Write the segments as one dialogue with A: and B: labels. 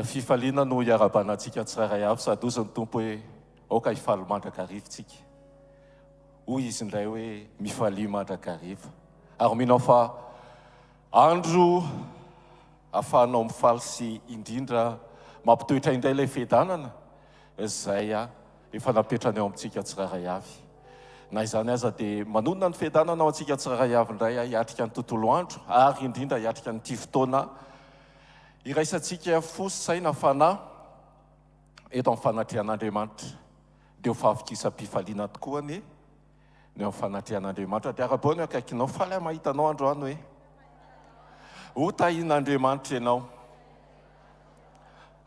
A: Fifaliana no iarahabana antsika tsirairay avy sady hozy ny Tompo hoe aoka hifaly mandrakariva tsika. Hoy izy indray hoe mifalia mandrakariva. Ary mino aho fa andro ahafahanao mifaly sy indrindra mampitoetra indray ilay fiadanana izay efa napetrany ao amintsika tsirairay avy. Na izany aza dia manonona ny fiadanana ao antsika tsirairay avy indray aho hiatrika ny tontolo andro ary indrindra hiatrika an'ity fotoana iraisantsika fo, saina, fanahy eto amin'ny fanatrehan'Andriamanitra. Dia ho fahavokisam-pifaliana tokoa anie ny eo amin'ny fanatrehan'Andriamanitra. Dia arabao ny akaikinao, faly aho mahita anao androany hoe ho tahian'Andriamanitra ianao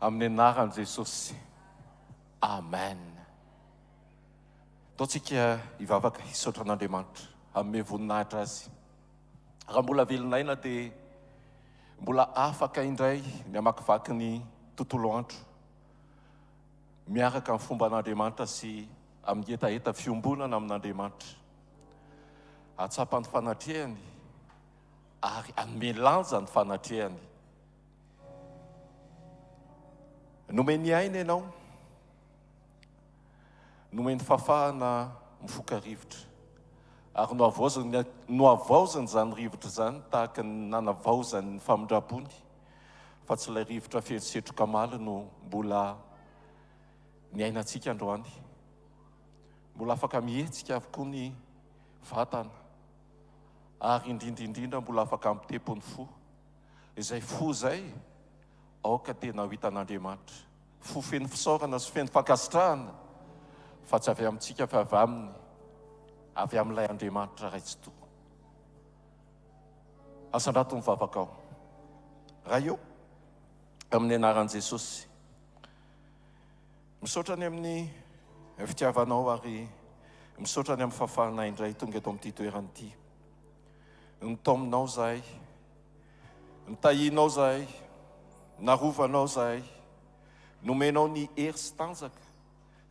A: amin'ny anaran'i Jesosy. Amen. Ataontsika hivavaka hisaotra an'Andriamanitra, hanome voninahitra Azy. Raha mbola velon'aina dia mbola afaka indray ny hamakivaky ny tontolo andro miaraka amin'ny fomban'Andriamanitra sy amin'ny hetaheta fiombonana amin'Andriamanitra. Hahatsapa ny fanatrehany ary hanome lanja ny fanatrehany. Nomeny aina ianao, nomeny fahafahana mifoka rivotra, ary nohavaoziny, nohavaoziny izany rivotra izany tahaka ny nanavaozany ny famindram-pony, fa tsy ilay rivotra feno setroka maly no mbola niainantsika androany. Mbola afaka mihetsika avokoa ny vatana, ary indrindra indrindra mbola afaka mitepo ny fo. Izay fo izay, aoka tena ho hitan'Andriamanitra. Fo feno fisaorana sy feno fankasitrahana, fa tsy avy amintsika fa avy Aminy, avy amin'ilay Andriamanitra Ray Tsitoha. Asandrato ny vavakao. Ray ô, amin'ny anaran'i Jesosy, misaotra ny amin'ny fitiavanao ary misaotra ny amin'ny fahafahanay indray tonga eto amin'ity toerana ity. Nitaominao izahay. Nitahianao izahay, narovanao izahay, nomenao ny hery sy tanjaka,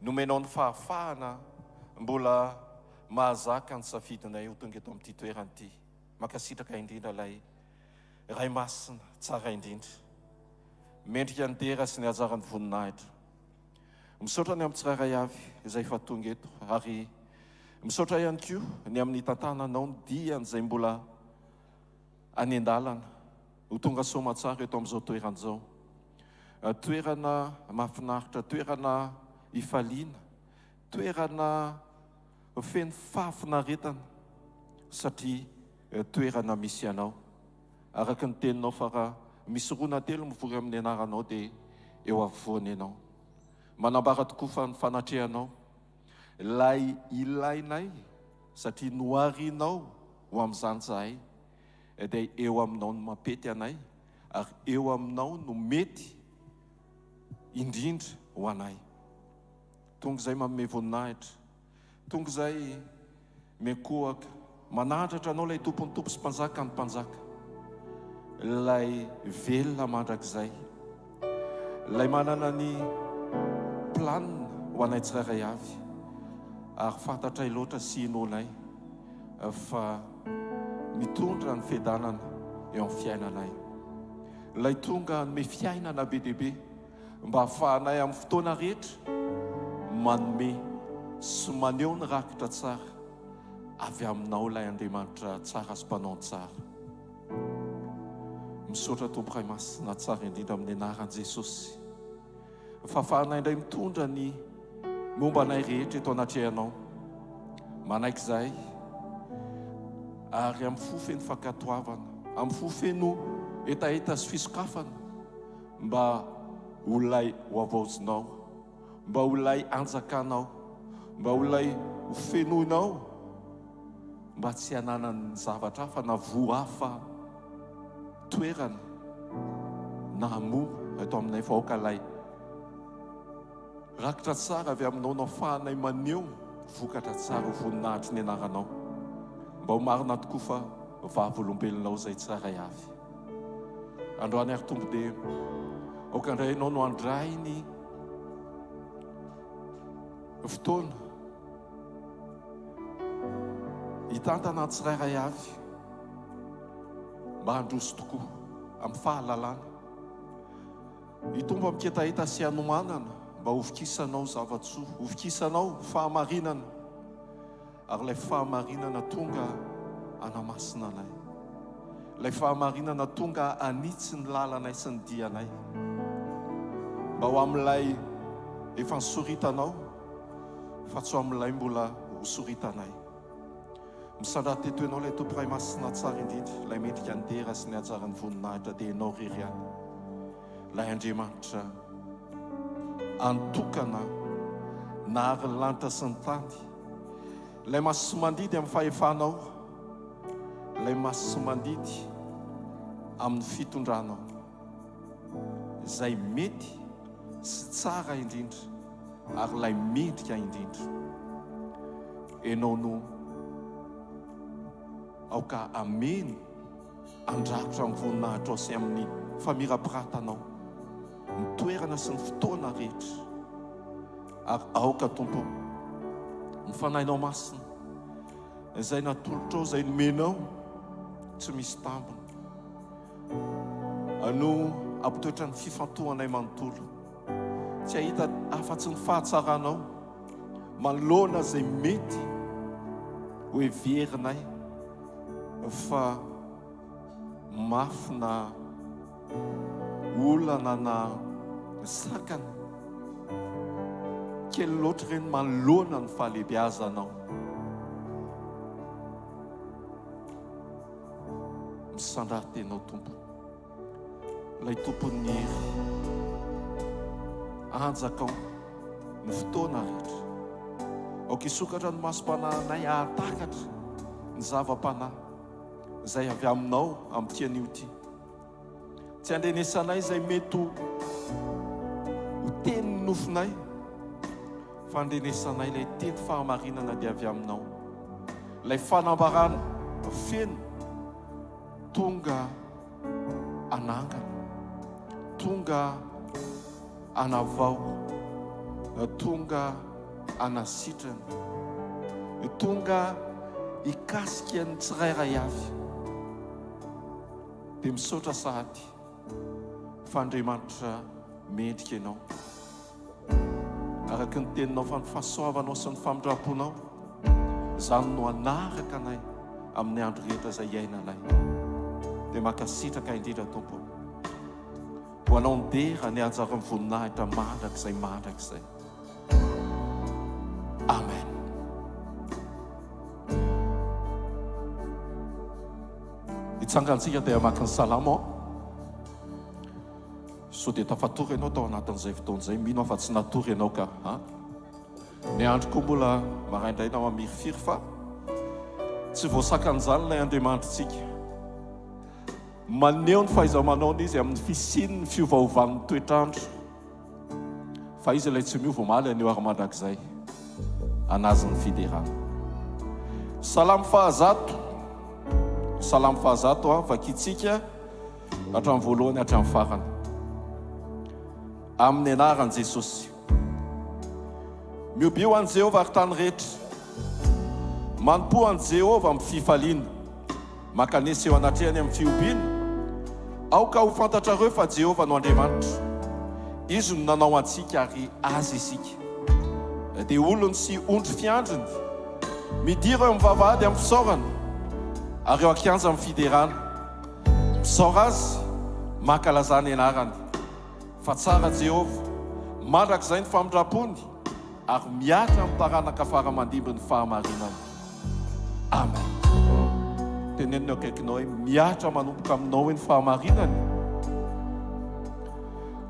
A: nomenao ny fahafahana mbola mahazaka ny safidinay ho tonga eto amin'ity toerana ity. Mankasitraka indrindra ilay Ray Masina tsara indrindra. Mendrika ny dera sy ny hajaran'ny voninahitra. Misaotra ny amin'ny tsirairay avy izay efa tonga eto ary misaotra ihany koa ny amin'ny tantananao ny dian'izay mbola any an-dalana ho tonga soamatsara eto amin'izao toerana izao. Toerana mahafinaritra, toerana ifaliana, toerana feno fahafinaretana satria toerana misy anao. Araka ny teninao fa raha misy roa na telo mivory amin'ny anaranao dia eo afovoany ianao. Manambara tokoa fa ny fanatrehanao ilay ilainay satria noharinao ho amin'izany izahay, dia eo aminao no mampety anay ary eo aminao no mety indrindra ho anay. Tonga izay manome voninahitra, tonga izay miankohoka, manandratra anao ilay Tompon'ny Tompo sy Mpanjakan'ny Mpanjaka, ilay velona mandrakizay, ilay manana ny planina ho anay tsirairay avy, ary fantatray loatra sy inoanay fa mitondra ny fiadanana eo amin'ny fiainanay. Ilay tonga hanome fiainana be dia be mba hahafahanay amin'ny fotoana rehetra manome sy maneho ny rakitra tsara avy aminao ilay Andriamanitra tsara sy mpanao ny tsara. Misaotra Tompo Ray Masina tsara indrindra amin'ny anaran'i Jesosy. Fahafahanay indray mitondra ny momba anay rehetra eto anatrehanao. Manaiky izahay ary amin'ny fo feno fankatoavana, amin'ny fo feno hetaheta sy fisokafana mba ho ilay ho havaozinao, mba ho ilay hanjakanao, mba ho ilay ho fenoinao, mba tsy hananany zavatra hafa na voa hafa toerana na hamoa eto aminay fa aoka ilay rakitra tsara avy aminao no afahanay maneho vokatra tsara ho voninahitry ny anaranao mba ho marina tokoa fa vavolombelonao izay tsirairay avy androany ary Tompo dia aoka indray ianao no handray ny fotoana Hitantana ny tsirairay avy mba handroso tokoa amin'ny fahalalana. Hitombo amin-ketaheta sy hanomanana mba hovokisanao zava-tsoa, hovokisanao fahamarinana, ary ilay fahamarinana tonga hanamasina anay, ilay fahamarinana tonga hanitsy ny lalanay sy ny dianay, mba ho amin'ilay efa nisoritanao fa tsy ho amin'ilay mbola hosoritanay. Misandrata eto Ianao ilay Tompo Ray Masina tsara indrindra, ilay mendrika ny dera sy ny hajaran'ny voninahitra dia Ianao irery ihany, ilay Andriamanitra antokana nahary ny lanitra sy ny tany, ilay masi-mandidy amin'ny fahefanao, ilay masi-mandidy amin'ny fitondranao, izay mety sy tsara indrindra ary ilay mendrika indrindra. Ianao no aoka hameno handrakotra amin'ny voninahitrao sy amin'ny famirapiratanao ny toerana sy ny fotoana rehetra. Ary aoka Tompo ny Fanahinao Masina izay natolotrao, izay nomenao tsy misy tambiny no hampitoetra ny fifantohanay manontolo. Tsy hahita afa-tsy ny fahatsaranao manoloana izay mety ho heverinay fa mafy na olana na sakana. Kely loatra ireny manoloana ny fahalehibeazanao. Misandrata Ianao Tompo. Ilay Tompon'ny hery. Anjakao ny fotoana rehetra. Aoka hisokatra ny masom-panahinay hahatakatra ny zava-panahy izay avy Aminao amin'ity anio ity. Tsy handrenesanay izay mety ho tenin'ny nofinay, fa handrenesanay ilay teny fahamarinana dia avy Aminao. Ilay fanambarana feno tonga hanangana, tonga hanavao, tonga hanasitrana, tonga hikasika ny tsirairay avy. Dia misaotra sahady fa Andriamanitra mendrika Ianao. Araka ny teninao fa ny fahasoavanao sy ny famindram-ponao, izany no hanaraka anay amin'ny andro rehetra izay iainanay. Dia mankasitraka indrindra Tompo. Ho anao ny dera, ny haja ary ny voninahitra mandrakizay mandrakizay. Amen. Hitsangantsika dia hamaky ny salamo. Sao dia tafatory ianao tao anatin'izay fotoana izay, mino aho fa tsy natory ianao ka a! Ny andro koa mbola maraindraina mamirifiry fa tsy voasakan'izany ilay Andriamanitritsika. Maneho ny fahaiza-manaony Izy amin'ny fisian'ny fiovaovan'ny toetr'andro. Fa Izy ilay tsy miova omaly, anio ary mandrakizay. An'Azy ny fiderana. Salamo fahazato, Salamo fahazato a, vakintsika. Hatramin'ny voalohany hatramin'ny farany. Amin'ny anaran'i Jesosy. Miobio an'i Jehovah ry tany rehetra. Manompoa an'i Jehovah amin'ny fifaliana. Mankanesa eo anatrehany amin'ny fihobiana. Aoka ho fantatrareo fa Jehovah no Andriamanitra. Izy no nanao antsika ary Azy isika. Dia olony sy ondry fiandriny. Midira eo amin'ny vavahady amin'ny fisaorana, ary eo an-kianja amin'ny fiderana. Misaora Azy, mankalazà ny anarany. Fa tsara Jehovah, mandrakizay ny famindram-pony, ary mihatra amin'ny taranaka fara aman-dimby ny fahamarinany. Amen. Teneno ny eo akaikinao hoe, mihatra manomboka aminao hoe ny fahamarinany,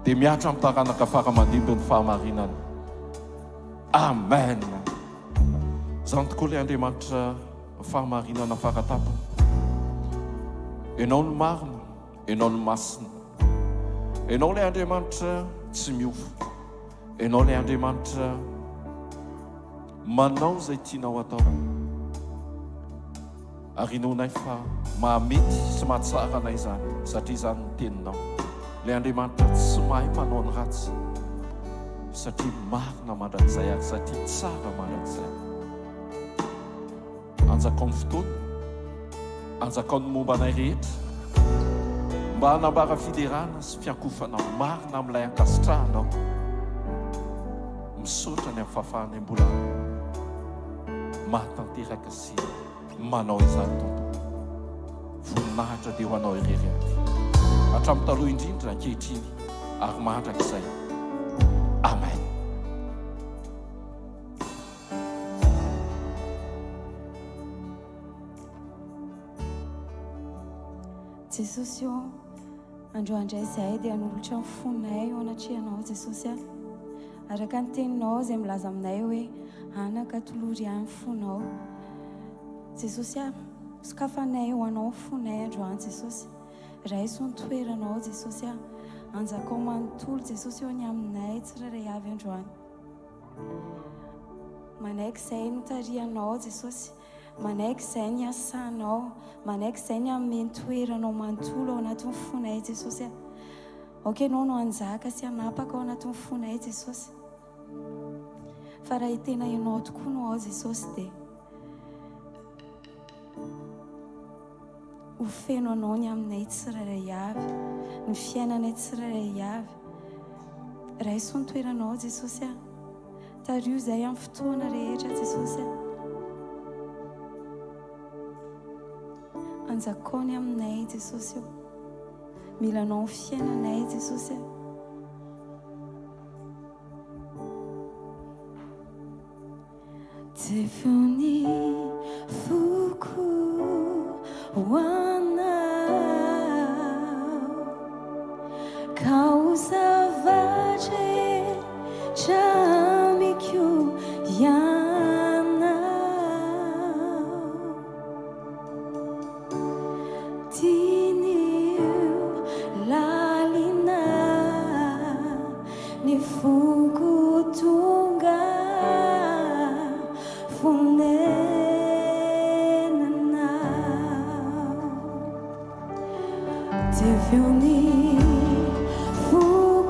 A: dia mihatra amin'ny taranaka fara aman-dimby ny fahamarinany. Amen. Izany tokoa ilay Andriamanitra Fahamarinana faratapony. Ianao no marina, Ianao no masina. Ianao ilay Andriamanitra tsy miova. Ianao ilay Andriamanitra manao izay tianao atao. Ary inoanay fa mahamety sy mahatsara anay izany, satria izany ny teninao. Ilay Andriamanitra tsy mahay manao ny ratsy, satria marina mandrakizay ary satria tsara mandrakizay. Anjakao ny fotoana, anjakao ny momba anay rehetra. Mba hanambara fiderana sy fiankofana marina amin'ilay ankasitrahanao. Misaotra ny amin'ny fahafahanay mbola mahatanteraka sy manao izany Tompo. Voninahitra dia ho Anao irery ihany. Hatramin'ny taloha indrindra, ankehitriny ary mandrakizay. Amen.
B: Jesosy ô, androany indray izahay dia hanolotra ny fonay eo anatrehanao Jesosy a. Araka ny teninao izay milaza aminay hoe anaka tolory ahy ny fonao. Jesosy a, sokafanay ho anao ny fonay androany Jesosy. Raiso ny toeranao Jesosy a. Anjakao manontolo Jesosy eo ny aminay tsirairay avy androany. Manaiky izay notarihanao Jesosy. Manaiky izay niasanao. Manaiky izay ny hanome ny toeranao manontolo ao anatin'ny fonay Jesosy a. Aoka Ianao no hanjaka sy hanapaka ao anatin'ny fonay Jesosy. Fa raha tena Ianao tokoa no ao Jesosy dia ho feno Anao ny aminay tsirairay avy, ny fiainanay tsirairay avy. Raiso ny toeranao Jesosy a. Tariho izay amin'ny fotoana rehetra Jesosy a. Anjakao ny aminay Jesosy o. Mila Anao ny fiainanay Jesosy a. Tefeo ny foko ho anao Ka ho zavatra rehetra amiko ianao Diniho lalina ny foko tonga fonenanao. Teveo ny foko.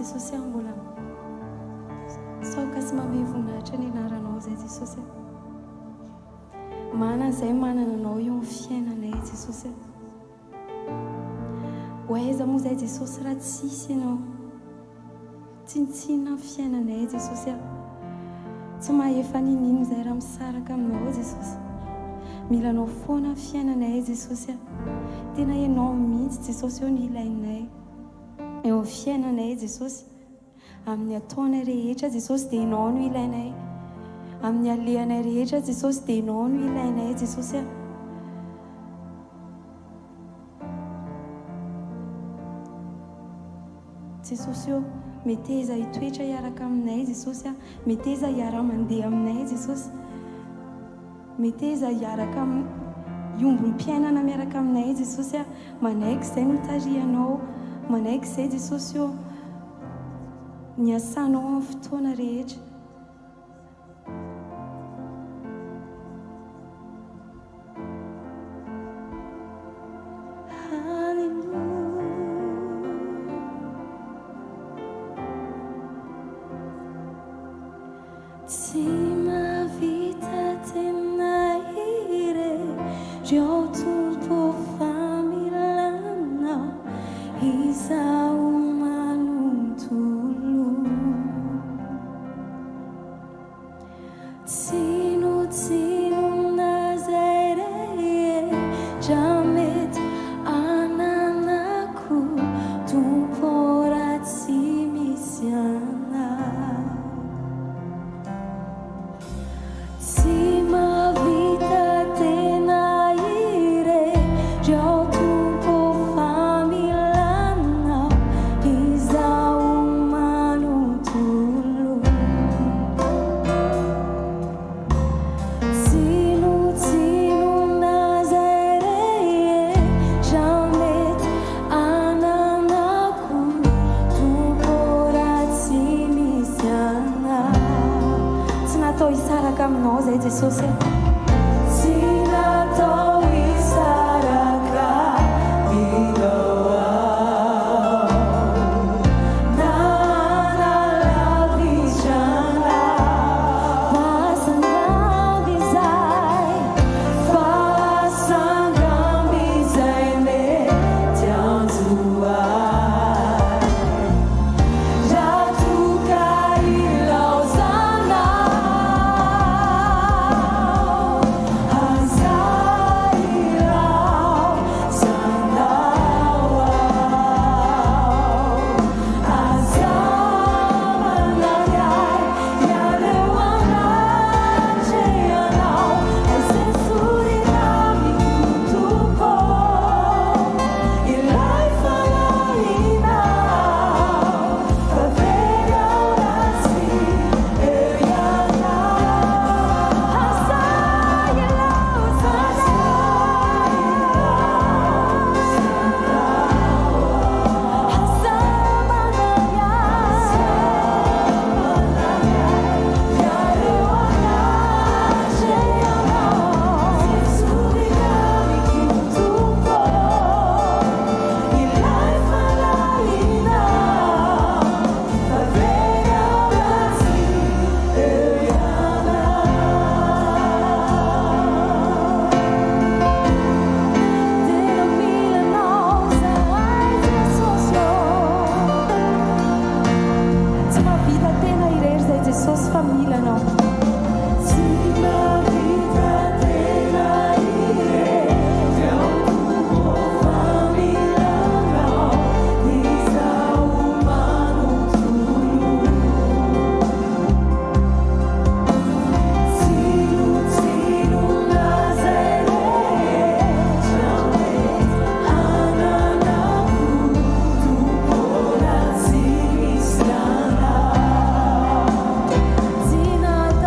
B: Jesosy a, mbola misaoka sy mamehy voninahitra ny anaranao izay Jesosy a. Manana izay manana anao eo amin'ny fiainanay Jesosy a. Ho aiza moa izay Jesosy raha tsisy ianao? Tsinontsinona ny fiainanay Jesosy a. Tsy mahefa niniana izay raha misaraka aminao Jesosy. Mila anao foana ny fiainanay Jesosy a. Tena ianao mihitsy Jesosy eo no ilainay eo amin'ny fiainanay Jesosy. Amin'ny ataonay rehetra Jesosy dia ianao no ilainay. Amin'ny alehanay rehetra Jesosy dia ianao no ilainay Jesosy a. Jesosy ô, meteza hitoetra hiaraka aminay Jesosy a, meteza hiara-mandeha aminay Jesosy, meteza hiaraka hiombom-piainana miaraka aminay Jesosy a, manaiky izay notarihanao, manaiky izay Jesosy ô, niasanao amin'ny fotoana rehetra. Tsy mahavita tena irery ô Tompo fa mila Anao izaho manontolo. Tsinontsinona izay rehetra mety ananako Tompo ô raha tsy misy Anao. Tsy mahavita tena irery aho Tompo ô fa mila Anao izaho manontolo. Tsinontsinona izay rehetra mety ananako Tompo ô raha tsy misy Anao. Tsy natao hisaraka aminao izay Jesosy e. Tsy natao hisaraka aminao aho. Na hanalavitra anao. Fahasangamby izay, fahasangamby izay mety hanjo ahy. Raha toa ka ilaozanao, aza ilaozanao aho. Aza manary ahy hiala eo anatrehanao. Aiza esorina amiko Tompo ilay fanahinao fa very aho raha tsy eo ianao. Aza ilaozanao. Aza manary ahy hiala eo anatrehanao. Esorina amiko Tompo ilay fanahinao fa very aho raha tsy eo ianao. Tena mila anao izahay Jesosy ô. Tsy mahavita tena irery izahay Jesosy fa mila anao. Tsy mahavita tena irery aho Tompo fa mila anao izaho manontolo. Tsinontsinona izay rehetra mety ananako Tompo raha tsy misy Anao. Tsy natao.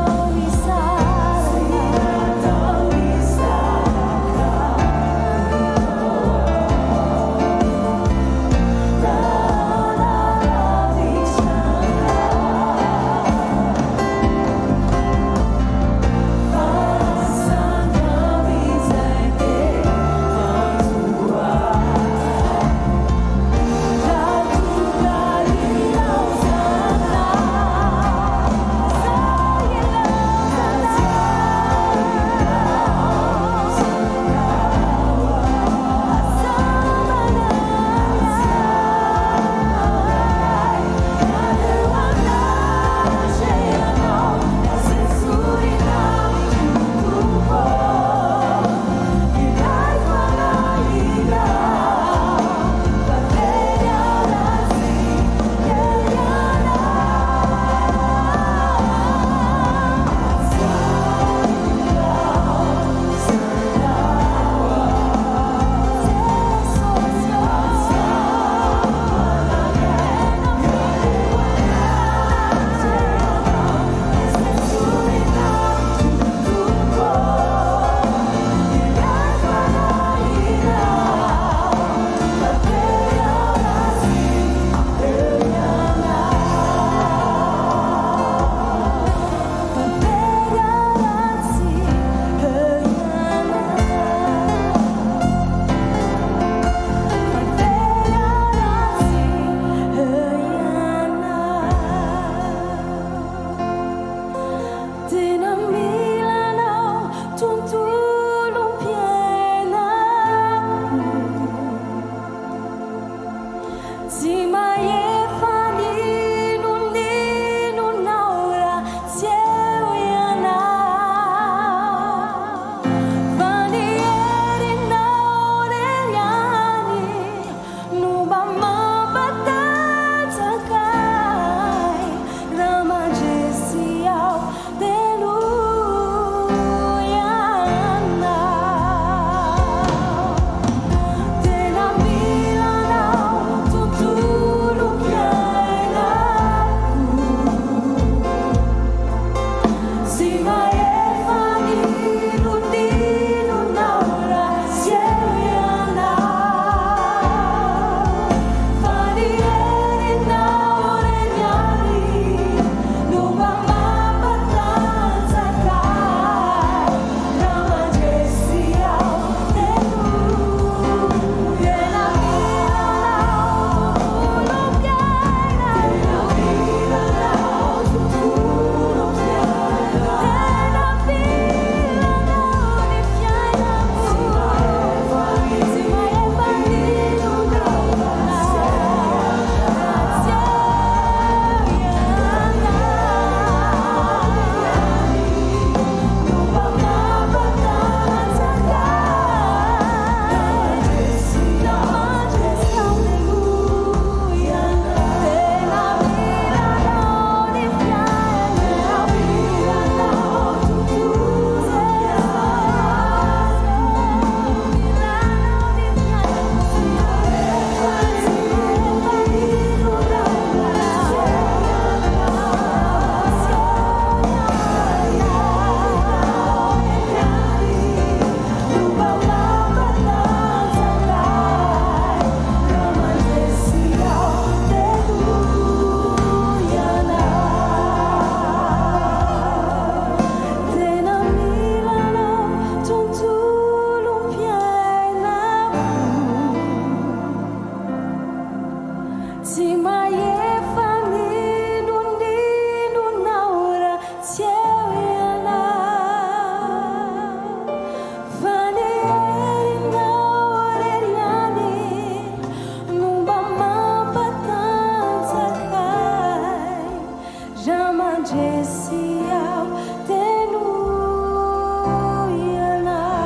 B: mandresy aho dia noho Ianao.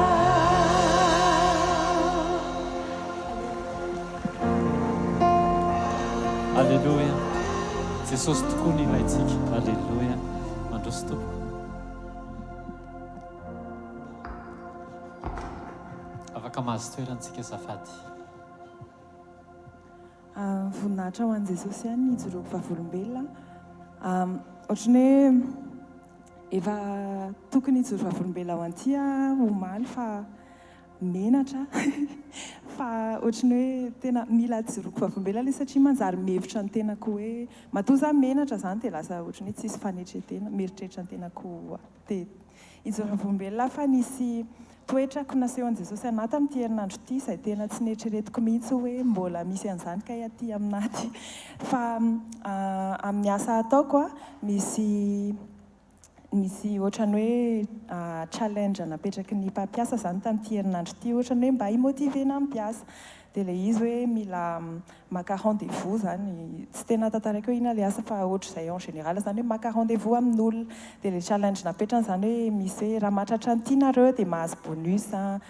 C: Aleloia! Jesosy tokoa no ilaintsika. Aleloia! Mandroso tompoko. Afaka mahazo toerana tsika azafady.
D: Voninahitra ho an'i Jesosy ihany ny hijoroako vavolombelona. Ohatran'ny hoe efa tokony hijoro vavolombelona ho an'ity aho omaly fa menatra fa ohatran'ny hoe tena mila hijoroako vavolombelona ilay izy satria manjary mihevitra ny tenako hoe matoa za menatra izany dia lasa ohatran'ny hoe tsisy fanetren-tena, mieritreritra ny tenako dia hijoro vavolombelona aho fa nisy Toetrako nasehon'i Jesosy anah tamin'ity herinandro ity izay tena tsy neritreretiko mihitsy hoe mbola misy an'izany kay aty aminah aty. Fa amin'ny asa ataoko misy misy ohatran'ny hoe challenge napetraky ny mpampiasa izany tamin'ity herinandro ity ohatran'ny hoe mba hi-motiver-na ny mpiasa. Dia ilay izy hoe mila maka rendez-vous zany, tsy tena tantaraiko hoe inona ilay asa fa ohatr'izay en général zany hoe maka rendez-vous amin'olona, dia ilay challenge napetrany zany hoe misy hoe raha mahatratra an'ity nareo dia mahazo bonus an,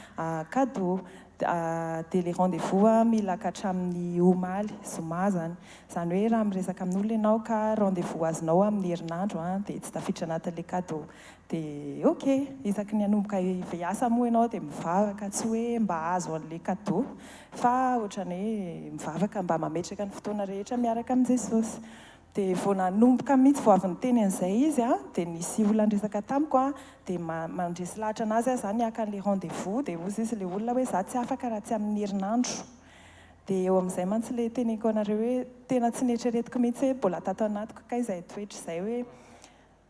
D: cadeau, dia ilay rendez-vous an mila ka hatramin'ny omaly, zoma zany, izany hoe raha miresaka amin'olona ianao ka rendez-vous azonao amin'ny herinandro an dia tsy tafiditra anatin'ilay cadeau. Dia ok, isaky ny hanomboka hiasa moa ianao dia mivavaka, tsy hoe mba hahazo an'ilay cadeau fa ohatran'ny hoe mivavaka mba mametraka ny fotoana rehetra miaraka amin'i Jesosy. Dia vao nanomboka mihitsy, vao avy niteny an'izay izy an, dia nisy olona niresaka tamiko an, dia mandresy lahatra an'azy aho izany haka an'ilay rendez-vous, dia hozy izy ilay olona hoe za tsy afaka raha tsy amin'ny herinandro. Dia eo amin'izay mantsy ilay teneniko anareo hoe tena tsy neritreretiko mihitsy hoe mbola tato anatiko kay izay toetra izay hoe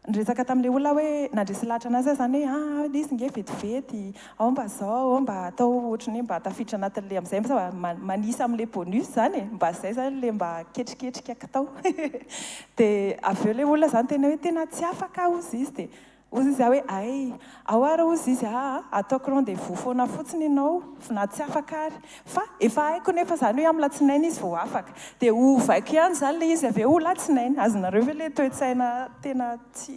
D: Niresaka tamin'ilay olona aho hoe, nandresy lahatra an'azy aho izany hoe, aa ilay izy nge vetivety, ao mba izao, ao mba atao ohatran'ny hoe mba tafiditra anatin'ilay amin'izay mba manisa amin'ilay bonus izany e, mba izay izany ilay mba ketriketrika kitao. Dia avy eo ilay olona izany tena hoe tena tsy afaka aho hozy izy, dia hozy izy aho hoe hay, ao ary hozy izy aa, ataoko rendez-vous foana fotsiny ianao na tsy afaka ary. Fa efa haiko nefa izany hoe amin'ny latsinainy izy vao afaka. Dia hovaiko ihany izany ilay izy avy eo ho latsinainy. Azonareo ve ilay toe-tsaina tena tsy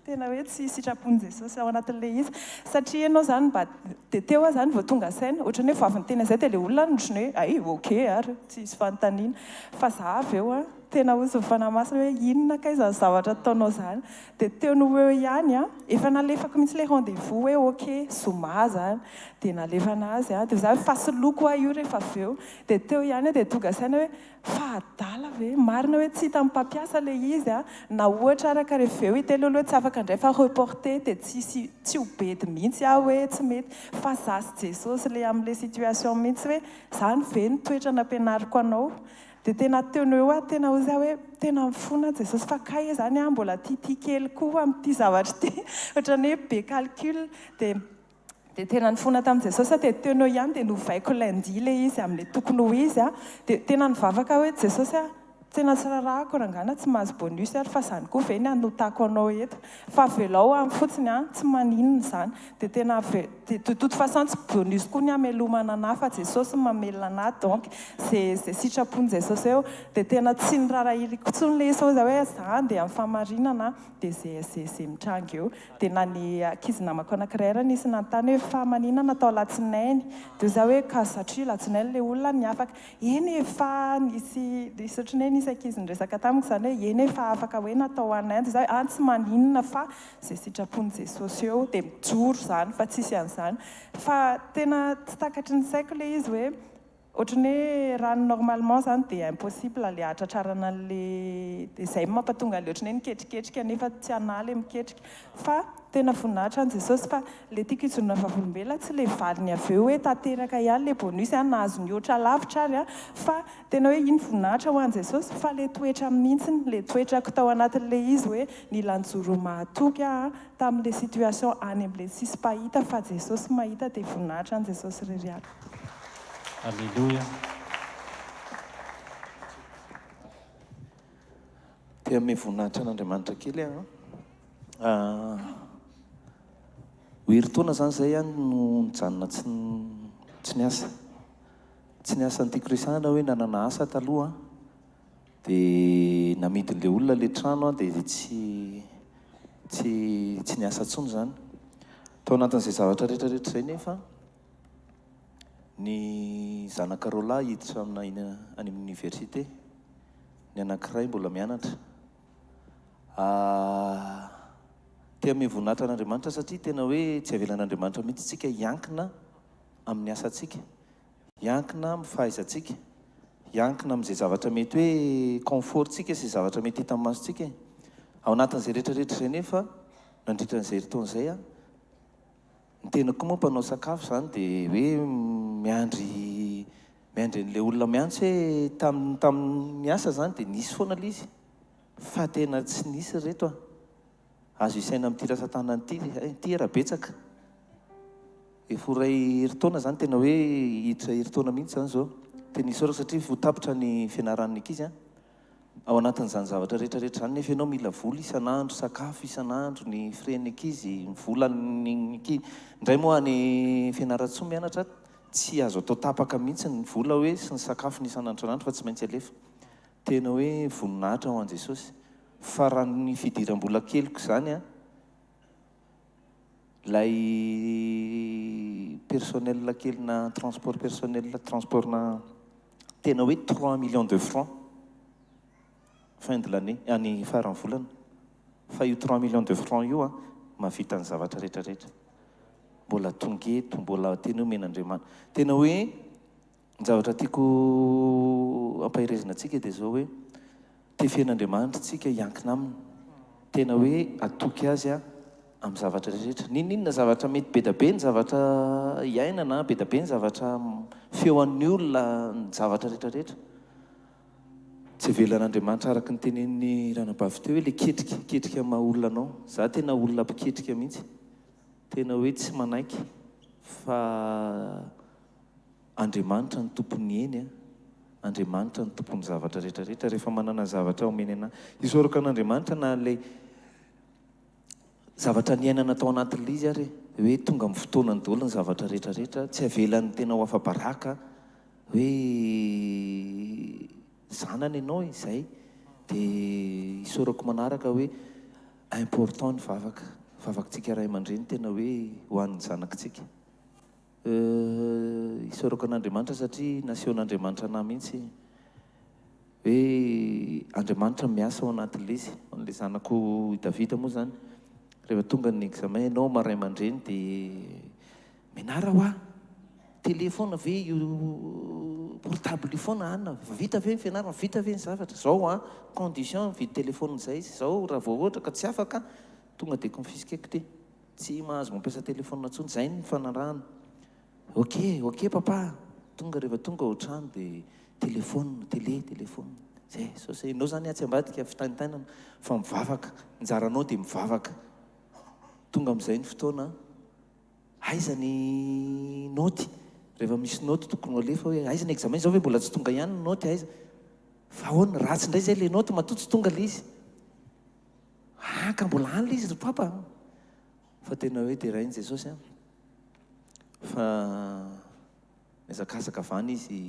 D: tena hoe tsy sitrapon'i Jesosy ao anatin'ilay izy? Satria ianao izany mba dia teo aho izany vao tonga saina, ohatran'ny hoe vao avy niteny an'izay dia ilay olona ohatran'ny hoe hay ok ary, tsisy fanontaniana. Fa za avy eo an, tena hozy ny Fanahy Masina hoe inona kay izany zavatra ataonao izany? Dia teo no ho eo ihany an, efa nalefako mihitsy ilay rendez-vous hoe ok, zoma izany. Dia nalefa an'azy an, dia za hoe fa soloiko hoa io rehefa avy eo. Dia teo ihany aho dia tonga saina hoe fa adala ve? Marina hoe tsy hitan'ny mpampiasa ilay izy an, na ohatra ara ka rehefa avy eo hiteny aloha hoe tsy afaka indray fa reporter dia tsisy, tsy ho bedy mihitsy aho hoe tsy mety. Fa za sy Jesosy ilay amin'ilay situation mihitsy hoe izany ve ny toetra nampianariko anao? Dia tena teo no eo aho tena hozy aho hoe tena mifona Jesosy fa kay izany aho mbola tiatia kely koa amin'ity zavatra ity ohatran'ny hoe be calcul dia dia tena nifona tamin'i Jesosy aho dia teo no eo ihany dia novaiko lundi ilay izy amin'ilay tokony ho izy a dia tena nivavaka aho hoe Jesosy a tena tsy rarahako rangahy na tsy mahazo bonus ary fa izany koa ve ny hanotako anao eto fa avelao any fotsiny an tsy maninona izany dia tena ave dia de toute façon tsy bonus koa ny hamelomana anah fa Jesosy no mamelona anah donc ze ze sitrapon'i Jesosy eo dia tena tsy nirarahiriko intsony le izy fa hoe za andeha amin'ny fahamarinana dia ze ze ze mitranga eo dia na ny ankizy namako anakiray ary nisy nanontany hoe fa maninona natao alatsinainy dia za hoe ka satria alatsinainy le olona ny afaka Eny e, fa nisy, nisy ohatran'ny hoe nisy ankizy niresaka tamiko izany hoe eny e, fa afaka hoe natao any Inde izay, any tsy maninona fa izay sitrapon'i Jesosy eo dia mijoro izany fa tsisy an'izany. Fa tena tsy takatry ny saiko ilay izy hoe ohatran'ny hoe raha ny normalement izany dia impossible ilay hahatratrarana an'ilay, dia izay no mampatonga an'ilay ohatran'ny hoe niketriketrika nefa tsy anà ilay miketrika. Fa tena voninahitra an'i Jesosy fa le tiako hijoroana vavolombelona tsy le valiny avy eo hoe tanteraka ihany le bonus an, nahazo nihoatra lavitra ary an, fa tena hoe iny voninahitra ho an'i Jesosy fa le toetra mintsiny, le toetrako tao anatin'le izy hoe nila nijoro ho mahatoky aho tamin'le situation any amle tsisy mpahita fa Jesosy mahita dia voninahitra an'i Jesosy irery ihany.
C: Aleloia.
E: Te hanome voninahitra an'Andriamanitra kely aho an. Ho herintaona izany izay aho no nijanona tsy tsy niasa. Tsy niasa ny tiako resahana hoe nanana asa taloha dia namidin'ilay olona ilay trano aho dia tsy. Tsy tsy niasa intsony izany. Tao anatin'izay zavatra rehetra rehetra izay nefa ny zanaka roalahy hiditra amina any amin'ny université, ny anankiray mbola mianatra. Te hanome voninahitra an'Andriamanitra satria tena hoe tsy avelan'Andriamanitra mihitsy isika hiankina amin'ny asantsika, hiankina amin'ny fahaizantsika, hiankina amin'izay zavatra mety hoe confort-tsika sy zavatra mety hitan'ny masontsika e. Ao anatin'izay rehetra rehetra izay nefa, nandritra an'izay herintaona izay aho, ny tena koa moa mpanao sakafo izany dia hoe miandry miandry an'ilay olona miantso hoe tamin'ny tamin'ny asa izany dia nisy foana ilay izy. Fa tena tsy nisy ry reto a! Azo isaina amin'ity rantsan-tanana ity, hay ity raha betsaka. Efa ho iray herintaona izany, tena hoe hiditra herintaona mihitsy izany izao. Tena isaorako satria ho tapitra ny fianaran'ny ankizy an! Ao anatin'izany zavatra rehetra rehetra izany nefa ianao mila vola isan'andro, sakafo isan'andro, ny frais-n'ny ankizy, ny volan'ny ankizy. Indray moa any Fianarantsoa mianatra, tsy azo atao tapaka mihitsy ny vola hoe sy ny sakafony isan'andro isan'andro fa tsy maintsy alefa. Tena hoe voninahitra ho an'i Jesosy. Fa raha ny fidiram-bola keliko izany an, ilay personnel kely na transport personnel, transport-na tena hoe trois millions de francs fin de l'année, any faran'ny volana. Fa io trois millions de francs io an, mahavita ny zavatra rehetra rehetra. Mbola tonga eto, mbola tena hoe omen'Andriamanitra. Tena hoe Ny zavatra tiako ampaherezina antsika dia izao hoe, tefen'Andriamanitra isika hiankina Aminy. Tena hoe hatoky Azy amin'ny zavatra rehetra. N'inon'inona zavatra mety be dia be ny zavatra iainana, be dia be ny zavatra feo an'ny olona, ny zavatra rehetra rehetra. Tsy avelan'Andriamanitra araka ny tenenin'ny ranabavy teo hoe ilay ketrika, ketrika maha olona anao. Za tena olona mpiketrika mihitsy. Tena hoe tsy manaiky fa. Andriamanitra no tompon'ny eny a! Andriamanitra no tompon'ny zavatra rehetra rehetra, rehefa manana zavatra omeny anah, isaorako an'Andriamanitra na ilay zavatra niainana tao anatin'ilay izy ary e, hoe tonga amin'ny fotoanany daholo ny zavatra rehetra rehetra, tsy avelany tena ho afa-baraka hoe zanany ianao e, izay, dia isaorako manaraka hoe important ny vavaka, vavakintsika ray aman-dreny tena hoe ho an'ny zanakitsika. Euh, isaorako an'Andriamanitra satria nasehon'Andriamanitra anah mihitsy hoe Andriamanitra miasa ao anatin'ilay izy. An'ilay zanako i Davida moa izany, rehefa tonga ny examen ianao maha ray aman-dreny dia mianara hoa, télé foana ve io portable io foana anona, vita ve ny fianarana, vita ve ny zavatra, izao an, condition mividy téléphone izay izy, izao raha vao ohatra ka tsy afaka tonga dia confisquer-ko ity. Tsy mahazo mampiasa téléphone intsony, zay ny nifanarahana. Ok, ok papa, tonga rehefa tonga ao an-trano dia téléphone, télé, téléphone, zay, sao zay, enao zany atsy ambadika fitaintainana fa mivavaka, anjaranao dia mivavaka. Tonga amin'izay ny fotoana, aiza ny naoty, rehefa misy naoty tokony ho alefa hoe aiza ny examen, zao ve mbola tsy tonga ihany ny naoty, aiza, fa ahoana, ratsy indray zay le naoty matoa tsy tonga le izy. Ah ka mbola any le izy ry papa a! Fa tena hoe derain'i Jesosy an! Fa nihazakazaka avy any izy,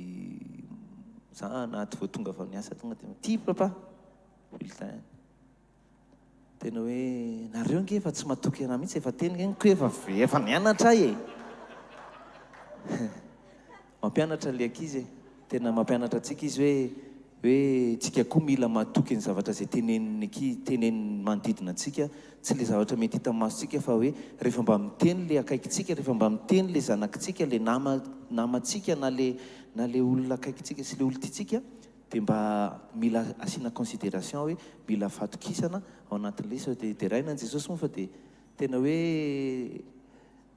E: za anaty vao tonga avy niasa tonga dia ty papa! Bulletin. Tena hoe nareo nge efa tsy matoky anah mihitsy efa teny nge ko efa efa nianatra ahy e! Mampianatra le ankizy e! Tena mampianatra antsika izy hoe hoe tsika koa mila matoky ny zavatra izay tenenin'ny ankizy, tenenin'ny manodidina antsika, tsy le zavatra mety hitan'ny masontsika fa hoe rehefa mba miteny le akaikintsika, rehefa mba miteny le zanakitsika, le nama namantsika na le na le olona akaikintsika sy le olon-tiantsika dia mba mila asiana considération hoe mila fatokisana ao anatin'ilay izy sao dia deraina an'i Jesosy moa fa dia tena hoe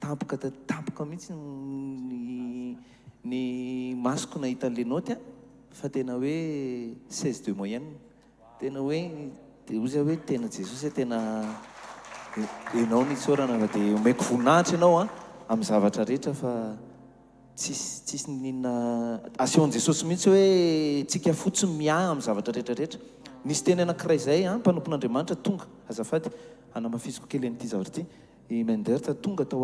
E: Tampoka tampoka mihitsy ny ny masoko nahita an'ilay naoty an, fa tena hoe 16 de moyenne. Tena hoe dia hoy za hoe tena Jesosy a, tena Ianao no isaorana fa dia omeko voninahitra Ianao an, amin'ny zavatra rehetra fa tsisy tsisy n'inona asehon'i Jesosy mihitsy hoe tsika fotsiny miahy amin'ny zavatra rehetra rehetra. Nisy teny anankiray izay an, mpanompon'Andriamanitra tonga, azafady hanamafisiko kely an'ity zavatra ity. I Mendert tonga tao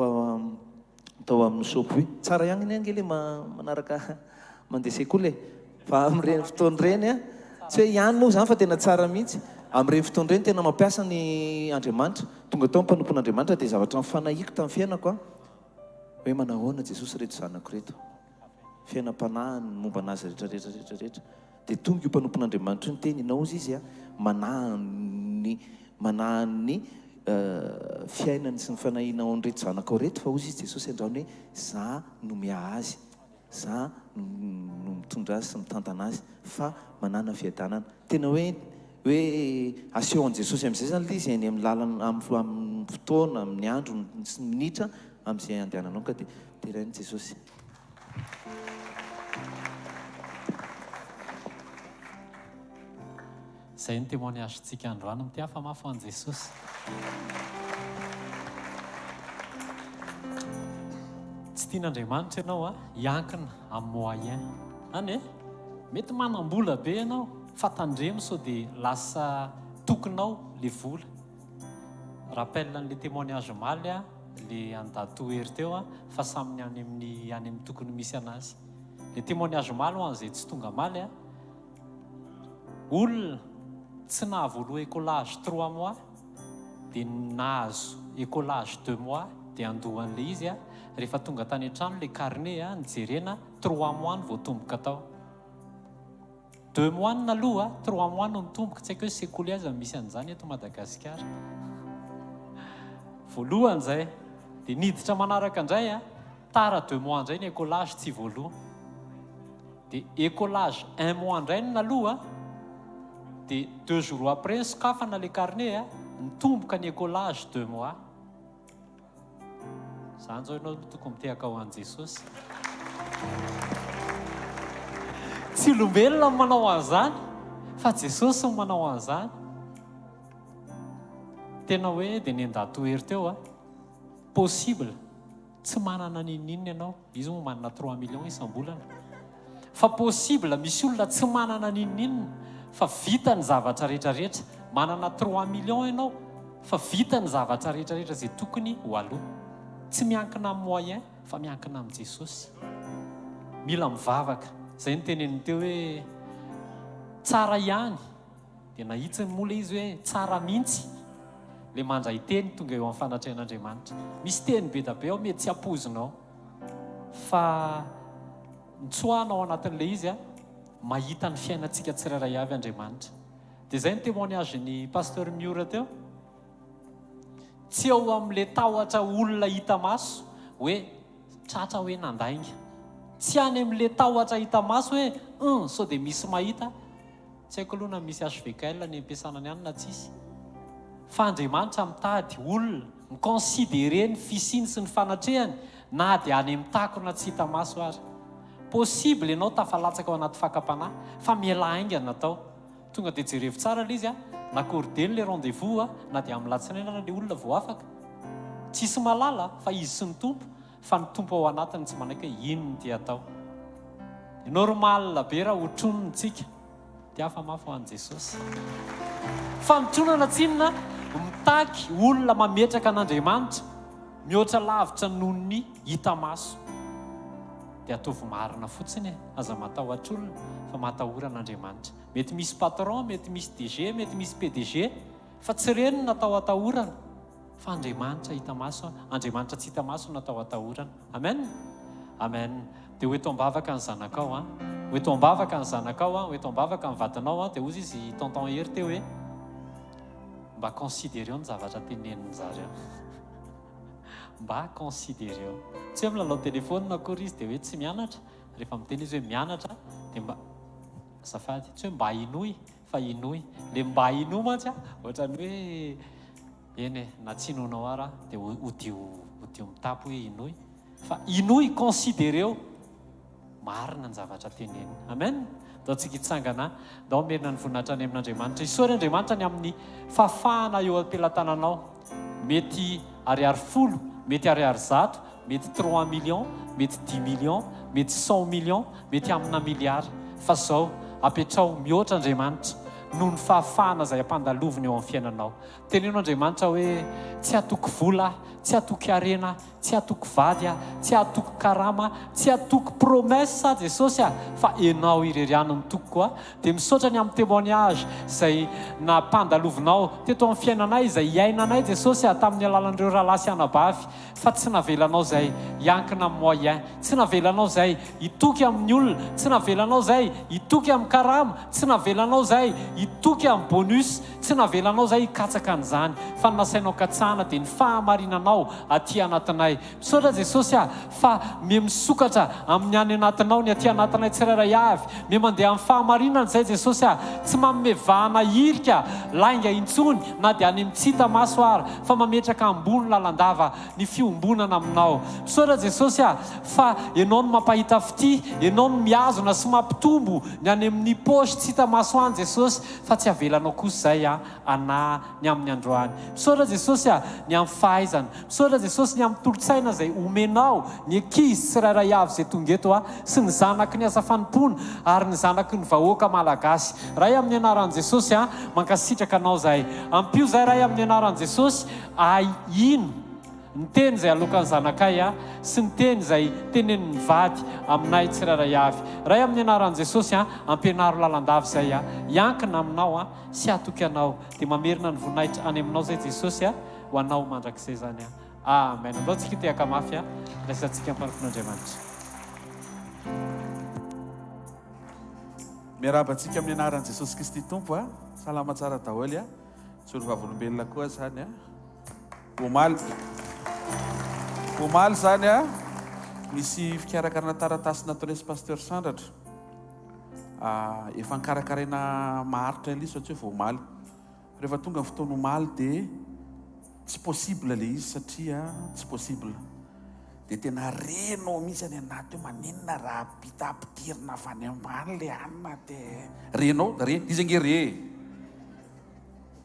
E: tao amin'ny Shopui. Tsara ihany anie ange le manaraka mandeha sekoly e. Fa amin'ireny fotoana ireny an, tsy hoe ihany moa izany fa tena tsara mihitsy. Amin'ireny fotoana ireny tena mampiasa ny Andriamanitra. Tonga tao ny mpanompon'Andriamanitra dia zavatra nifanahiako tamin'ny fiainako an, hoe manahoana Jesosy ireto zanako ireto. Fiainam-panahiny, ny momba an'azy rehetra rehetra rehetra rehetra. Dia tonga io mpanompon'Andriamanitra io niteny, ianao hozy izy an, manahy ny manahy ny fiainany sy ny fanahianao an'ireto zanakao ireto fa hozy izy Jesosy andraony hoe za no miahy azy. Za no mitondra azy sy mitantana azy fa manàna fiadanana. Tena hoe hoe aseho an'i Jesosy amin'izay zany ilay izy eny amin'ny lalana amin'ny fotoana, amin'ny andro sy ny minitra amin'izay andehananao ka dia deraina Jesosy.
C: Izay ny témoignage-ntsika androany. Mitehafa mafy ho an'i Jesosy. Tsy tian'Andriamanitra ianao a, hiankina amin'ny moyen. Any e? Mety manam-bola be ianao fa tandremo sao dia lasa tokinao le vola. Rappel an'le témoignage omaly a, le an'i Dadatoa Hery teo a, fa samy ny any amin'ny any amin'ny tokony misy anazy. Le témoignage omaly ho an'izay tsy tonga omaly a, Olona tsy nahavoaloha écolage trois mois dia nahazo écolage deux mois dia handoa an'ilay izy rehefa tonga tany an-trano ilay carnet nijerena trois mois no voatomboka tao. Deux mois no naloa, trois mois no nitomboka, tsy haiko hoe sekoly aiza no misy an'izany eto Madagasikara. Voalohany izay, dia niditra manaraka indray, tara deux mois indray ny écolage tsy voaloa. Dia écolage un mois indray no naloa dia deux jours après nosokafana le carnet nitomboka ny écolage deux mois. Zany zao ianao no tokony mitehaka ho an'i Jesosy. Tsy olombelona no manao an'izany fa Jesosy no manao an'izany. Tena hoe dia nendato hery teo a. Possible. Tsy manana n'inon'inona ianao. Izy moa manana trois millions isam-bolana. Fa possible misy olona tsy manana n'inon'inona fa vita ny zavatra rehetra rehetra. Manana trois millions ianao fa vita ny zavatra rehetra rehetra izay tokony ho aloa. Tsy miankina amin'ny moyen fa miankina amin'i Jesosy. Mila mivavaka. Izay no teneniny teo hoe tsara ihany. Dia nahitsiny moa ilay izy hoe tsara mihitsy ilay mandray teny tonga eo amin'ny fanatrehan'Andriamanitra. Misy teny be da be ao mety tsy ampoizinao fa nitsoahana ao anatin'ilay izy mahita ny fiainantsika tsirairay avy Andriamanitra. Dia izay ny témoignage-n'ny Pasteur Miora teo. Tsy eo amin'ilay tahotra olona hita maso hoe tratra hoe nandainga. Tsy any amin'ilay tahotra hita maso hoe hum sao dia misy mahita. Tsy haiko aloha na misy HVKL any am-piasana any na tsisy. Fa Andriamanitra mitady olona mi-considerer ny fisiany sy ny fanatrehany na dia any amin'ny takona tsy hita maso ary. Possible ianao tafalatsaka ao anaty fakam-panahy fa mialà haingana tao. Tonga dia jerevo tsara ilay izy a, naccordeny ilay rendez-vous a, na dia amin'ny latsinainy ara ilay olona vao afaka. Tsisy mahalala fa izy sy ny Tompo, fa ny Tompo ao anatiny tsy manaiky hoe inn ity atao. Normal be raha hotronina tsika. Tiafa mafy ho an'i Jesosy. Fanotronana tsinona mitaky olona mametraka an'Andriamanitra mihoatra lavitra noho ny hita maso. Dia ataovy marina fotsiny e, aza matahotra olona fa matahora an'Andriamanitra. Mety misy patron, mety misy DG, mety misy PDG, fa tsy ireny no natao atahorana fa Andriamanitra hita maso, Andriamanitra tsy hita maso no natao atahorana. Amen! Amen. Dia ho eto am-bavaka ny zanakao an. Ho eto am-bavaka ny zanakao an, ho eto am-bavaka ny vadinao an, dia hozy izy tonton Hery teo hoe mba considereo ny zavatra tenenin zareo. Mba considereo. Tsy hoe milalao telephone akory izy dia hoe tsy mianatra, rehefa miteny izy hoe mianatra dia mba azafady, tsy hoe mba inoy fa inoy. Le mba inoy mantsy an, ohatran'ny hoe eny e, na tsy inoanao ara dia odio odio mitapy hoe inoy. Fa inoy, considereo. Marina ny zavatra teneniny. Amen! Ndao tsika hitsangana, ndao hamerina ny voninahitra any amin'Andriamanitra. Isaory Andriamanitra ny amin'ny fahafahana eo am-pelatananao. Mety ariary folo, mety ariary zato, mety trois millions, mety dix millions, mety cent millions, mety amina milliards. Fa zao, apetraho mihoatra Andriamanitra. noho ny fahafahana izay ampandaloviny eo amin'ny fiainanao. Teneno Andriamanitra hoe, Tsy hatoky vola aho, tsy hatoky harena aho, tsy hatoky vady aho, tsy hatoky karama aho, tsy hatoky promesse aho Jesosy a, fa Enao irery ihany no tokiko a. Dia misaotra ny amin'ny témoignage izay nampandalovinao teto amin'ny fiainanay, izay iainanay Jesosy a, tamin'ny alalan'ireo rahalahy sy anabavy, fa tsy navelanao izay hiankina amin'ny moyen, tsy navelanao izay hitoky amin'ny olona, tsy navelanao izay hitoky amin'ny karama, tsy navelanao izay hitoky amin'ny bonus, Tsy navelanao izay hikatsaka an'izany, fa ny nasainao katsahana dia ny fahamarinanao aty anatinay. Misaotra Jesosy ah, fa miha misokatra amin'ny any anatinao ny aty anatinay tsirairay avy. Miha mandeha amin'ny fahamarinana izay Jesosy ah. Tsy manome vahana hirika lainga intsony na dia any amin'ny tsy hita maso ara, fa mametraka ambony lalandava ny fiombonana aminao. Misaotra Jesosy ah, fa Ianao no mampahita fitia, Ianao no mihazona sy mampitombo ny any amin'ny poche tsy hita maso any Jesosy. Fa tsy avelanao kosa izay a anah ny amin'ny androany. Misaotra Jesosy a ny amin'ny fahaizana. Misaotra Jesosy ny amin'ny tolo-tsaina izay omenao ny ankizy tsirairay avy izay tonga eto a sy ny zanaky ny asa fanompoana ary ny zanaky ny vahoaka Malagasy. Ray amin'ny anaran'i Jesosy a mankasitraka anao izahay. Ampio izahay Ray amin'ny anaran'i Jesosy ahy hino. Ny teny izay alokan'ny zanakay a, sy ny teny izay tenenin'ny vady aminay tsirairay avy. Ray amin'ny anaran'i Jesosy a, ampianaro lalandava izay a, hiankina aminao a, sy hatoky anao. Dia mamerina ny voninahitra any aminao izay Jesosy a, ho anao mandrakizay izany a. Amen. Andao tsika hitehaka mafy a, raisantsika mpanompon'Andriamanitra.
F: Miarahaba antsika amin'ny anaran'i Jesosy Kristy Tompo a. Salama tsara daholo a. Joro vavolombelona koa zany a. Omaly, omaly izany a, nisy fikarakarana taratasy nataon'i sy Pasteur Sandratra. Ah, efa nikarakaraina maharitra ilay izy fa tsy hoe vao omaly. Rehefa tonga ny fotoana omaly dia tsy possible ilay izy satria tsy possible. Dia tena renao mihitsy any anaty hoe maninona raha ampita ampidirina avy any ambany ilay anona dia renao, re, izy ange re e.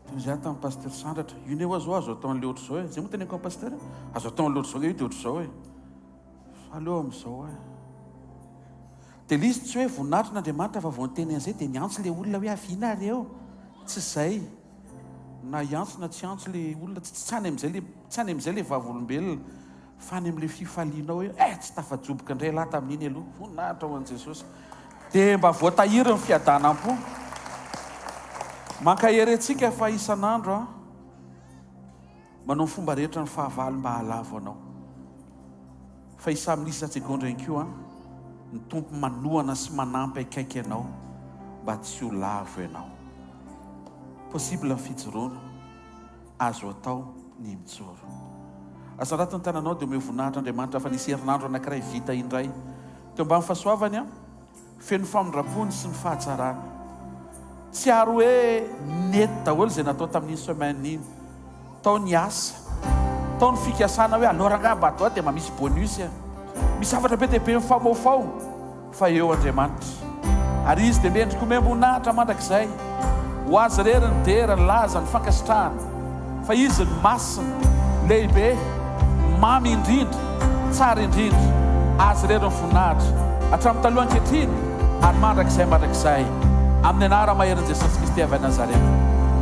F: Toy izany tamin'i Pasteur Sandratra. Io ne hoa zao azo atao an'le ohatr'izao e. Zay moa teneniko amin'i Pasteur e. Azo atao an'le ohatr'izao io dia ohatr'izao e. Fa aleo amin'izao e. Dia le izy tsy hoe voninahitry n'Andriamanitra fa vao niteny an'izay dia niantso le olona hoe avia nareo. Tsy izay. Na hiantso na tsy hiantso le olona, tsy any amin'izay le, tsy any amin'izay le vavolombelona. Fa any amin'ilay fifalianao hoe eh tsy tafajoboka indray ialahy tamin'iny aloha. Voninahitra ho an'i Jesosy. Dia mba voatahiry ny fiadanam-po. Mankahery antsika fa isan'andro an, manao ny fomba rehetra ny fahavalo mba hahalavo anao. Fa isan'ny isan-tsegondra ihany koa an, ny Tompo manohana sy manampy akaiky anao mba tsy ho lavo ianao. Possible ny fijoroana. Azo atao ny mijoro. Asandrato ny tananao dia omeo voninahitra Andriamanitra fa nisy herinandro anankiray vita indray teo ambany fahasoavany an, feno famindrampony sy ny fahatsarany. Tsy ary hoe nety daholo izay natao tamin'iny semaine iny. Tao ny asa, tao ny fikasana hoe aleo rangahy mba atao dia mba misy bonus e. Misy zavatra be dia be mifamoafao. Fa eo Andriamanitra. Ary Izy dia mendrika homem-boninahitra mandrakizay. Ho Azy irery ny dera, ny laza, ny fankasitrahana. Fa Izy no masina, lehibe, mamy indrindra, tsara indrindra. Azy irery ny voninahitra, hatramin'ny taloha ankehitriny ary mandrakizay mandrakizay. Amin'ny anara-maherin'i Jesosy Kristy avy any Nazareta.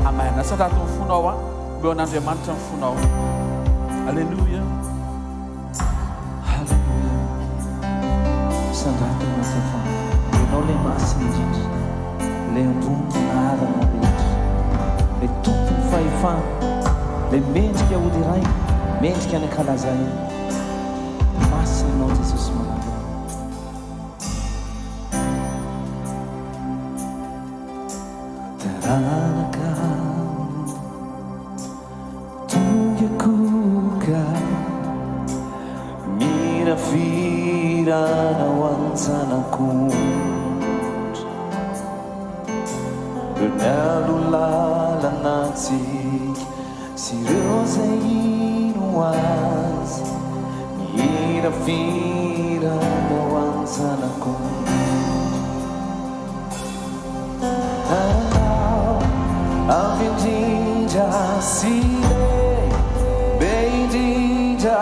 F: Amen. Asandrato ny fonao an. Omeo an'Andriamanitra ny fonao. Aleloia.
E: Haleloia Sandrato anao fa Ianao ilay masina indrindra Ilay ambony anarana rehetra Ilay tompon'ny fahefana Ilay mendrika ho deraina Mendrika ny ankalazaina Masina Ianao Jesosy malala Taranaka Tonga koka miravirana ho an-janak'ondry Ireo nialoha lalana antsika sy ireo izay hino Azy Miravirana ho an-janak'ondry Anao avy indrindra sy lehibe indrindra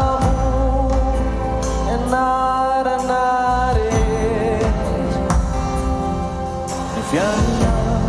E: ambony anarana rehetra. Ny fiainana.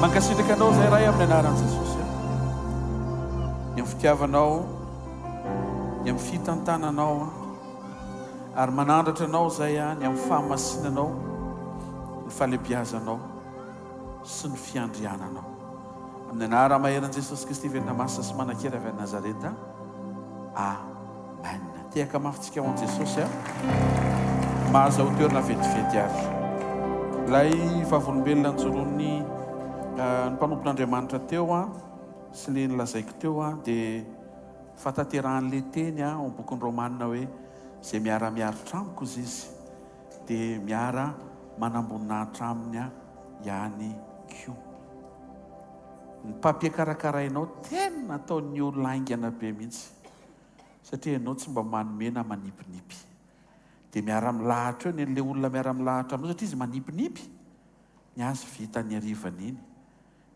F: Mankasitraka anao izay Ray amin'ny anaran'i Jesosy. Ny amin'ny fitiavanao, ny amin'ny fitantananao, ary manandratra anao izay ny amin'ny fahamasinanao, ny fahalebiazanao sy ny fiandriananao. Amin'ny anarana maherin'i Jesosy Kristy velona masina sy manan-kery avy any Nazareta. Amen. Tehaka mafy tsika ho an'i Jesosy a. Mahazahoa toerana vetivety ary. Ilay vavolombelona nijoroan'ny ny mpanompon'Andriamanitra teo a sy le nolazaiko teo a dia fahatanterahan'le teny a ao amin'ny bokin'ny Romana hoe izay miara-miaritra amiko izy izy dia miara manamboninahitra aminy aho ihany koa. Ny papier karakarainao tena ataon'ny olona haingana be mihitsy satria ianao tsy mba manome na manipinipy. Dia miara-milahatra eo ny an'ilay olona miara-milahatra aminao satria izy manipinipy, ny azy vita ny harivan'iny.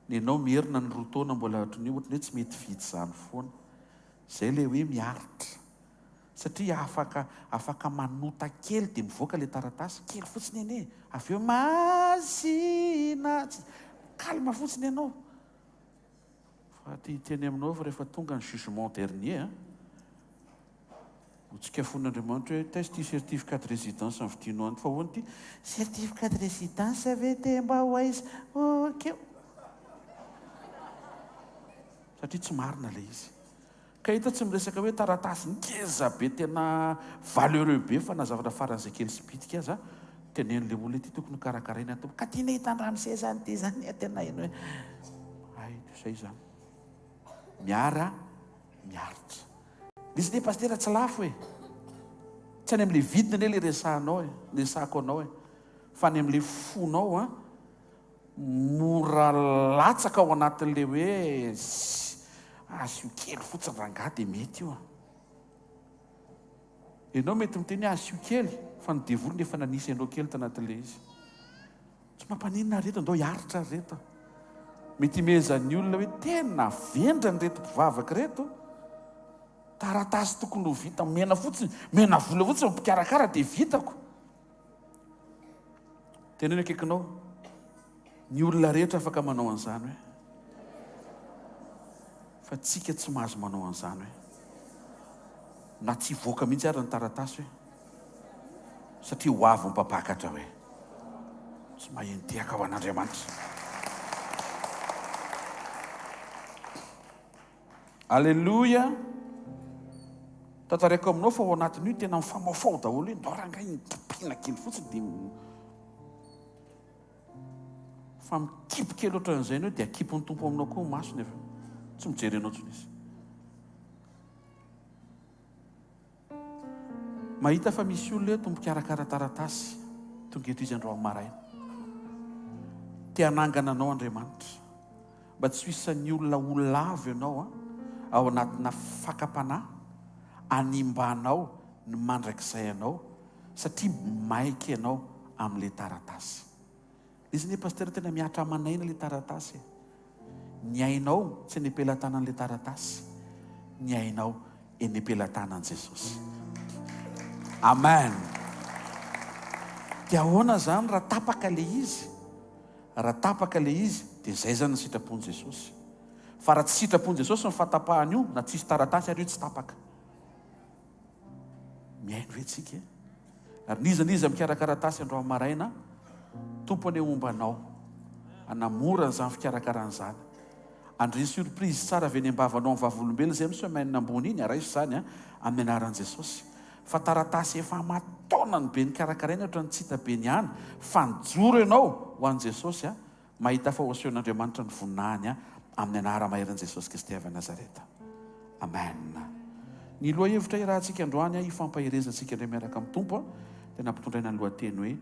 F: Ny anao mierina ny roa taona mbola ohatran'ny hoe ohatran'ny hoe tsy mety vita izany foana. Izay ilay hoe miaritra. Satria afaka afaka manota kely dia mivoaka ilay taratasy, kely fotsiny anie e! Avy eo masina, calme fotsiny ianao. Fa te hiteny aminao fa rehefa tonga ny jugement dernier an, ho tsikafonin'Andriamanitra hoe taiza ity certificat de résidence nividianao an'ity, fa ahoana ity? Certificat de résidence ve dia mba ho aiza? Ok. Satria tsy marina ilay izy. Ka eto tsy miresaka hoe taratasy ngeza be tena valeureux be fa na zavatra faran'izay kely sy bitika aza teneno le olona ity tokony ho karakaraina ato ka tiana hita an-dramose zany ity zany tena heno hoe hay zay zany miara miaritra misy ne pastera tsy lafo e tsy any am'le vidiny anie le resahanao e resahako anao e fa any am'le fonao an Mora latsaka ao anatin'ilay hoe asio kely fotsiny rangahy dia mety io an. Ianao mety miteny hoe asio kely fa ny devoly no efa nanisy anao kely tanatin'ilay izy. Tsy mampaninona ry reto, andao hiaritra ry reto. Mety himehezan'ny olona hoe tena vendrana ireto mpivavaka ireto. Taratasy tokony ho vita, omena fotsiny, omena vola fotsiny mpikarakara dia vitako. Teneno akaikinao, ny olona rehetra afaka manao an'izany hoe. Fa tsika tsy mahazo manao an'izany hoe. Na tsy hivoaka mihitsy ary ny taratasy hoe. Satria ho avy ny mpampakatra hoe. Tsy maheno tehaka ho an'Andriamanitra. Aleloia! Tantaraiko aminao fa ao anatin'io tena mifamaofao daholo hoe ndao rangahy mikipina kely fotsiny dia fa mikipy kely ohatran'izay ianao dia akipin'ny Tompo aminao koa ny masony avy eo. Tsy mijery anao intsony izy. Mahita fa misy olona eto mikarakara taratasy, tonga eto izy androany maraina. Te hanangana anao Andriamanitra. Mba tsy ho isan'ny olona ho lavo ianao ao anatina fakam-panahy hanimbanao ny mandrakizay anao satria maika ianao amin'ilay taratasy. Izy anie Pasteur tena mihatra aman'aina ilay taratasy e. Ny ainao tsy eny am-pelatanan'ilay taratasy, ny ainao eny am-pelatanan'i Jesosy. Amen. Dia ahoana izany raha tapaka ilay izy? Raha tapaka ilay izy dia izay izany ny sitrapon'i Jesosy. Fa raha tsy sitrapon'i Jesosy ny fahatapahana io, na tsisy taratasy ary io tsy tapaka. Mihaino ve tsika e? Ary n'iza n'iza mikarakara tasy androany maraina, Tompo anie homba anao, hanamora an'izany fikarakarana izany. Andria surprise tsara avy eny am-bavanao amin'ny vavolombelona izay amin'ny semaine ambony iny, araiso izany an, amin'ny anaran'i Jesosy. Fa taratasy efa aman-taonany be nikarakaraina ohatran'ny tsy hita be ny any, fa nijoro ianao ho an'i Jesosy an, Mahita fa hoasehon'Andriamanitra ny voninahiny amin'ny anara-maherin'i Jesosy Kristy avy any Nazareta. Amen. Ny lohahevitra iarahantsika androany hifampaherezantsika indray miaraka amin'ny Tompo dia nampitondraina ny lohateny hoe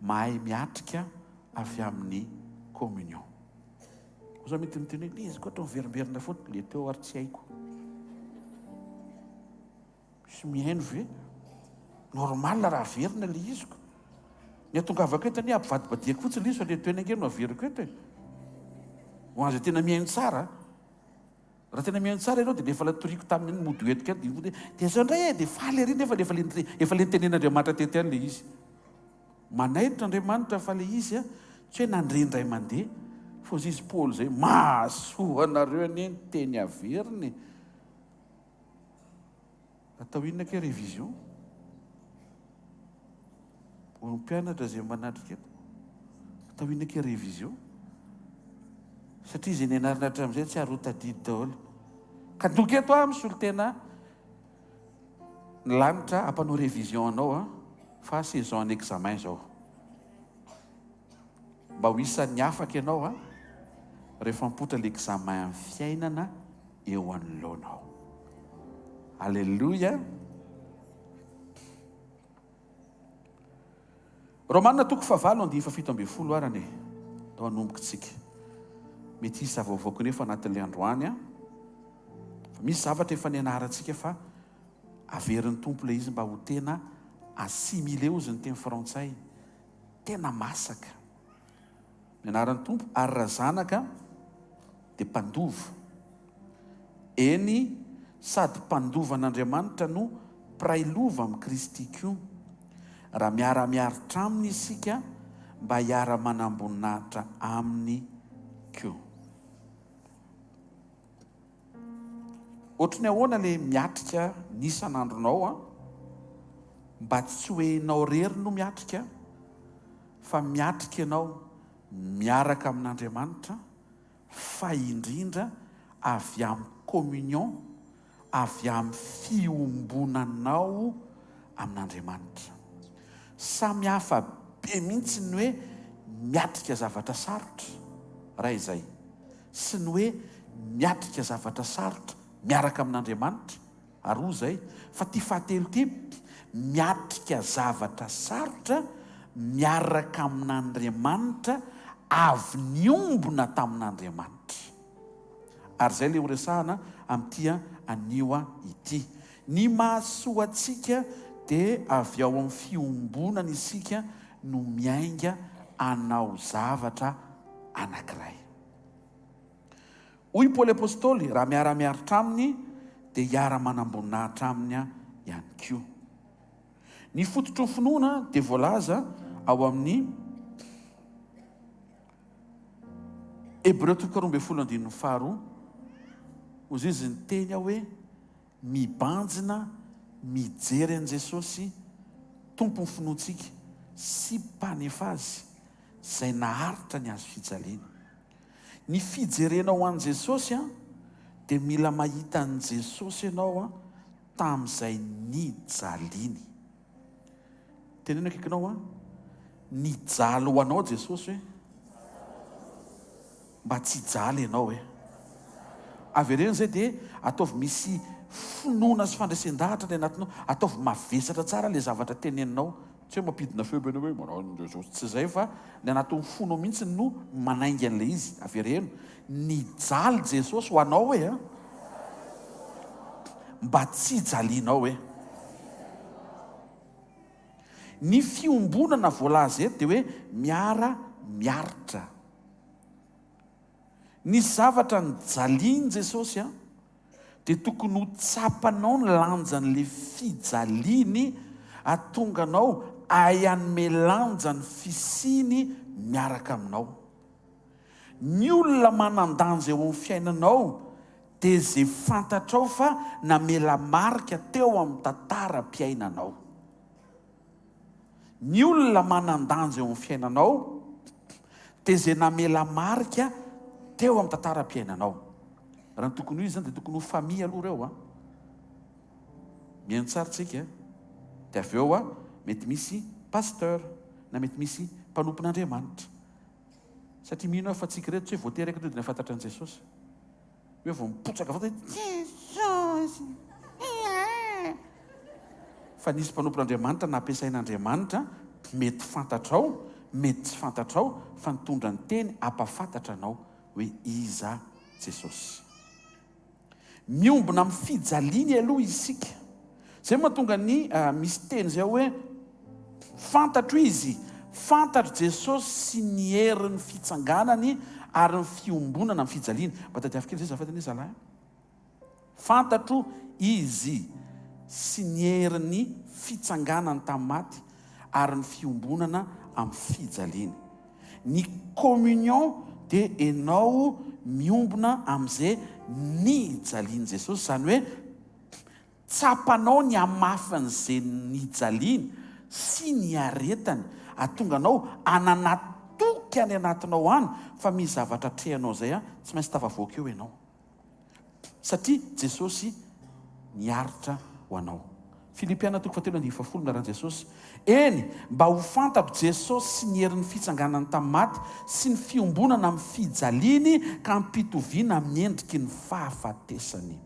F: Mahay miatrika avy amin'ny communion. Oza mety miteny hoe le izy koa toa miverimberina foana, le teo ary tsy haiko. Misy mihaino ve? Normal raha averina ilay izy ko. Ny atongavako eto anie ampivadibadihako fotsiny ilay izy fa ilay teo ange no averiko eto e. Ho an'izay tena mihaino tsara. Raha tena mihaino tsara ianao dia le efa natoriko tamin'iny mody ho entiko any dia dia izao indray e dia faly ery nefa efa le efa le nitenen'Andriamanitra teto ihany ilay izy. Manaitra Andriamanitra fa ilay izy a tsy hoe nandre indray mandeha. Fa hozy izy Paoly izay, mahasoa anareo anie ny teny averina e. Atao inona kay révision? Ho an'ny mpianatra izay manatrika eto, atao inona kay révision? Satria izay nianarana hatramin'izay tsy ary ho tadidy daholo. Ka donc eto aho misolo tena ny lanitra hampanao révision anao an, fa saison an'ny examen izao. Mba ho isan'ny afaka ianao an, rehefa mipoitra ilay examen amin'ny fiainana eo anoloanao. Alléluia. Romana toko fahavalo andininy fahafito ambin'ny folo arany e. Ndao hanomboka tsika. Mety hisy zava-vaovao koa nefa anatin'ilay androany an. Fa misy zavatra efa nianarantsika fa averin'ny Tompo ilay izy mba ho tena assimilé hozy ny teny frantsay. Tena masaka. Ny anaran'ny Tompo ary raha zanaka dia mpandova. Eny, sady mpandova an'Andriamanitra no mpiray lova amin'i Kristy koa, raha miara-miaritra aminy isika mba hiara-manam-boninahitra aminy koa. Ohatry ny ahoana le miatrika ny isan'andronao an? Mba tsy hoe enao rery no miatrika fa miatrika ianao miaraka amin'Andriamanitra fa indrindra avy amin'ny communion, avy amin'ny fiombonanao amin'Andriamanitra. Samy hafa be mihitsy ny hoe miatrika zavatra sarotra, raha izay, sy ny hoe miatrika zavatra sarotra miaraka amin'Andriamanitra, ary hoy izay, fa ity fahatelo ity, miatrika zavatra sarotra miaraka amin'Andriamanitra avy niombona tamin'Andriamanitra. Ary izay ilay horesahana amin'ity anio ity. Ny mahasoa antsika dia avy ao amin'ny fiombonana isika no miainga hanao zavatra anankiray. Hoy Paoly Apostoly, Raha miara-miaritra aminy, dia hiara-manam-boninahitra aminy ihany koa. Ny fototry ny finoana dia voalaza ao amin'ny Hebreo toko 12 andininy faharoa. Hoy izy niteny aho hoe, Mibanjina mijery an'i Jesosy, Tompon'ny finoantsika sy Mpanefa azy, izay naharitra ny hazo fijaliana. Ny fijerenao an'i Jesosy dia mila mahita an'i Jesosy ianao tamin'izay nijaliany. Teneno akaikinao an, nijaly ho anao Jesosy hoe mba tsy hijaly ianao e. Avereno izay dia ataovy misy finoana sy fandresen-dahatra ilay anatinao, ataovy mavesatra tsara ilay zavatra teneninao. Tsy hoe mampidina feo be ianao hoe manao an'i Jesosy, tsy izay fa ny anatin'ny fonao mihitsy no manainga an'ilay izy. Avereno, nijaly Jesosy ho anao e an! Mba tsy hijalianao e! Ny fiombonana voalaza eto dia hoe miara miaritra. Nisy zavatra nijalian'i Jesosy an! dia tokony ho tsapanao ny lanjan'ilay fijaliany hahatonga anao hahay hanome lanja ny fisiany miaraka aminao. Ny olona manan-danja eo amin'ny fiainanao dia izay fantatrao fa namela marika teo amin'ny tantaram-piainanao. Ny olona manan-danja eo amin'ny fiainanao dia izay namela marika teo amin'ny tantaram-piainanao. Raha ny tokony ho izy izany dia tokony ho famille aloha ireo an. Mihaino tsara tsika dia avy eo an, mety misy pasteur na mety misy mpanompon'Andriamanitra. Satria mino aho fa tsika ireto tsy hoe voatery aky tonga dia nahafantatra an'i Jesosy. Hoe vao mipotsaka avy ao dia Jesosy! Fa nisy mpanompon'Andriamanitra nampiasain'Andriamanitra, mety fantatrao, mety tsy fantatrao, fa nitondra ny teny hampafantatra anao hoe iza Jesosy. Miombona amin'ny fijaliany aloha isika. Izay mahatonga ny misy teny izay hoe fantatro izy, fantatro Jesosy sy ny herin'ny fitsanganany ary ny fiombonana amin'ny fijaliany. Mba tadiavo kely izay azafady anie zalahy a. Fantatro izy sy ny herin'ny fitsanganany tamin'ny maty ary ny fiombonana amin'ny fijaliany. Ny communion. dia enao miombona amin'izay nijalian'i Jesosy, izany hoe tsapanao ny hamafin'izay nijaliany sy niaretany, ahatonga anao hanana toky any anatinao any fa misy zavatra atrehanao izay tsy maintsy tafavoaka eo ianao. Satria Jesosy niaritra ho anao. Filipiana toko fahatelo andininy fahafolo Milaran'i Jesosy, Eny, mba ho fantako Jesosy sy ny herin'ny fitsanganany tamin'ny maty sy ny fiombonana amin'ny fijaliany ka hampitoviana amin'ny endriky ny fahafatesany.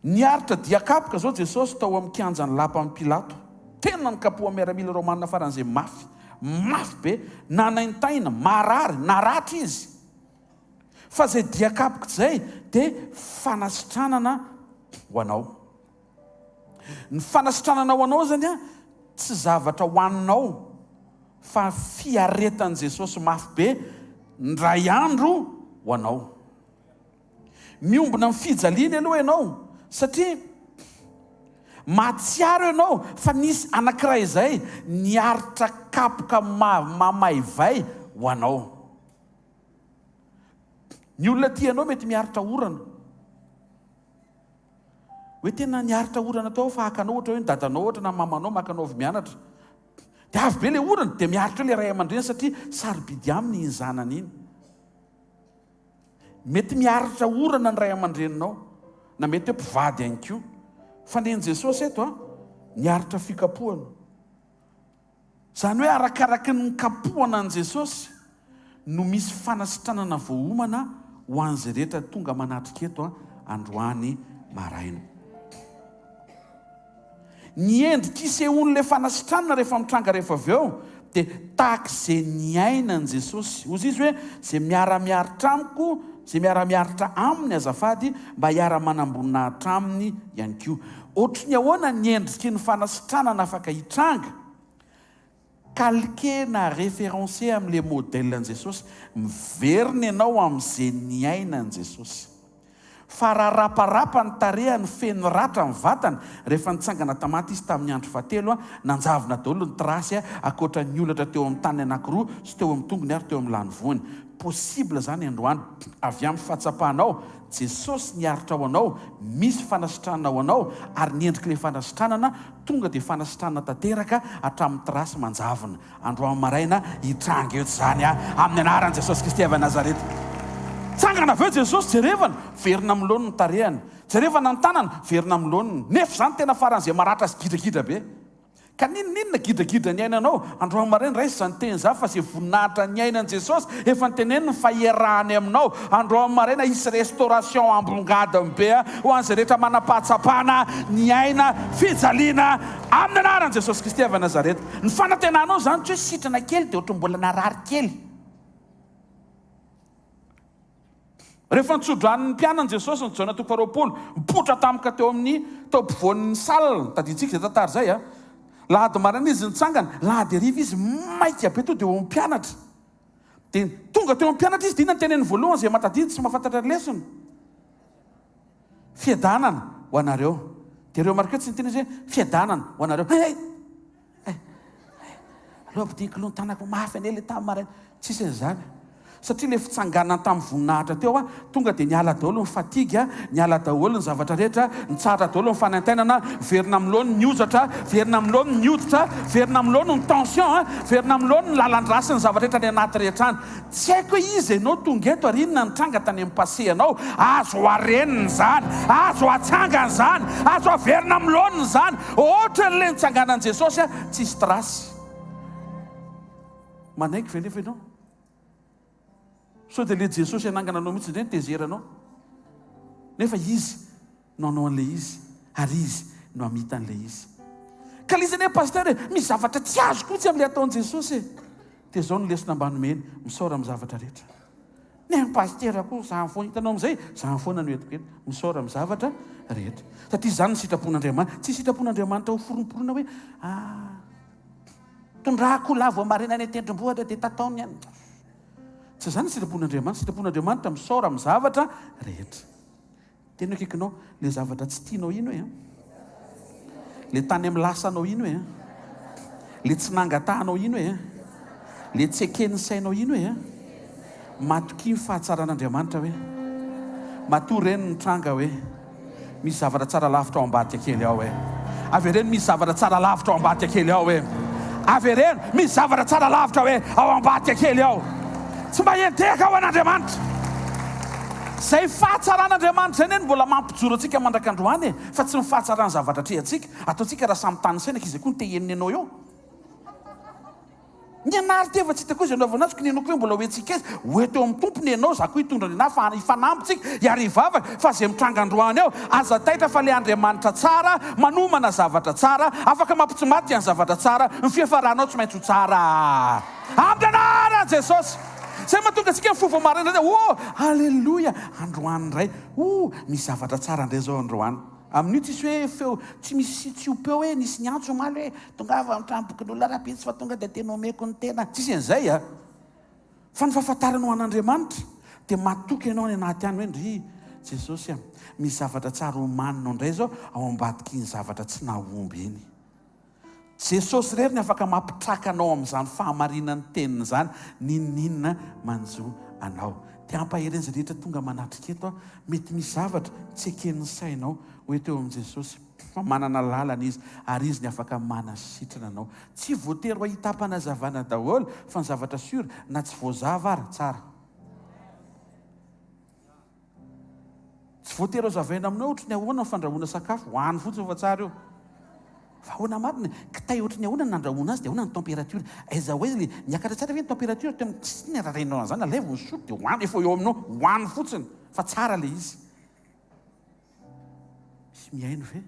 F: Niaritra dia kapoka izao Jesosy tao amin'ny kianjan'ny lapan'i Pilato. Tena nikapohan'ny miaramila romanina faran'izay mafy. Mafy be, nanaintaina, marary, naratra izy. Fa izay dia kapoka izay dia fanasitranana ho anao. Ny fanasitranana ho anao izany tsy zavatra hohaninao fa fiaretan'i Jesosy mafy be indray andro ho anao. Miombona amin'ny fijaliany aloha ianao satria mahatsiaro ianao fa nisy anankiray izay niaritra kapoka mamaivay ho anao. Ny olona tia anao mety miaritra orana. Hoe tena niaritra orana tao fa haka anao ohatra hoe ny dadanao ohatra na ny mamanao maka anao avy mianatra. Dia avy be ilay orana dia miaritra eo ilay ray aman-dreny satria sarobidy aminy iny zanany iny. Mety miaritra orana ny ray aman-dreninao, na mety hoe mpivady ihany koa. Fa nen'i Jesosy eto an, niaritra fikapohana. Izany hoe arakaraky ny nikapohana an'i Jesosy no misy fanasitranana voaomana ho an'izay rehetra tonga manatrika eto androany maraina. Ny endrika isehoan'ilay fanasitranana rehefa mitranga rehefa avy eo dia tahaka izay niainan'i Jesosy. Hozy izy hoe, Izay miara-miaritra amiko, izay miara-miaritra aminy azafady, mba hiara-manam-boninahitra aminy ihany koa. Ohatry ny ahoana ny endriky ny fanasitranana afaka hitranga? Calquer na référencer amin'ilay modèle an'i Jesosy. Miverina ianao amin'izay niainan'i Jesosy. Fa raha raparapa ny tarehany feno ratra ny vatany rehefa nitsangana tamaty izy tamin'ny andro fahatelo, nanjavona daholo ny trace ankoatra ny holatra teo amin'ny tanany anankiroa sy teo amin'ny tongony ary teo amin'ny lanivoany. Possible izany androany avy amin'ny fahatsapanao Jesosy niaritra ho anao, misy fanasitranana ho anao ary ny endrik'ilay fanasitranana Tonga dia fanasitranana tanteraka hatramin'ny trace manjavona. Androany maraina hitranga eto izany amin'ny anaran'i Jesosy Kristy avy Nazareta. Tsangana avy eo Jesosy, jerevana, verina amin'ny laoniny ny tarehany. Jerevana ny tanany, verina amin'ny laoniny. Nefa izany tena faran'izay maratra sy gidragidra be. Ka n'inon'inona gidragidra niainanao, androany maraina raiso izany teny izany fa izay voninahitra niainan'i Jesosy efa noteneniny fa hiarahany aminao. Androany maraina hisy restauration ambongadiny be ho an'izay rehetra manam-pahatsapana niaina fijaliana amin'ny anaran'i Jesosy Kristy avy Nazareta. Ny fanantenanao izany tsy hoe sitrana kely dia ohatran'ny mbola narary kely. Rehefa nitso-drano ny mpianany Jesosy, ny Jaona toko faharoapolo, nipoitra tampoka teo amin'ny tao ampovoan'ny salle, tadidintsika izay tantara izay a. Lahady maraina izy nitsangana, lahady hariva izy maika be tonga dia eo amin'ny mpianatra. Dia tonga teo amin'ny mpianatra izy, dia inona no teneniny voalohany izay mahatadidy sy mahafantatra ny lesona? Fiadanana ho anareo. Dia remarqueo tsy niteny izy hoe fiadanana ho anareo. Hey, hey! Hey, hey! Aleo ampidiniko aloha ny tanako mafy anie ilay tamin'ny maraina. Tsisy an'izany. Satria ilay fitsanganana tamin'ny voninahitra teo, tonga dia niala daholo ny fatigue, niala daholo ny zavatra rehetra, nitsahatra daholo ny fanaintainana, verina amin'ny laoniny ny hozatra, verina amin'ny laoniny ny hoditra, verina amin'ny laoniny ny tension, verina amin'ny laoniny ny lalan-drà sy ny zavatra rehetra any anaty rehetra any. Tsy haiko hoe iza ianao tonga eto ary inona ny tranga tany amin'ny passé anao. Azo harenina izany, azo atsangana izany, azo averina amin'ny laoniny izany. Ohatran'ilay nitsanganan'i Jesosy, tsisy trace. Manaiky ve nefa ianao? Sao dia ilay Jesosy hanangana anao mihitsy indray no tezeranao? Nefa Izy no hanao an'ilay izy, ary Izy no hamita an'ilay izy. Ka ilay izy anie Pasteur e, misy zavatra tsy azoko mihitsy amin'ilay ataon'i Jesosy e. Dia izao no lesona mba nomeny, misaora amin'ny zavatra rehetra. Ny an'i Pasitera koa izany foana, hitanao amin'izay, izany foana no entiko eto, misaora amin'ny zavatra rehetra. Satria izany no sitrapon'Andriamanitra. Tsy sitrapon'Andriamanitra ho foromporonina hoe, ah, Tondrako lahy voamarina any an-tendrombohitra dia tataony any. Tsy izany ny sitrapon'Andriamanitra. Sitrapon'Andriamanitra misaora amin'ny zavatra rehetra. Tena akaikinao, le zavatra tsy tianao iny hoe an. Le tany amin'ny lasanao iny hoe an. Le tsy nangatahanao iny hoe an. Le tsy eken'ny sainao iny hoe a! Matokia ny fahatsaran'Andriamanitra hoe. Matoa ireny mitranga hoe. Misy zavatra tsara lavitra ao ambadika kely ao hoe. Avereno misy zavatra tsara lavitra ao ambadika kely ao hoe. Avereno misy zavatra tsara lavitra hoe ao ambadika kely ao. Tsy mba hiantehaka ho an'Andriamanitra. Izay fahatsaran'Andriamanitra izay anie no mbola mampijoro antsika mandrak'androany e, fa tsy ny fahatsaran'ny zavatra atrehantsika. Ataontsika raha samy tanisaina ankizy koa ny te henony anao eo. Ny anah ry teva tsy hitako izay anaovana azy ko ny anao koa hoe mbola ho hetsika aiza? Ho eto eo amin'ny Tompo ny anao za koa hitondra ny anah fa hifanampy tsika hiary hivavaka fa izay mitranga androany eo aza taitra fa le Andriamanitra tsara manomana zavatra tsara afaka mampitsimadika ny zavatra tsara ny fiafaranao tsy maintsy ho tsara amin'ny anaran'i Jesosy Izay mahatonga antsika mifoha vao maraina indray oh aleloia androany indray oh misy zavatra tsara indray izao androany Amin'io tsisy hoe feo, tsy misy tsiopeo hoe nisy niantso omaly hoe tongava amin'ny tranom-bokin'olona rahampitso fa tonga dia tena omeko ny tena. Tsisy an'izay a! Fa ny fahafantaranao an'Andriamanitra dia matoky ianao any anaty any hoe ndry Jesosy a, misy zavatra tsara omaninao indray izao ao ambadik'iny zavatra tsy nahomby iny. Jesosy irery ny afaka mampitraka anao amin'izany fahamarinan'ny teniny izany, n'inon'inona manjo anao. Te hampahery izay rehetra tonga manatrika eto aho, mety misy zavatra tsy eken'ny sainao ho eto eo amin'i Jesosy, fa manana lalana Izy, ary Izy ny afaka manasitrana anao. Tsy voatery ho ahitam-panazavana daholo, fa ny zavatra sûr, na tsy voazava ary, tsara. Tsy voatery hazavaina aminao ohatry ny ahoana ny fandrahoana sakafo, hohano fotsiny fa tsara io. Fa ahoana marina e? Kitay ohatry ny ahoana ny nandrahoana azy dia ahoana ny température? Aiza ho aiza le miakatra tsara ve ny température teo amin'ny tsy ny rarahinao an'izany, alaivo ny sotro dia hohano, efa eo aminao, hohano fotsiny fa tsara le izy. Misy mihaino ve?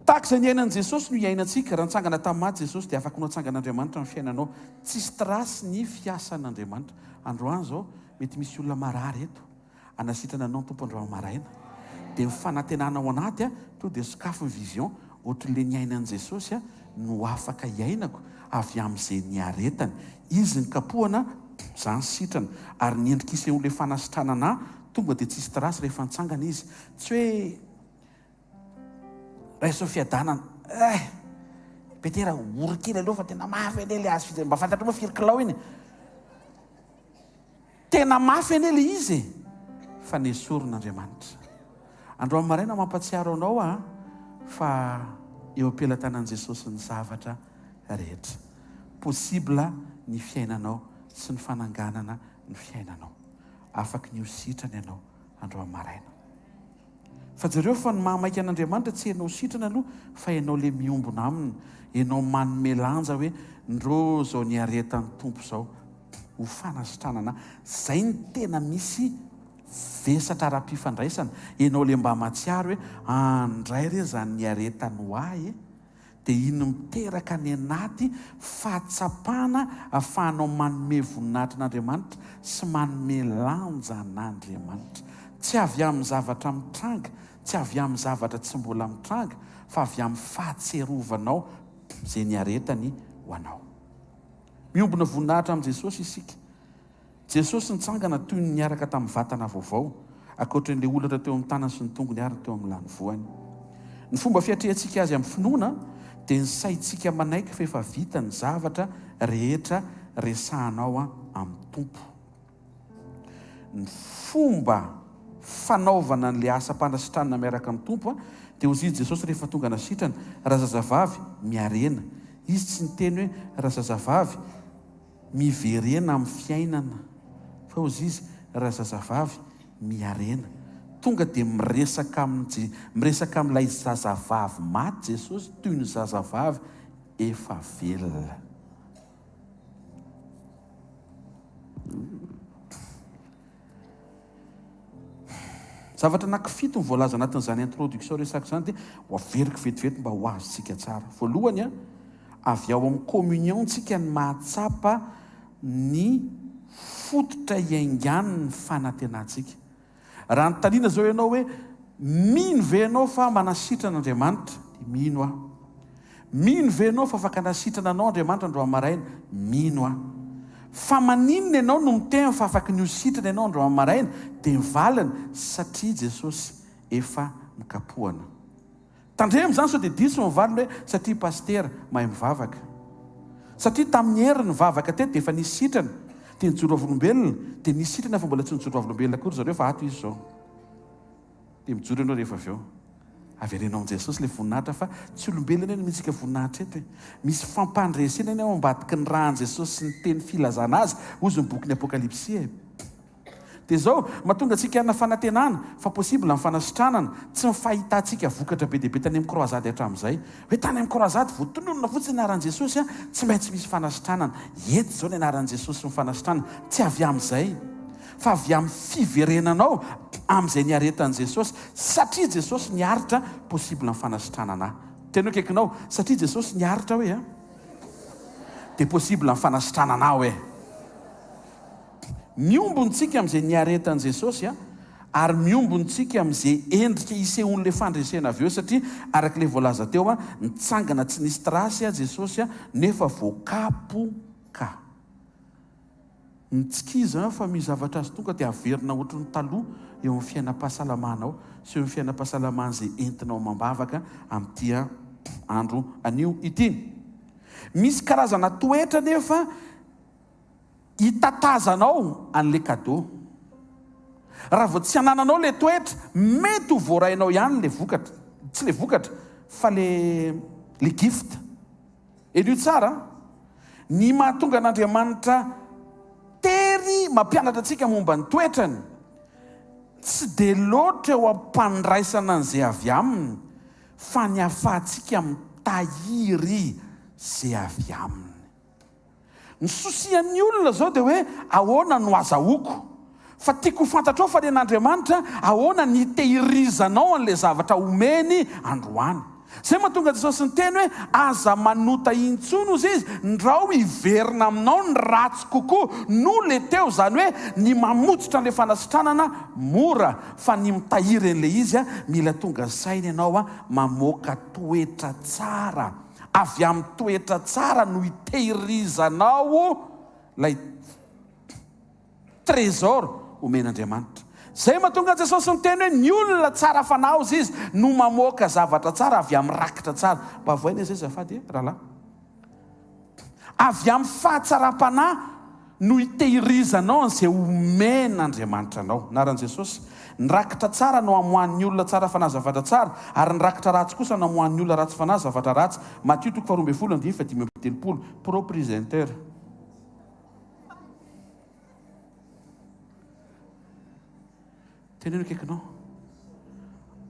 F: Tahaka izay niainan'i Jesosy no iainantsika. Raha nitsangana tamin'ny maty Jesosy dia afaka natsangan'Andriamanitra ny fiainanao. Tsisy trace ny fiasan'Andriamanitra. Androany izao, mety misy olona marary eto. Hanasitrana anao ny Tompo androany maraina. Dia ny fanantenana ao anaty, tonga dia sokafy ny vision, ohatran'ilay niainan'i Jesosy no afaka iainako avy amin'izay niaretany. Izy nikapohana, za nisitrana. Ary ny endrika isehoan'ilay fanasitranana ahy, tonga dia tsisy trace rehefa nitsangana izy. Tsy hoe. Raiso ny fiadanana. Eh! Petera, ory kely aloha fa tena mafy anie le hazo fijaliana. Mba fantatrao moa firy kilao iny? Tena mafy anie le izy e! Fa nesorin'Andriamanitra. Androany maraina mampatsiaro anao aho fa eo am-pelatanan'i Jesosy ny zavatra rehetra. Possible ny fiainanao sy ny fananganana ny fiainanao. Afaky ny ho sitrana ianao androany maraina. Fa jereo fa ny maha maika an'Andriamanitra tsy ianao sitrana aloha fa ianao le miombona aminy, ianao manome lanja hoe ndrô zao niaretan'ny Tompo zao ho fanasitranana ahy, zay ny tena misy vesatra ara-pifandraisana, ianao le mba matsiaro hoe andray re zany niaretany ho ahy e! dia iny miteraka any anaty fahatsapana ahafahanao manome voninahitra an'Andriamanitra sy manome lanja an'Andriamanitra. Tsy avy amin'ny zavatra mitranga, tsy avy amin'ny zavatra tsy mbola mitranga, fa avy amin'ny fahatsiarovanao izay niaretany ho anao. Miombona voninahitra amin'i Jesosy isika. Jesosy nitsangana toy ny niaraka tamin'ny vatana vaovao, ankoatra an'ilay holatra teo amin'ny tanany sy ny tongony ary ny teo amin'ny lanivoany. Ny fomba fiatrehantsika azy amin'ny finoana dia ny saintsika manaiky fa efa vita ny zavatra rehetra resahanao amin'ny Tompo. Ny fomba fanaovana an'ilay asam-panasitranana miaraka amin'ny Tompo dia hoy izy Jesosy rehefa tonga nasitrana, Razazavavy, miarena. Izy tsy niteny hoe, Razazavavy, Miverena amin'ny fiainana. Fa hozy izy, razazavavy, miarena. Tonga dia miresaka amin'i, miresaka amin'ilay zazavavy maty Jesosy toy ny zazavavy efa velona. Zavatra anankifito ny voalaza anatin'izany introduction resako izany dia ho averiko vetivety mba ho azontsika tsara. Voalohany, avy ao amin'ny communion tsika ny mahatsapa ny fototra iaingan'ny fanantenantsika. Raha anontaniana izao ianao hoe mino ve ianao fa manasitrana Andriamanitra? Dia mino aho. Mino ve ianao fa afaka nasitrana anao Andriamanitra androany maraina? Mino aho. Fa maninona ianao no miteny fa afaky ny ho sitrana ianao androany maraina? Dia ny valiny, satria Jesosy efa nokapohana. Tandremo izany sao dia diso ny valiny hoe satria pasitera mahay mivavaka. Satria tamin'ny hery ny vavaka teto dia efa nisy sitrana, dia nijoro vavolombelona, dia nisy sitrana fa mbola tsy nijoro vavolombelona akory zareo fa ato izy izao. Dia mijoro ianao rehefa avy eo. Avereno amin'i Jesosy ilay voninahitra fa tsy olombelona anie no omentsika voninahitra eto e. Misy fampandresena anie ao ambadiky ny ràn'i Jesosy sy ny teny filazana azy, hozy ny bokin'ny Apokalypsy e. Dia izao, mahatonga antsika hanana fanantenana fa possible ny fanasitranana, tsy ny fahitantsika vokatra be dia be tany amin'ny croisade hatramin'izay. Hoe tany amin'ny croisade voatononina fotsiny ny anaran'i Jesosy an, tsy maintsy misy fanasitranana. Eto izao ny anaran'i Jesosy sy ny fanasitranana, tsy avy amin'izay. Fa avy amin'ny fiverenanao amin'izay niaretan'i Jesosy, satria Jesosy niaritra, possible ny fanasitranana ahy. Tena akaikinao, satria Jesosy niaritra hoe an, dia possible ny fanasitranana ahy hoe. Miombontsika amin'izay niaretan'i Jesosy an, ary miombontsika amin'izay endrika isehoan'ilay fandresena avy eo, satria araka ilay voalaza teo an, nitsangana tsy nisy trace Jesosy an, nefa voakapoka. Mitsikiza fa misy zavatra azo tonga dia averina ohatry ny taloha eo amin'ny fiainam-pahasalamanao sy eo amin'ny fiainam-pahasalamana izay entinao amam-bavaka amin'ity andro anio ity. Misy karazana toetra anefa hitatazanao an'ilay cadeau. Raha vao tsy anananao ilay toetra, mety ho voarainao ihany ilay vokatra, tsy ilay vokatra fa ilay gift. Henoy tsara an! Ny mahatonga an'Andriamanitra tery mampianatra antsika momba ny toetrany, tsy dia loatra eo am-pandraisana an'izay avy aminy, fa ny ahafahantsika mitahiry izay avy aminy. Ny souci-n'ny olona izao dia hoe ahoana no azahoako? Fa tiako ho fantatrao fa ren'Andriamanitra ahoana ny hitehirizanao an'ilay zavatra omeny androany. Izay mahatonga Jesosy niteny hoe aza manota intsony hozy izy ndrao hiverina aminao ny ratsy kokoa noho le teo, izany hoe ny mamotsitra an'ilay fanasitranana mora fa ny mitahiry an'ilay izy mila tonga saina ianao mamoaka toetra tsara. Avy amin'ny toetra tsara no hitehirizanao ilay trésor omen'Andriamanitra. Izay mahatonga an'i Jesosy niteny hoe ny olona tsara fanahy hozy izy no mamoaka zavatra tsara avy amin'ny rakitra tsara. Mba avoaina izay azafady e, rahalahy. Avy amin'ny fahatsaram-panahy no hitehirizanao an'izay omen'Andriamanitra anao. Anaran'i Jesosy. Ny rakitra tsara no amoahan'ny olona tsara fanahy zavatra tsara, ary ny rakitra ratsy kosa no amoahan'ny olona ratsy fanahy zavatra ratsy. Matio toko faharoa ambinifolo andininy fahadimy ambitelo-polo. Pro presenter. Teneno akaikinao.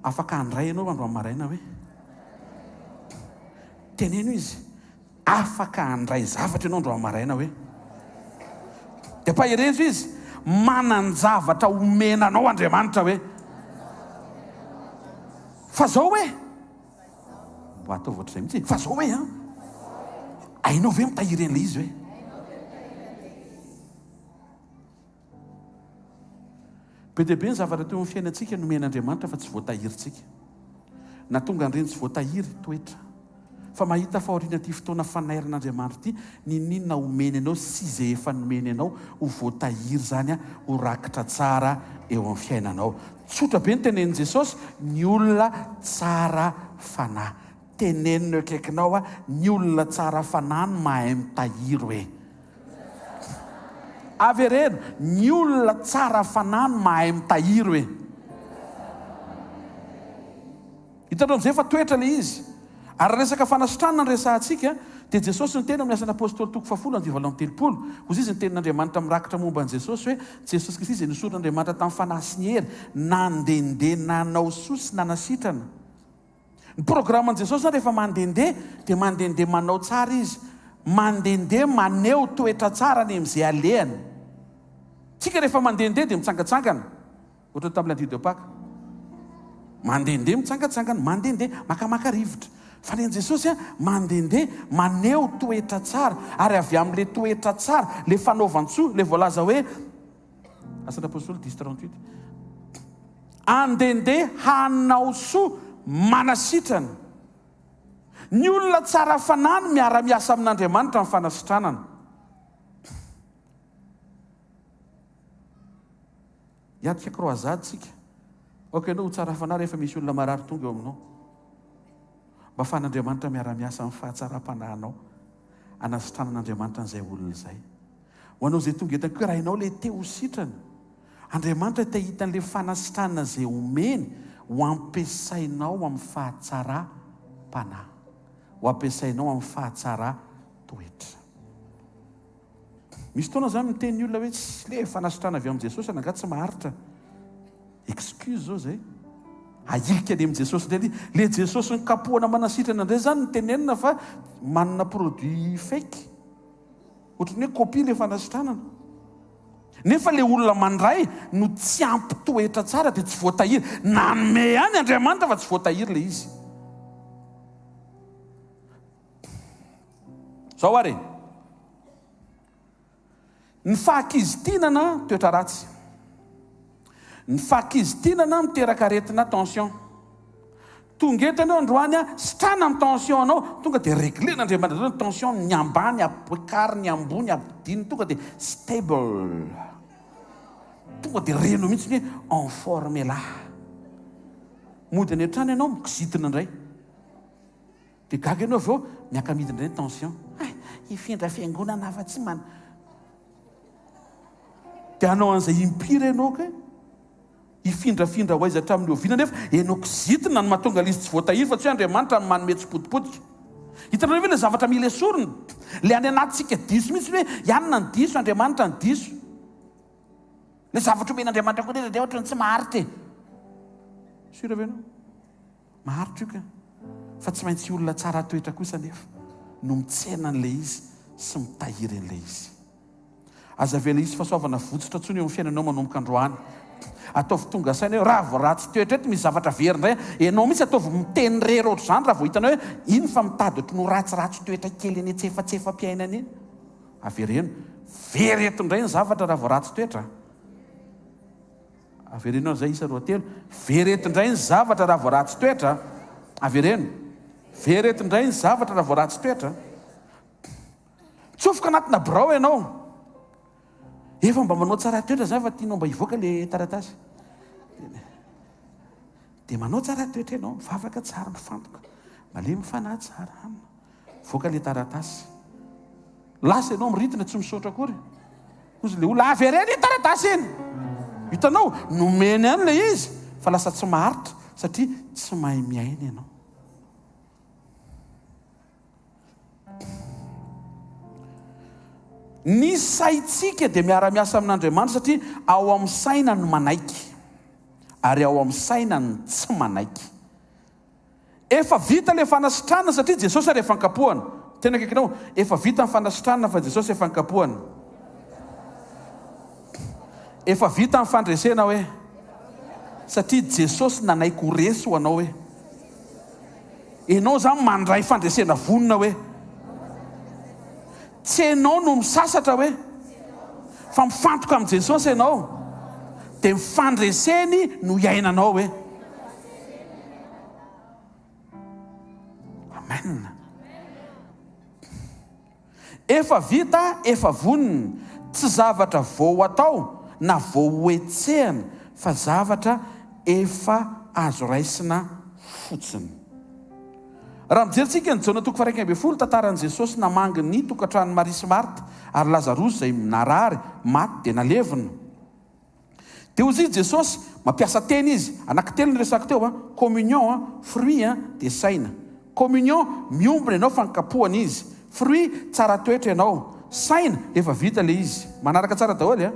F: Afaka handray ianao androany maraina hoe. Teneno izy. Afaka handray zavatra ianao androany maraina hoe. Dia ampaherezo izy. Manan-javatra omena anao Andriamanitra hoe. Fa zao hoe. Mba ataovy ohatr'izay mihitsy e. Fa zao hoe an. Hainao ve mitahiry an'ilay izy hoe. Be dia be ny zavatra teo amin'ny fiainantsika nomen'Andriamanitra fa tsy voatahirintsika. Nahatonga an'ireny tsy voatahiry, toetra. Fa mahita fa aorian'ity fotoana fanairan'Andriamanitra ity, n'inon'inona omeny anao sy izay efa nomeny anao, ho voatahiry izany, ho rakitra tsara eo amin'ny fiainanao. Tsotra be ny tenenin'i Jesosy, ny olona tsara fanahy. Tenenina eo akaikinao, ny olona tsara fanahy no mahay mitahiry hoe. Avereno, ny olona tsara fanahy no mahay mitahiry hoe. Hitanao amin'izay fa toetra ilay izy. Ary raha resaka fanasitranana no resahantsika, dia Jesosy niteny ao amin'ny Asan'ny Apostoly toko fahafolo andininy 38. Hozy izy ny tenin'Andriamanitra mirakitra momba an'i Jesosy hoe, Jesosy Kristy izay nosoron'Andriamanitra tamin'ny fanahy sy ny hery, nandehandeha nanao soa sy nanasitrana. Ny programan'i Jesosy zany rehefa mandehandeha dia mandehandeha manao tsara izy. Mandehandeha maneho toetra tsara any amin'izay alehany. Tsika rehefa mandehandeha dia mitsangatsangana. Ohatran'ny tamin'ny lundi de Pâques. Mandehandeha mitsangatsangana, mandehandeha makamaka rivotra. Fa ny an'i Jesosy a, mandehandeha maneho toetra tsara. Ary avy amin'ilay toetra tsara, ilay fanaovan-tsoa, ilay voalaza hoe Asan'ny Apostoly dix 38. Andehandeha hanao soa manasitrana. Ny olona tsara fanahy no miara-miasa amin'Andriamanitra amin'ny fanasitranana. Hiatrika croisade tsika. Aoka ianao ho tsara fanahy rehefa misy olona marary tonga eo aminao. Mba afahan'Andriamanitra miara-miasa amin'ny fahatsaram-panahinao. Hanasitranan'Andriamanitra an'izay olona izay. Ho anao izay tonga eto koa, raha ianao ilay te ho sitrana, Andriamanitra te hahita an'ilay fanasitranana izay omeny ho ampiasainao amin'ny fahatsaram-panahy, ho ampiasainao amin'ny fahatsara-toetra. Misy fotoana izany miteny ny olona hoe tsy le fanasitrana avy amin'i Jesosy angaha tsy maharitra. Excuse zao zay. Ahilika any amin'i Jesosy indray le le Jesosy nikapohana manasitrana indray zany no tenenina fa manana produit fake. Ohatran'ny hoe copie le fanasitranana. Nefa le olona mandray no tsy ampy toetra tsara dia tsy voatahiry. Nanome ihany Andriamanitra fa tsy voatahiry le izy. Zao ary e. Ny fahakizitinana toetra ratsy. Ny fahakizitinana miteraka aretina tension. Tonga eto ianao androany a, sitrana ny tension anao, tonga dia reglen'Andriamanitra daholo ny tension, ny ambany ampiakariny, ny ambony ampidininy, tonga dia stable. Tonga dia renao mihitsy ny hoe en forme elah. Mody any an-trano ianao mikizitina indray. Dia gaga ianao avy eo, miaka-midina indray ny tension. Hay, hifindra fiangonana afa tsy man. Dia hanao an'izay impiry ianao kay? Hifindrafindra ho aiza hatramin'ny oviana nefa ianao kizitina no mahatonga ilay izy tsy voatahiry fa tsy hoe Andriamanitra no manome tsipotipotika. Hitanareo ve ilay zavatra mila esorina? Ilay any anatintsika diso mihitsy hoe ianona ny diso, Andriamanitra ny diso. Ilay zavatra omen'Andriamanitra koa nefa dia ohatran'ny tsy maharitra e. Sûr ve ianao? Maharitra io ka! Fa tsy maintsy olona tsara toetra kosa anefa no mitsena an'ilay izy sy mitahiry an'ilay izy. Aza avela hisy fahasoavana votsotra intsony eo amin'ny fiainanao manomboka androany. Ataovy tonga saina hoe raha vao ratsy toetra eto misy zavatra very indray. Ianao mihitsy ataovy miteny irery ohatr'izany raha vao hitanao hoe iny fa mitady ohatry ny ho ratsiratsy toetra kely eny antsefatsefam-piainana iny. Avereno. Very eto indray ny zavatra raha vao ratsy toetra. Avereno an'izay isa roatelo. Very eto indray ny zavatra raha vao ratsy toetra. Avereno. Very eto indray ny zavatra raha vao ratsy toetra. Tsofoka anatina birao ianao. Efa mba manao tsara toetra zany fa tianao mba hivoaka le taratasy. Dia manao tsara toetra ianao, mivavaka tsara, mifantoka, malemy fanahy tsara. Mivoaka le taratasy. Lasa ianao miridina tsy misaotra akory. Hozy le olona, avereno iny taratasy iny. Hitanao, nomeny ihany le izy fa lasa tsy maharitra satria tsy mahay miaina ianao. Ny saintsika dia miara-miasa amin'Andriamanitra satria ao amin'ny saina no manaiky ary ao amin'ny saina no tsy manaiky. Efa vita ilay fanasitranana satria Jesosy ary efa nkapohana. Tena akaikinao, efa vita ny fanasitranana fa Jesosy efa nkapohana. Efa vita ny fandresena hoe satria Jesosy nanaiky ho resy ho anao hoe. Enao zany mandray fandresena vonona hoe. Tsy enao no misasatra hoe fa mifantoka amin'i Jesosy enao dia ny fandreseny no iainanao hoe. Amen. Efa vita, efa vonona. Tsy zavatra vao ho atao na vao ho hetsehana fa zavatra efa azo raisina fotsiny. Raha mijery tsika ny Jaona toko faha 11, tantaran'i Jesosy namangy ny tokantranon'i Maria sy Marta ary Lazarosy izay narary, maty dia nalevina. Dia hozy izy Jesosy, mampiasa teny izy, anankitelo ny resako teo an, communion an, fruit an, dia saina. Communion, miombona ianao fa nikapohana izy. Fruit, tsara toetra ianao. Saina, efa vita ilay izy. Manaraka tsara daholo an.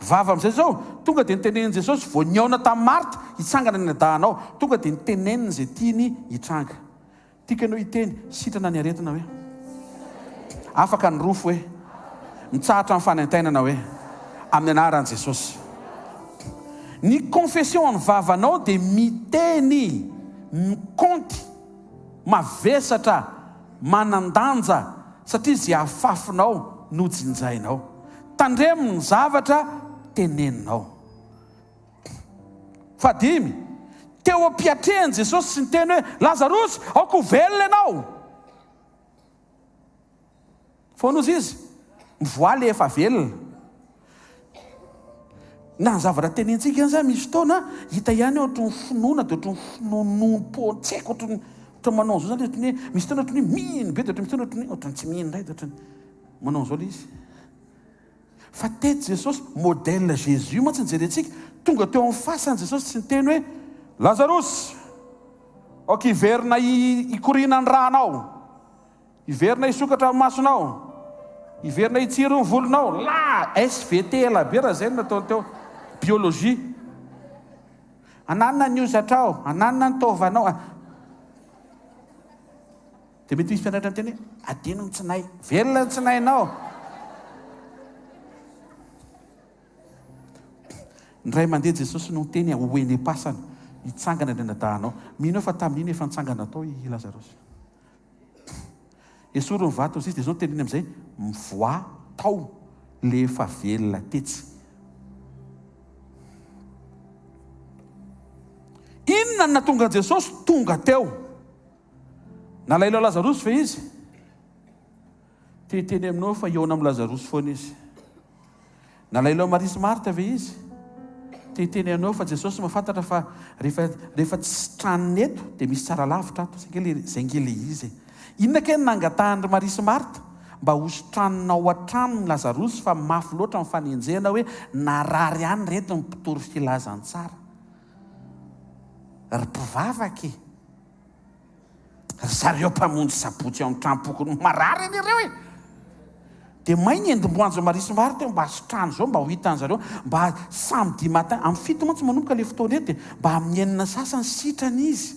F: Vava amin'izay izao, tonga dia notenenin'i Jesosy, vao nihaona tamin'i Marta, hitsangana ny anadahinao. Tonga dia noteneniny izay tiany hitranga. Tiako ianao hiteny, sitrana ny aretina hoe. Afaka ny rofy hoe. Mitsahatra ny fanaintainana hoe. Amin'ny anaran'i Jesosy. Ny confession amin'ny vavanao dia miteny, mikaonty, mavesatra, manan-danja, satria izay afafinao no jinjainao. Tandremo ny zavatra teneninao. Fahadimy, teo am-piatrehan'i Jesosy sy niteny hoe, Lazarosy, aoka ho velona ianao! Foana ozy izy, mivoaha le efa velona. Na ny zavatra tenentsika aza misy fotoana hita ihany ohatry ny finoana dia ohatry ny finoanoam-poana, tsy haiko ohatry ny. Ohatran'ny manao an'izao zany ilay ohatran'ny hoe misy fotoana ohatran'ny hoe mino be dia ohatran'ny misy fotoana ohatran'ny hoe ohatran'ny tsy mino indray dia ohatran'ny manao an'izao ilay izy. Fa teto Jesosy, modèle Jésus mantsy no jerentsika, tonga teo amin'ny fasana Jesosy tsy niteny hoe Lazarosy, aoka hiverina hikoriana ny rànao. Hiverina hisokatra ny masonao. Hiverina hitsiry ny volonao. La! SVT ela be raha izay no nataony teo. Biologie. Ananona ny hozatrao, ananona ny taovanao. Dia mety misy mpianatra miteny hoe, adino ny tsinay. Velona ny tsinainao. Indray mandeha Jesosy no niteny ho eny am-pasana, hitsangana ny anadahinao. Mino aho fa tamin'iny efa nitsangana tao i Lazarosy. Esory ny vato hozy izy dia izao no teneniny amin'izay, mivoaha tao le efa velona tetsy. Inona no nahatonga an'i Jesosy tonga teo? Nalailo Lazarosy ve izy? Te hiteny aminao fa hihaona amin'i Lazarosy foana izy. Nalailo an'i Maria sy Marta ve izy? Te hiteny anao fa Jesosy mahafantatra fa rehefa rehefa tsy sitranina eto dia misy tsara lavitra ato. Zay nge le zay nge le izy e. Inona kay no nangatahan'i Maria sy Marta? Mba ho sitranina ao an-tranony Lazarosy fa mafy loatra ny fanenjehana hoe narary any reto ny mpitory filazantsara. Ry mpivavaka e! Ry zareo mpamonjy sabotsy ao amin'ny tranom-pokony marary anie ireo e! Dia may ny endim-boanjo Maria sy Marthe mba sitrano izao mba ho hitan-dry zareo mba samedi matin amin'ny fito mantsy manomboka ilay fotoana eto dia mba amin'ny enina sasany sitrana izy.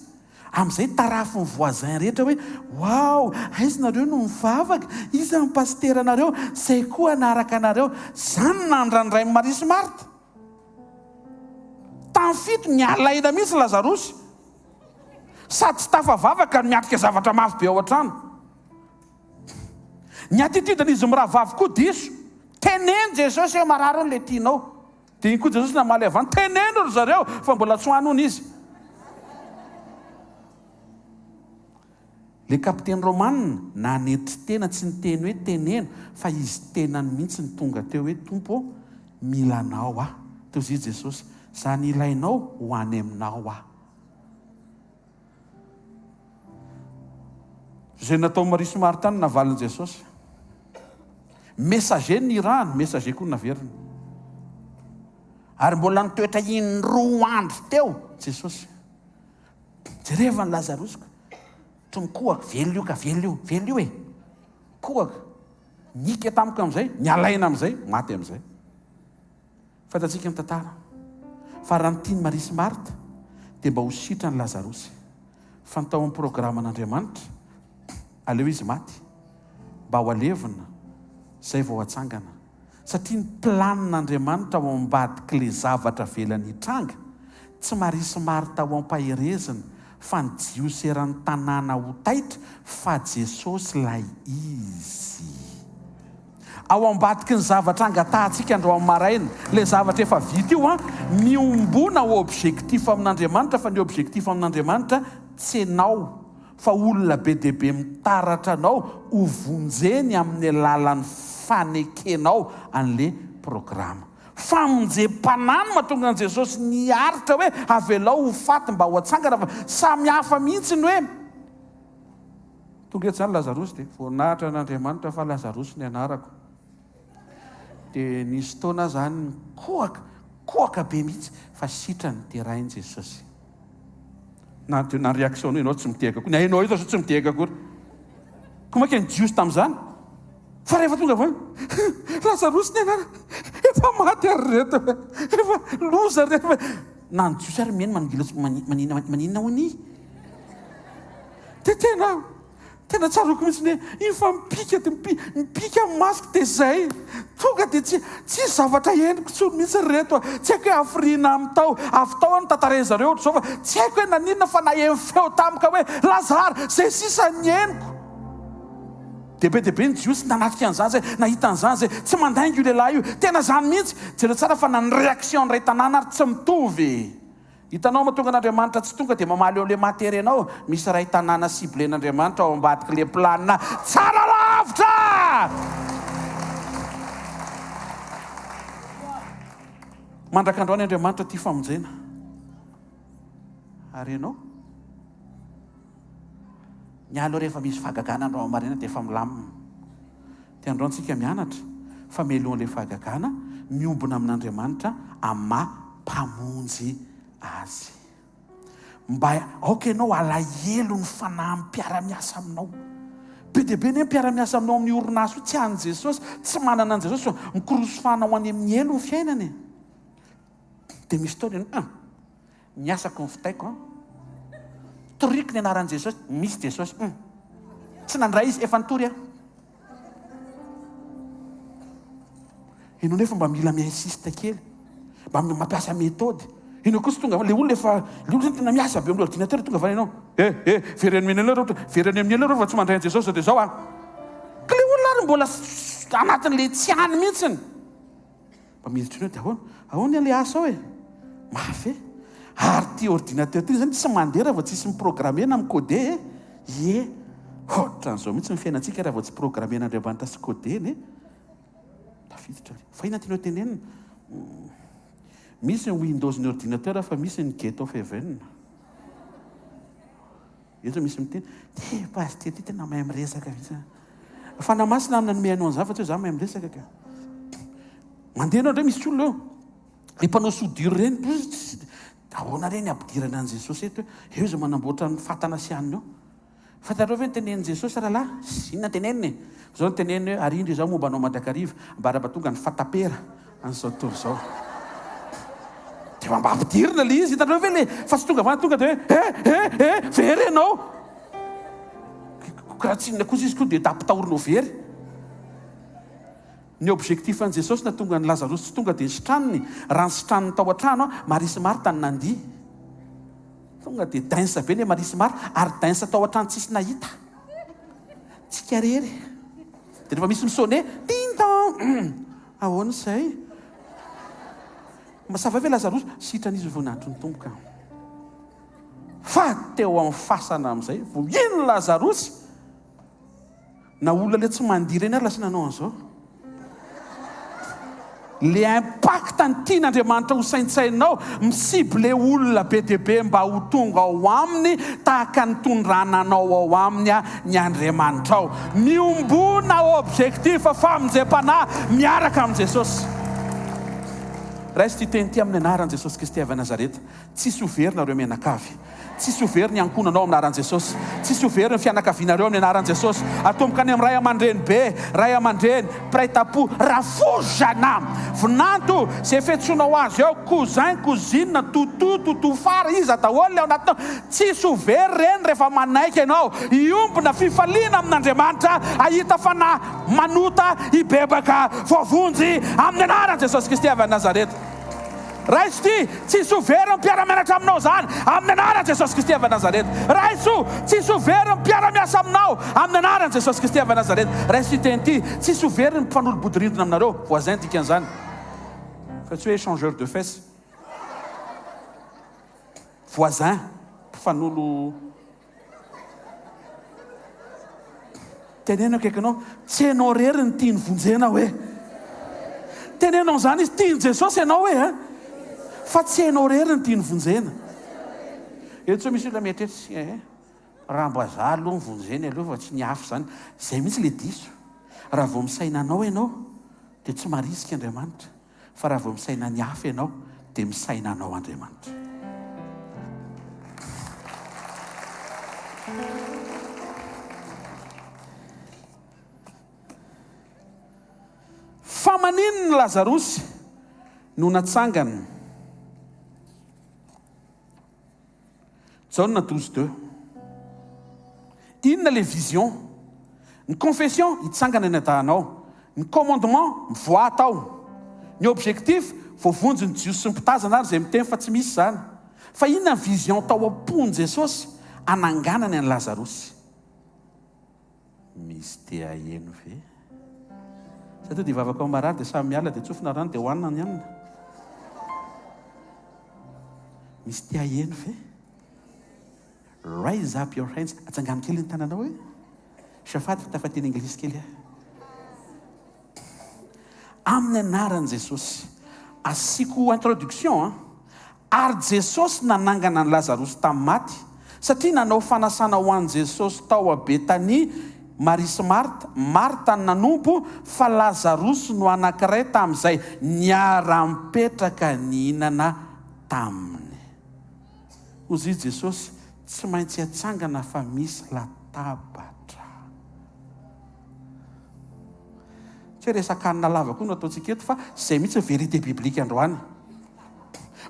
F: Amin'izay tarafin'ny voisin rehetra hoe waouh aiza nareo no mivavaka? Iza ny pasiteranareo? Zay koa hanaraka anareo. Izany no nandrandrain'i Maria sy Marthe. Tamin'ny fito niala aina mihitsy Lazarosy. Sady tsy tafavavaka no miatrika zavatra mafy be ao an-trano. Ny attitude-n'izy mirahavavy koa diso. Teneno Jesosy hoe marary hono ilay tianao. Dia iny koa Jesosy namaly avy any, teneno ry zareo fa mbola tsy ho any hono izy. Ilay kapiteny romanina nanetry tena tsy niteny hoe teneno fa izy tenany mihitsy no tonga teo hoe Tompo ô, mila anao aho. Toy izay Jesosy, izany ilainao ho any aminao aho. Izay nataon'i Maria sy Marta no navalin'i Jesosy. Messager ny nirahany, messager koa no naveriny. Ary mbola nitoetra indroa andro teo Jesosy. Jereva ny Lazarosy ka. Tsy mikohaka, velona io ka, velona io, velona io e. Mikohaka. Nika tamiko amin'izay, nialaina amin'izay, maty amin'izay. Fantatsika ny tantara. Fa raha ny tian'i Maria sy Marta dia mba ho sitran'i Lazarosy. Fa ny tao amin'ny programan'Andriamanitra, aleo izy maty, mba ho alevina, izay vao hatsangana. Satria ny planin'Andriamanitra ao ambadik'ilay zavatra avelany hitranga, tsy Maria sy Marta ho ampaherezina, fa ny Jiosy eran'ny tanàna ho taitra fa Jesosy ilay Izy. Ao ambadiky ny zavatra angatahantsika androany maraina, ilay zavatra efa vita io an, miombona objectif amin'Andriamanitra fa ny objectif amin'Andriamanitra tsy enao fa olona be dia be mitaratra anao ho vonjeny amin'ny alalan'ny fanekenao an'le programa. Famonjem-panahy no mahatonga an'i Jesosy niaritra hoe avelao ho faty mba ho atsangana fa samy hafa mihitsy ny hoe tonga eto izany Lazarosy dia voninahitra an'Andriamanitra fa Lazarosy ny anarako. Dia nisy fotoana aho izany nikohaka, kohaka be mihitsy fa sitrany derain'i Jesosy. Na na réaction nao ianao tsy mitehaka akory. Ny ainao eto tsy mitehaka akory. Koa mainka ny Jiosy tamin'izany. Fa rehefa tonga avy Lazarosy ny anarana. Efa maty ary reto. Efa loza reto. Na ny Jiosy ary mihaino maningila maninona maninona hono. Dia tena Tena tsaroako mihitsy ny hoe iny fa mipika dia mipika ny masoko dia izay. Tonga dia tsy tsisy zavatra henoko intsony mihitsy ry reto a. Tsy haiko hoe hafiriana amin'ny tao, avy tao aho notantarain'ny zareo ohatr'izao fa tsy haiko hoe naninona fa naheno feo tampoka hoe Lazara, izay sisa ny henoko. Dia be dia be ny Jiosy nanatrika an'izany izay, nahita an'izany izay. Tsy mandainga io lehilahy io. Tena izany mihitsy. Jereo tsara fa na ny réaction ny iray tanàna ary tsy mitovy e. Hitanao mahatonga an'Andriamanitra tsy tonga dia mamaly eo le maty ery enao, misy ray tanàna ciblen'Andriamanitra ao ambadiky le planina tsara lavitra! Mandrak'androany Andriamanitra tia famonjena. Ary enao? Ny ahy aloha rehefa misy fahagagana andro maraina dia efa milamina. Dia androany tsika mianatra fa mialohan'ilay fahagagana, miombona amin'Andriamanitra amin'ny maha Mpamonjy Azy. Mba aoka ianao halahelo ny fanahin'ny mpiara-miasa aminao. Be dia be anie ny mpiara-miasa aminao amin'ny orinasa io, tsy an'i Jesosy, tsy manana an'i Jesosy fa mikorosofana ho any amin'ny helo ny fiainany e. Dia misy fotoana ianao, hum, ny asako ny fitaiko an. Toriko ny anaran'i Jesosy, misy Jesosy, hum. Tsy nandray izy, efa nitory aho. Ianao nefa mba mila mi-insiste kely, mba mampiasa méthode. Ianao koa tsy tonga, le olona efa, le olona zany tena miasa be amin'ny ordinateur, tonga avy any ianao, eh, eh, vereno amin'ny ela reo, vereno amin'ny ela reo fa tsy mandray an'i Jesosy zao dia zao ah. Ka le olona ary mbola anatin'le tsy any mihitsiny. Mba miditra eo dia ahoana? Ahoana ilay asa ao e? Mafy e! Ary ity ordinateur ity zany tsy mandeha raha vao tsisy mi-programmer na mi-coder e! Ie! Ohatran'izao mihitsy ny fiainantsika raha vao tsy programmer-n'Andriamanitra sy coder-ny e! Tafiditra le. Fa inona tianao tenenina? Misy ny Windows ny ordinateur fa misy ny Gate of Heaven. Eto misy miteny, ty pasitera ty tena mahay miresaka mihitsy an. Fanahy Masina no nanome anao an'izany fa tsy hoe za mahay miresaka ka. Mandeha ianao indray misy olona eo. Le mpanao soudure ireny, ahoana re ny ampidirana an'i Jesosy eto hoe eo izy manamboatra ny fatana sy hanina eo. Fantatrao ve ny tenenin'i Jesosy rahalahy? Inona ny teneniny e? Izao no teneniny hoe, ary indro izaho momba anao mandrakariva, ambara-pahatonga ny fatapera an'izao tontolo izao. Dia mba ampidirina ilay izy, hitanareo ve le fa tsy tonga avy tonga dia hoe eh eh eh very ianao. Raha tsy inona kosa izy koa dia ampitahorina ho very. Ny objectif an'i Jesosy nahatonga an'i Lazarosy tsy tonga dia nisitraniny, raha nisitraniny tao an-trano Maria sy Marta no nandihy. Tonga dia dense be le Maria sy Marta ary dense tao an-trano tsisy nahita. Tsika rery. Dia rehefa misy mi-sonner, ding dong, ahoana izay? Ça va ve Lazarosy? Sitrana izy vao nahatry ny Tompo ka. Fa teo amin'ny fasana amin'izay vao iny Lazarosy. Na olona le tsy mandihy ireny ary lasa nanao an'izao. Le impact ny tian'Andriamanitra ho saintsainao, mi-cible olona be dia be mba ho tonga ao aminy tahaka ny tondrana anao ao aminy ny Andriamanitrao. Miombona objectif famonjem-panahy miaraka amin'i Jesosy. Raiso ity teny ity amin'ny anaran'i Jesosy Kristy avy Nazareta. Tsisy ho very nareo mianakavy. Tsisy ho very ny ankohonanao amin'ny anaran'i Jesosy. Tsisy ho very ny fianakavianareo amin'ny anaran'i Jesosy. Atomboka any amin'ny ray aman-dreny be, ray aman-dreny, mpiray tampo, rafozana, vinanto, izay fiantsoanao azy ao, cousin, cousine, toto, toto fara, iza daholo ilay ao anatinao. Tsisy ho very ireny rehefa manaiky ianao hiombona fifaliana amin'Andriamanitra, hahita fanahy manota, hibebaka, voavonjy amin'ny anaran'i Jesosy Kristy avy any Nazareta. Raiso ity, tsisy ho very ny mpiara-mianatra aminao izany, amin'ny anaran'i Jesosy Kristy avy any Nazareta. Raiso, tsisy ho very ny mpiara-miasa aminao, amin'ny anaran'i Jesosy Kristy avy any Nazareta. Raiso ity teny ity, tsisy ho very ny mpifanolo-bodirindrina aminareo, voisin dikan'izany, fa tsy hoe échangeur de fesses. Voisin, mpifanolo. Teneno akaiky anao, tsy ianao irery no tiany vonjena hoe. Teneno an'izany izy, tian'i Jesosy ianao hoe eh. Fa tsy ianao irery no tiany vonjena. Eto sao misy olona mieritreritra eh, raha mba za aloha no vonjeny aloha fa tsy ny hafa izany. Izay mihitsy ilay diso. Raha vao misaina anao ianao dia tsy marisika Andriamanitra. Fa raha vao misaina ny hafa ianao, dia misaina anao Andriamanitra. Fa maninona Lazarosy no natsangana? Jaona 12 deux. Inona le vision? Ny confession, hitsangana ny adahanao. Ny commandement, mivoaha tao. Ny objectif, voavonjy ny Jiosy sy ny mpitazana ary izay miteny fa tsy misy izany. Fa inona ny vision tao am-pon'i Jesosy hananganany an'i Lazarosy? Misy te haheno ve? Sa tonga dia hivavaka ao marary dia samy miala dia tsofina rano dia hohanina ny hanina? Misy te haheno ve? Raise up your hands. Atsangano kely ny tananao e. Shafady fa tafateny anglisy kely aho. Amin'ny anaran'i Jesosy. Asiako introduction an. Ary Jesosy nanangana an'i Lazarosy tamin'ny maty. Satria nanao fanasana ho an'i Jesosy tao a Betania Maria sy Marta, Marta no nanompo fa Lazarosy no anankiray tamin'izay niara-nipetraka nihinana taminy. Hozy i Jesosy, Tsy maintsy atsangana fa misy latabatra. Tsy hoe resaka-hanina lava koa no ataontsika eto fa izay mihitsy ny vérité biblique androany.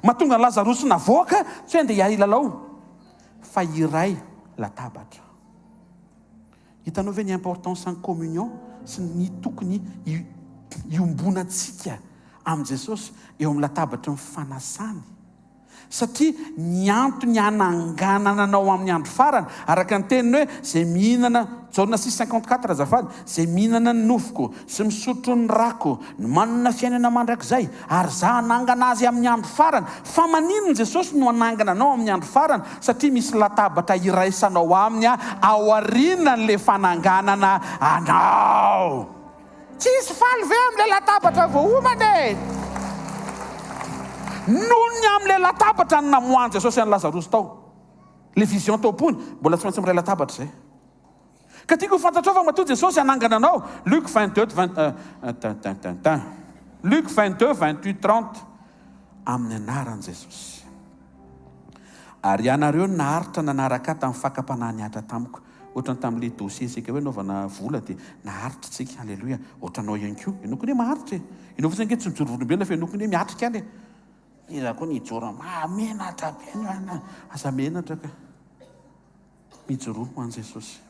F: Mahatonga an'i Lazarosy navoaka tsy hoe andeha hilalao fa hiray latabatra. Hitanao ve ny importance ny communion sy ny tokony hiombonantsika amin'i Jesosy eo amin'ny latabatry ny fanasany? Satria ny antony hananganana anao amin'ny andro farany, araka ny teniny hoe, Izay mihinana, Jaona six 54 azafady, izay mihinana ny nofoko sy misotro ny rako no manana fiainana mandrakizay, ary Izaho hanangana azy amin'ny andro farany. Fa maninona Jesosy no hanangana anao amin'ny andro farany? Satria misy latabatra iraisanao Aminy aorianan'ilay fananganana anao. Tsisy faly ve amin'ilay latabatra voaomana e? Noho ny amin'ilay latabatra no namoahan'i Jesosy an'i Lazarosy tao. Ilay vision tao am-pony, mbola tsy maintsy miray latabatra izay. Ka tiako ho fantatrao fa matoa Jesosy hanangana anao, Luc 22, 20, tin, tin, tin, tin. Luc 22, 28, 30, amin'ny anaran'i Jesosy. Ary ianareo naharitra nanaraka ahy tamin'ny fakam-panahy nihatra tamiko. Ohatran'ny tamin'ilay dossier sika hoe anaovana vola dia naharitra tsika, aleloia, ohatranao ihany koa, ianao koa anie maharitra e, ianao fotsiny ange tsy mijoro volombelona fa ianao koa anie miatrika any e, iza koa ny hijoro, mahamenatra be ny anà, aza menatra ka, mijoroa ho an'i Jesosy.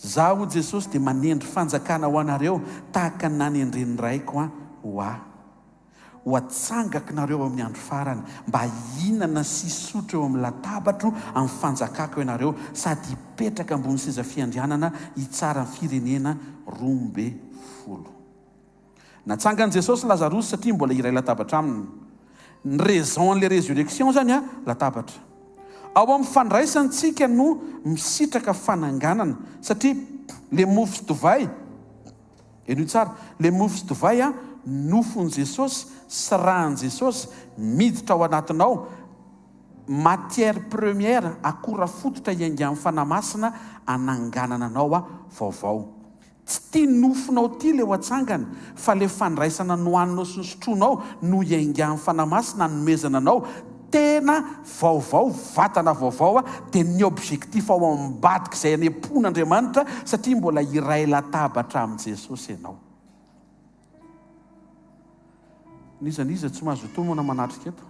F: Zaho hoy Jesosy dia manendry fanjakana ho anareo tahaka ny nanendren'ny Raiko ahy ho ahy. Ho atsangako nareo amin'ny andro farany, mba hihinana sy hisotro eo amin'ny latabatro amin'ny fanjakako ianareo, sady hipetraka ambony seza fiandrianana hitsara ny firenena 12. Natsangan'i Jesosy Lazarosy satria mbola hiray latabatra aminy. Ny raison an'ilay résurrection zany an, latabatra. Ao amin'ny fandraisantsika no misitraka fananganana, satria le mofo sy divay, Henoy tsara, le mofo sy divay an, nofon'i Jesosy sy ràn'i Jesosy miditra ao anatinao, matière première, akora fototra iaingan'ny Fanahy Masina ananganana anao a vaovao. Tsy ty nofonao ty le ho atsangana fa le fandraisana nohaninao sy nosotroinao no iaingan'ny Fanahy Masina anomezana anao tena vaovao, vatana vaovao dia ny objectif ao ambadik'izay any am-pon'Andriamanitra satria mbola hiray latabatra amin'i Jesosy ianao. N'iza n'iza tsy mazotoa moana manatrika eto,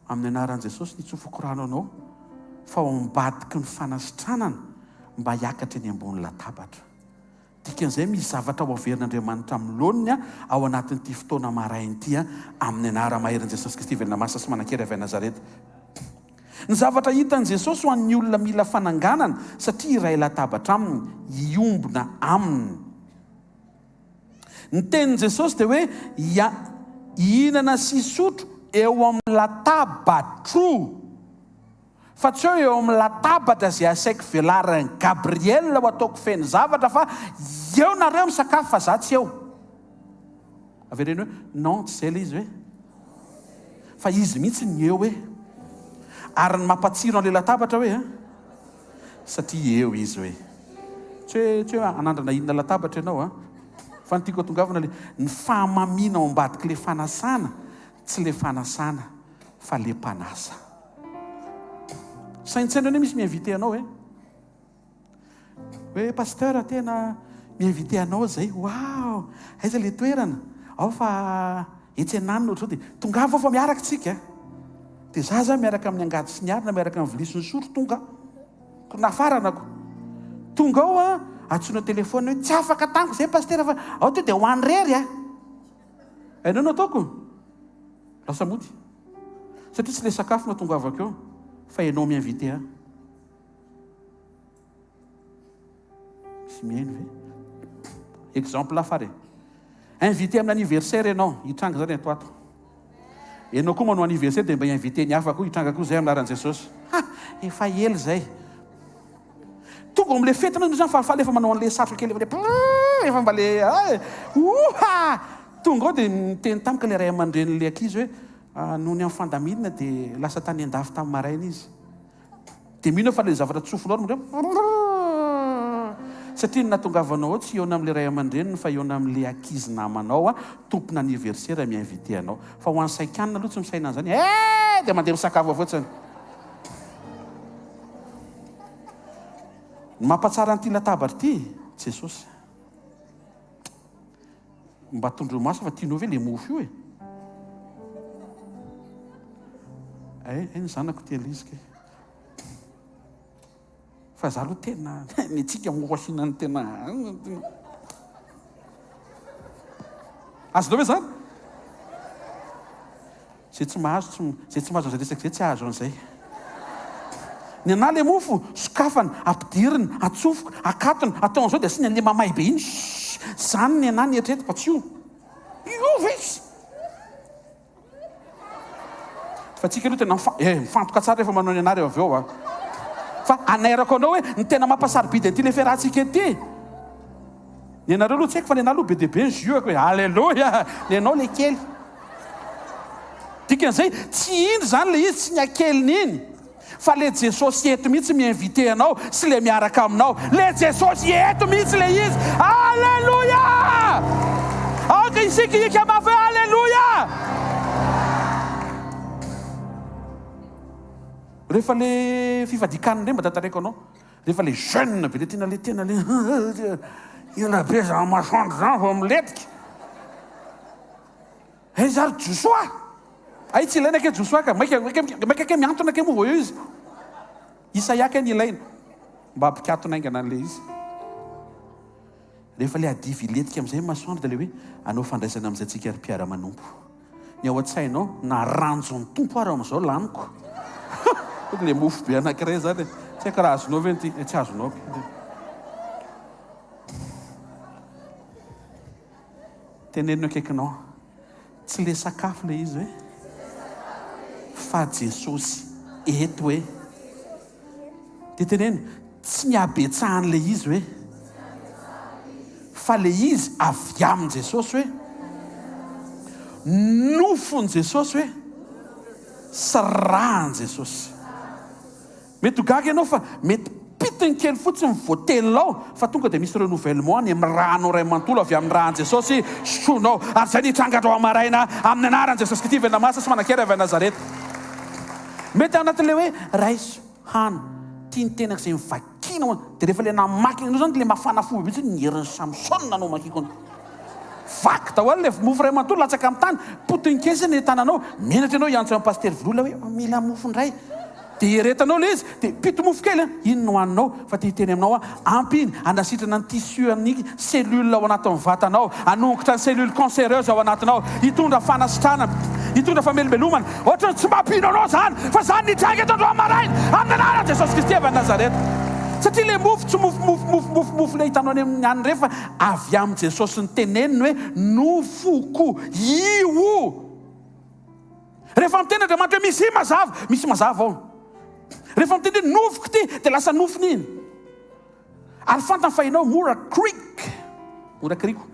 F: amin'ny anaran'i Jesosy ny hitsofako rano anao fa ao ambadiky ny fanasitranana mba hiakatra eny ambony latabatra. Dikan'izay misy zavatra ho averin'Andriamanitra amin'ny laoniny ao anatin'ity fotoana maraina ity amin'ny anara-maherin'i Jesosy Kristy velona masina sy manan-kery avy any Nazareta. Ny zavatra hitan'i Jesosy ho an'ny olona mila fananganana satria hiray latabatra aminy, hiombona aminy. Ny tenin'i Jesosy dia hoe hihinana sy hisotro eo amin'ny latabatro. Fa tsy hoe eo amin'ny latabatra izay asaiko velarin'i Gabriel ho ataoko feno zavatra fa eo nareo misakafo fa za tsy eo. Avereno hoe non tsy izay ilay izy hoe. Fa izy mihitsy ny eo hoe. Ary ny mampatsiro an'ilay latabatra hoe an. Satria eo izy hoe. Tsy hoe tsy hoe hanandrana inona latabatra ianao an. Fa ny tiako atongavana le ny fahamamiana ao ambadik'ilay fanasana tsy ilay fanasana fa le mpanasa. Saintsaino anie misy mi-inviter anao e. Hoe pasteur tena mi-inviter anao zay. Wow! Aiza le toerana? Ao fa etsy ananona ohatr'izao dia tongava ao fa miaraka tsika. Dia za zany miaraka amin'ny angady sy ny arina, miaraka amin'ny vilia sy ny sotro tonga. Ko nafaranako. Tonga ao a, antsoina téléphone hoe tsy afaka tamiko zay pasteur fa ao to dia ho any rery a. Hainao no ataoko? Lasa mody. Satria tsy le sakafo no atongavako eo fa ianao mi-inviter ahy. Misy mihaino ve? Exemple hafa ary e. Invité amin'ny anniversaire ianao, hitranga izany ato ato. Ianao koa manao anniversaire dia mba invité ny hafa koa, hitranga koa izay amin'ny anaran'i Jesosy. Ha! Efa ela izay. Tonga ao amin'ilay fety ianao izany falifaly efa manao an'ilay satroka kely efa le efa mba le oha! Tonga ao dia niteny tamiko ilay ray aman-drenin'ilay ankizy hoe noho ny amin'ny fandaminana dia lasa tany an-dafy tamin'ny maraina izy. Dia mino aho fa ilay zavatra tsofinao ary mandeha satria ny nahatongavanao ao tsy hihaona amin'ilay ray aman-dreniny fa hihaona amin'ilay ankizy namanao tompona anniversaire mi-inviter anao. Fa ho an'ny saikanina aloha tsy misaina an'izany eh! Dia mandeha misakafo ao fotsiny. Ny mampatsara an'ity latabatra ity, Jesosy. Mba tondroy maso fa tianao ve le mofo io e? Eh, eh ny zanako tia an'ilay izy kay. Fa za aloha tena, ny antsika mofo asiana ny tena. Azonao ve zany? Zay tsy mahazo tsy, zay tsy mahazo an'izay resaka izay tsy hahazo an'izay. Ny anà le mofo, sokafana, ampidirina, atsofoka, akatona, atao an'izao dia asiana an'le mamay be iny, shhh, zany ny anà ny eritreretiko fa tsy io. Io ve izy? Fa tsika aloha tena mifa, eh, mifantoka tsara rehefa manao ny anà rehefa avy eo a. Fa anairako anao hoe ny tena mampasarobidy an'ity le fiarahantsika ity. Ny anareo aloha tsy haiko fa ny anah aloha be dia be ny jus-ako e! Aleloia! Ny anao le kely. Dikan'izay, tsy iny izany le izy, tsy ny hakeliny iny, fa le Jesosy eto mihitsy mi-inviter anao sy le miaraka aminao. Le Jesosy eto mihitsy le izy. Aleloia! Aoka isika hiaka mafy hoe Aleloia! Rehefa le fifadian-kanina ireny mba tantaraiko anao. Rehefa le jeune be le tena le tena le ela be zany masoandro zany vao milentika. Aiza ary Josoa? Ay tsy ilaina kay Josoa ka, maika maika maika kay mihantona kay moa vao eo izy. Isaia kay ny ilaina mba hampikatona haingana an'ilay izy. Rehefa le adivy hilentika amin'izay ny masoandro dia le hoe anao fandraisana amin'izay tsika ry mpiara-manompo. Ny ao an-tsainao, na ranjon'ny Tompo ary amin'izao laniko. Tokony le mofo be anankiray zany e. Tsy haiko raha azonao ve ny tsy azonao. Teneno ny akaikinao. Tsy le sakafo le izy hoe fa Jesosy eto hoe. Dia teneno, tsy ny habetsahan'ilay izy hoe, fa ilay izy avy amin'i Jesosy hoe, nofon'i Jesosy hoe, sy ràn'i Jesosy. Mety ho gaga ianao fa mety pitiny kely fotsiny voatelinao fa tonga dia misy renouvellement any amin'ny rànao iray manontolo avy amin'ny ràn'i Jesosy sotroinao. Ary izay no hitranga androany maraina amin'ny anaran'i Jesosy Kristy velona masina sy manan-kery avy any Nazareta. Mety ao anatin'ilay hoe raiso, hano, tia ny tenako izay novakiana ho dia rehefa ilay namaky an'io izany ilay mafana fo be mihitsy ny herin'i Samsona no namakiako an'io. Vaky daholo ilay mofo iray manontolo latsaka amin'ny tany, potiny kely sisa ny tananao, menatra ianao hiantso an'i Pasitera Vololona hoe mila mofo indray. Dia eretanao ilay izy, dia pito mofo kely an, iny no haninao, fa te hiteny aminao aho, ampy iny hanasitrana ny tissu amin'ny cellule ao anatin'ny vatanao, hanongotra ny cellule cancéreuse ao anatinao, hitondra fanasitranana, hitondra famelombelomana. Ohatran'ny tsy mampino anao izany, fa izany nitranga eto androany maraina, amin'ny anaran'i Jesosy Kristy avy any Nazareta. Satria ilay mofo tsy mofo mofo mofo mofo mofo ilay hitanao any amin'ny any ireny fa avy amin'i Jesosy niteneniny hoe nofoko io. Rehefa miteny Andriamanitra hoe misy mazava, misy mazava ao. Rehefa miteny hoe nofiko ity, dia lasa nofony iny. Ary fantany fa ianao mora creek, mora kriko.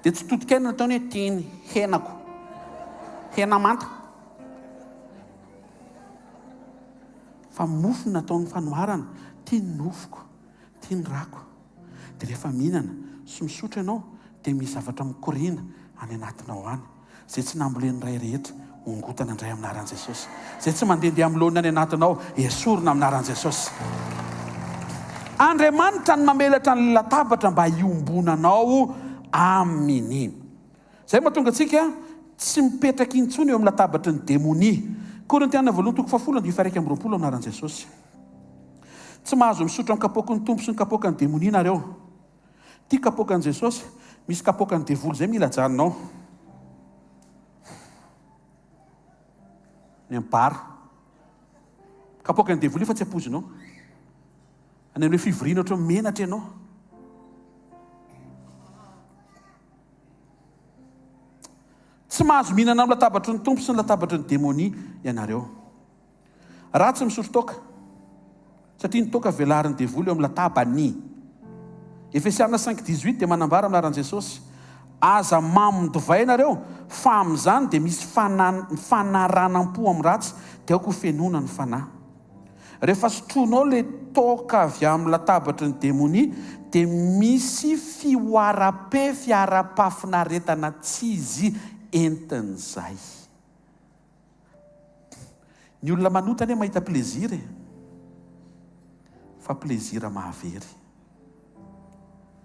F: Dia tsy totikaina nataony hoe teny henako. Hena manta. Fa mofo nataony fanoharana, ty ny nofoko, ty ny rako. Dia rehefa mihinana sy misotro ianao, dia misy zavatra mikoriana any anatinao any. Izay tsy nambolen'ny Ray rehetra, hongotana indray amin'ny anaran'i Jesosy. Izay tsy mandehandeha amin'ny laoniny any anatinao, esorina amin'ny anaran'i Jesosy. Andriamanitra no mamelatra ny latabatra mba hiombonanao aminy. Izay mahatonga antsika tsy mipetraka intsony eo amin'ny latabatry ny demonia. Korintiana voalohany toko fahafolo andininy faha-21 amin'ny anaran'i Jesosy. Tsy mahazo misotro amin'ny kapoaky ny Tompo sy ny kapoakan'ny demonia nareo. Ty kapoakan'i Jesosy, misy kapoakan'ny devoly zay mila ajanona ao. Any amin'ny bar. Kapoakan'ny devoly io fa tsy ampoizinao. Any amin'ilay fivoriana ohatran'ny menatra ianao. Tsy mahazo mihinana amin'ny latabatry ny Tompo sy ny latabatry ny demonia ianareo. Ratsy misotro toaka, satria ny toaka velarin'ny devoly eo amin'ny latabany. Efesiana cinq dix-huit dia manambara amin'ny anaran'i Jesosy, Aza mamon-divay ianareo, fa amin'izany dia misy fanaranam-po amin'ny ratsy, dia aoka ho fenoina ny fanahy. Rehefa sotroinao ilay toaka avy amin'ny latabatry ny demonia dia misy fihoaram-pefy ara-pahafinaretana tsy izy entin'izay. Ny olona manota anie mahita plaisir e! Fa plaisir mahavery.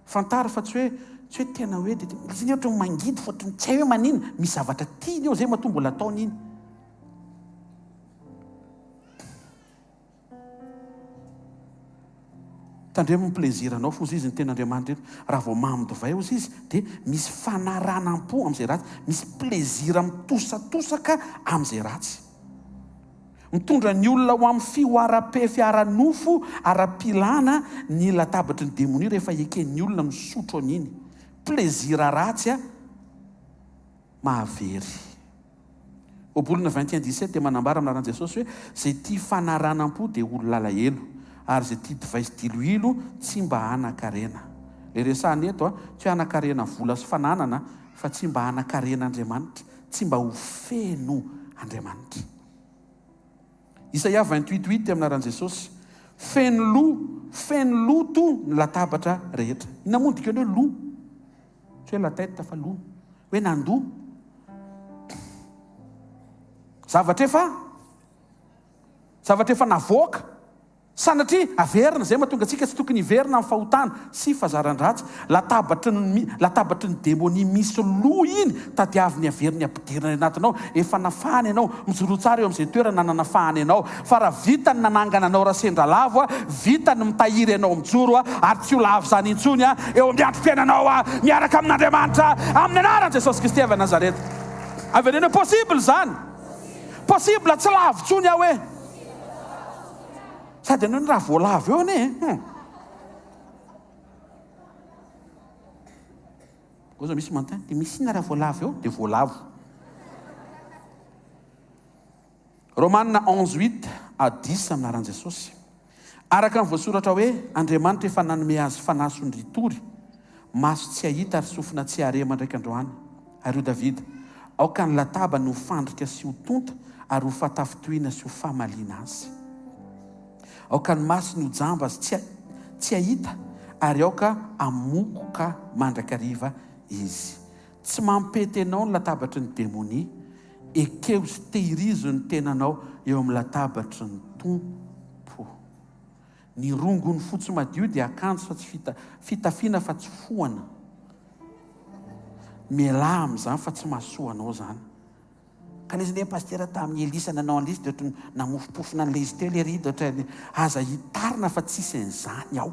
F: Fantaro fa tsy hoe tsy hoe tena hoe dia izy anie ohatran'ny mangidy fa ohatran'ny tsy hay hoe maninona, misy zavatra tiany eo izay matoa mbola ataony iny. Tandremo ny plaisir anao foza izy ny tenin'Andriamanitra eto. Raha vao mamy divay ozy izy dia misy fanaranam-po amin'izay ratsy, misy plaisir mitosatosaka amin'izay ratsy. Mitondra ny olona ho amin'ny fihoaram-pefy ara-nofo, ara-pilana ny latabatry ny demonia rehefa eken'ny olona misotro an'iny. Plaisir ratsy mahavery. Ohabolana 21 17 dia manambara amin'ny anaran'i Jesosy hoe, Izay tia fanaranam-po dia olona alahelo, ary izay tia divay sy diloilo tsy mba hanan-karena. Ilay resahana eto, tsy hoe hanan-karena vola sy fananana, fa tsy mba hanan-karena Andriamanitra, tsy mba ho feno Andriamanitra. Isaia 28 8 amin'ny anaran'i Jesosy, Feno lo, feno loto ny latabatra rehetra. Inona moa ny dikan'ny hoe lo? Tsy hoe la tête fa loha. Hoe nandoa. Zavatra efa zavatra efa navoaka. Sanatria averina, izay mahatonga antsika tsy tokony hiverina amin'ny fahotana sy fazaran-dratsy. Latabatry ny latabatry ny demonia misy loha iny, tadiaviny averiny ampidirina any anatinao. Efa nafahana ianao, mijoroa tsara eo amin'izay toerana nanafahana ianao. Fa raha vita ny nanangana anao raha sendra lavo, vita ny mitahiry anao mijoro, ary tsy ho lavo izany intsony eo amin'ny androm-piainanao miaraka amin'Andriamanitra, amin'ny anaran'i Jesosy Kristy avy any Nazareta. Avereno hoe, Possible izany! Possible! Tsy lavo intsony aho e! Sady ianao raha voalavo eo anie e! Hum. Oza misy manontany, dia misy inona raha voalavo eo? Dia voalavo. Romana 11 huit à dix amin'ny anaran'i Jesosy. Araka ny voasoratra hoe, Andriamanitra efa nanome azy fanahy sondritory, maso tsy hahita ary sofina tsy hahare mandraika androany. Ary hoy Davida, Aoka ny latabany ho fandrika sy ho tonta ary ho fahatafintohina sy ho famaliana azy. Aoka ny masony ho jamba sy tsy tsy hahita ary aoka hamokoka mandrakariva izy. Tsy mampety anao ny latabatry ny demonia. Ekeo sy tehirizo ny tenanao eo amin'ny latabatry ny Tompo. Ny rongony fotsy madio dia akanjo fa tsy fita, fitafiana fa tsy fohana. Mialà amin'izany fa tsy mahasoa anao izany. Ka ilay izy anie pasitera tamin'i Elisa nanao an'ilay izy dia ohatran'ny namofompofona an'ilay izy teo ilay ry dia ohatran'ny aza hitarina fa tsisy an'izany ao.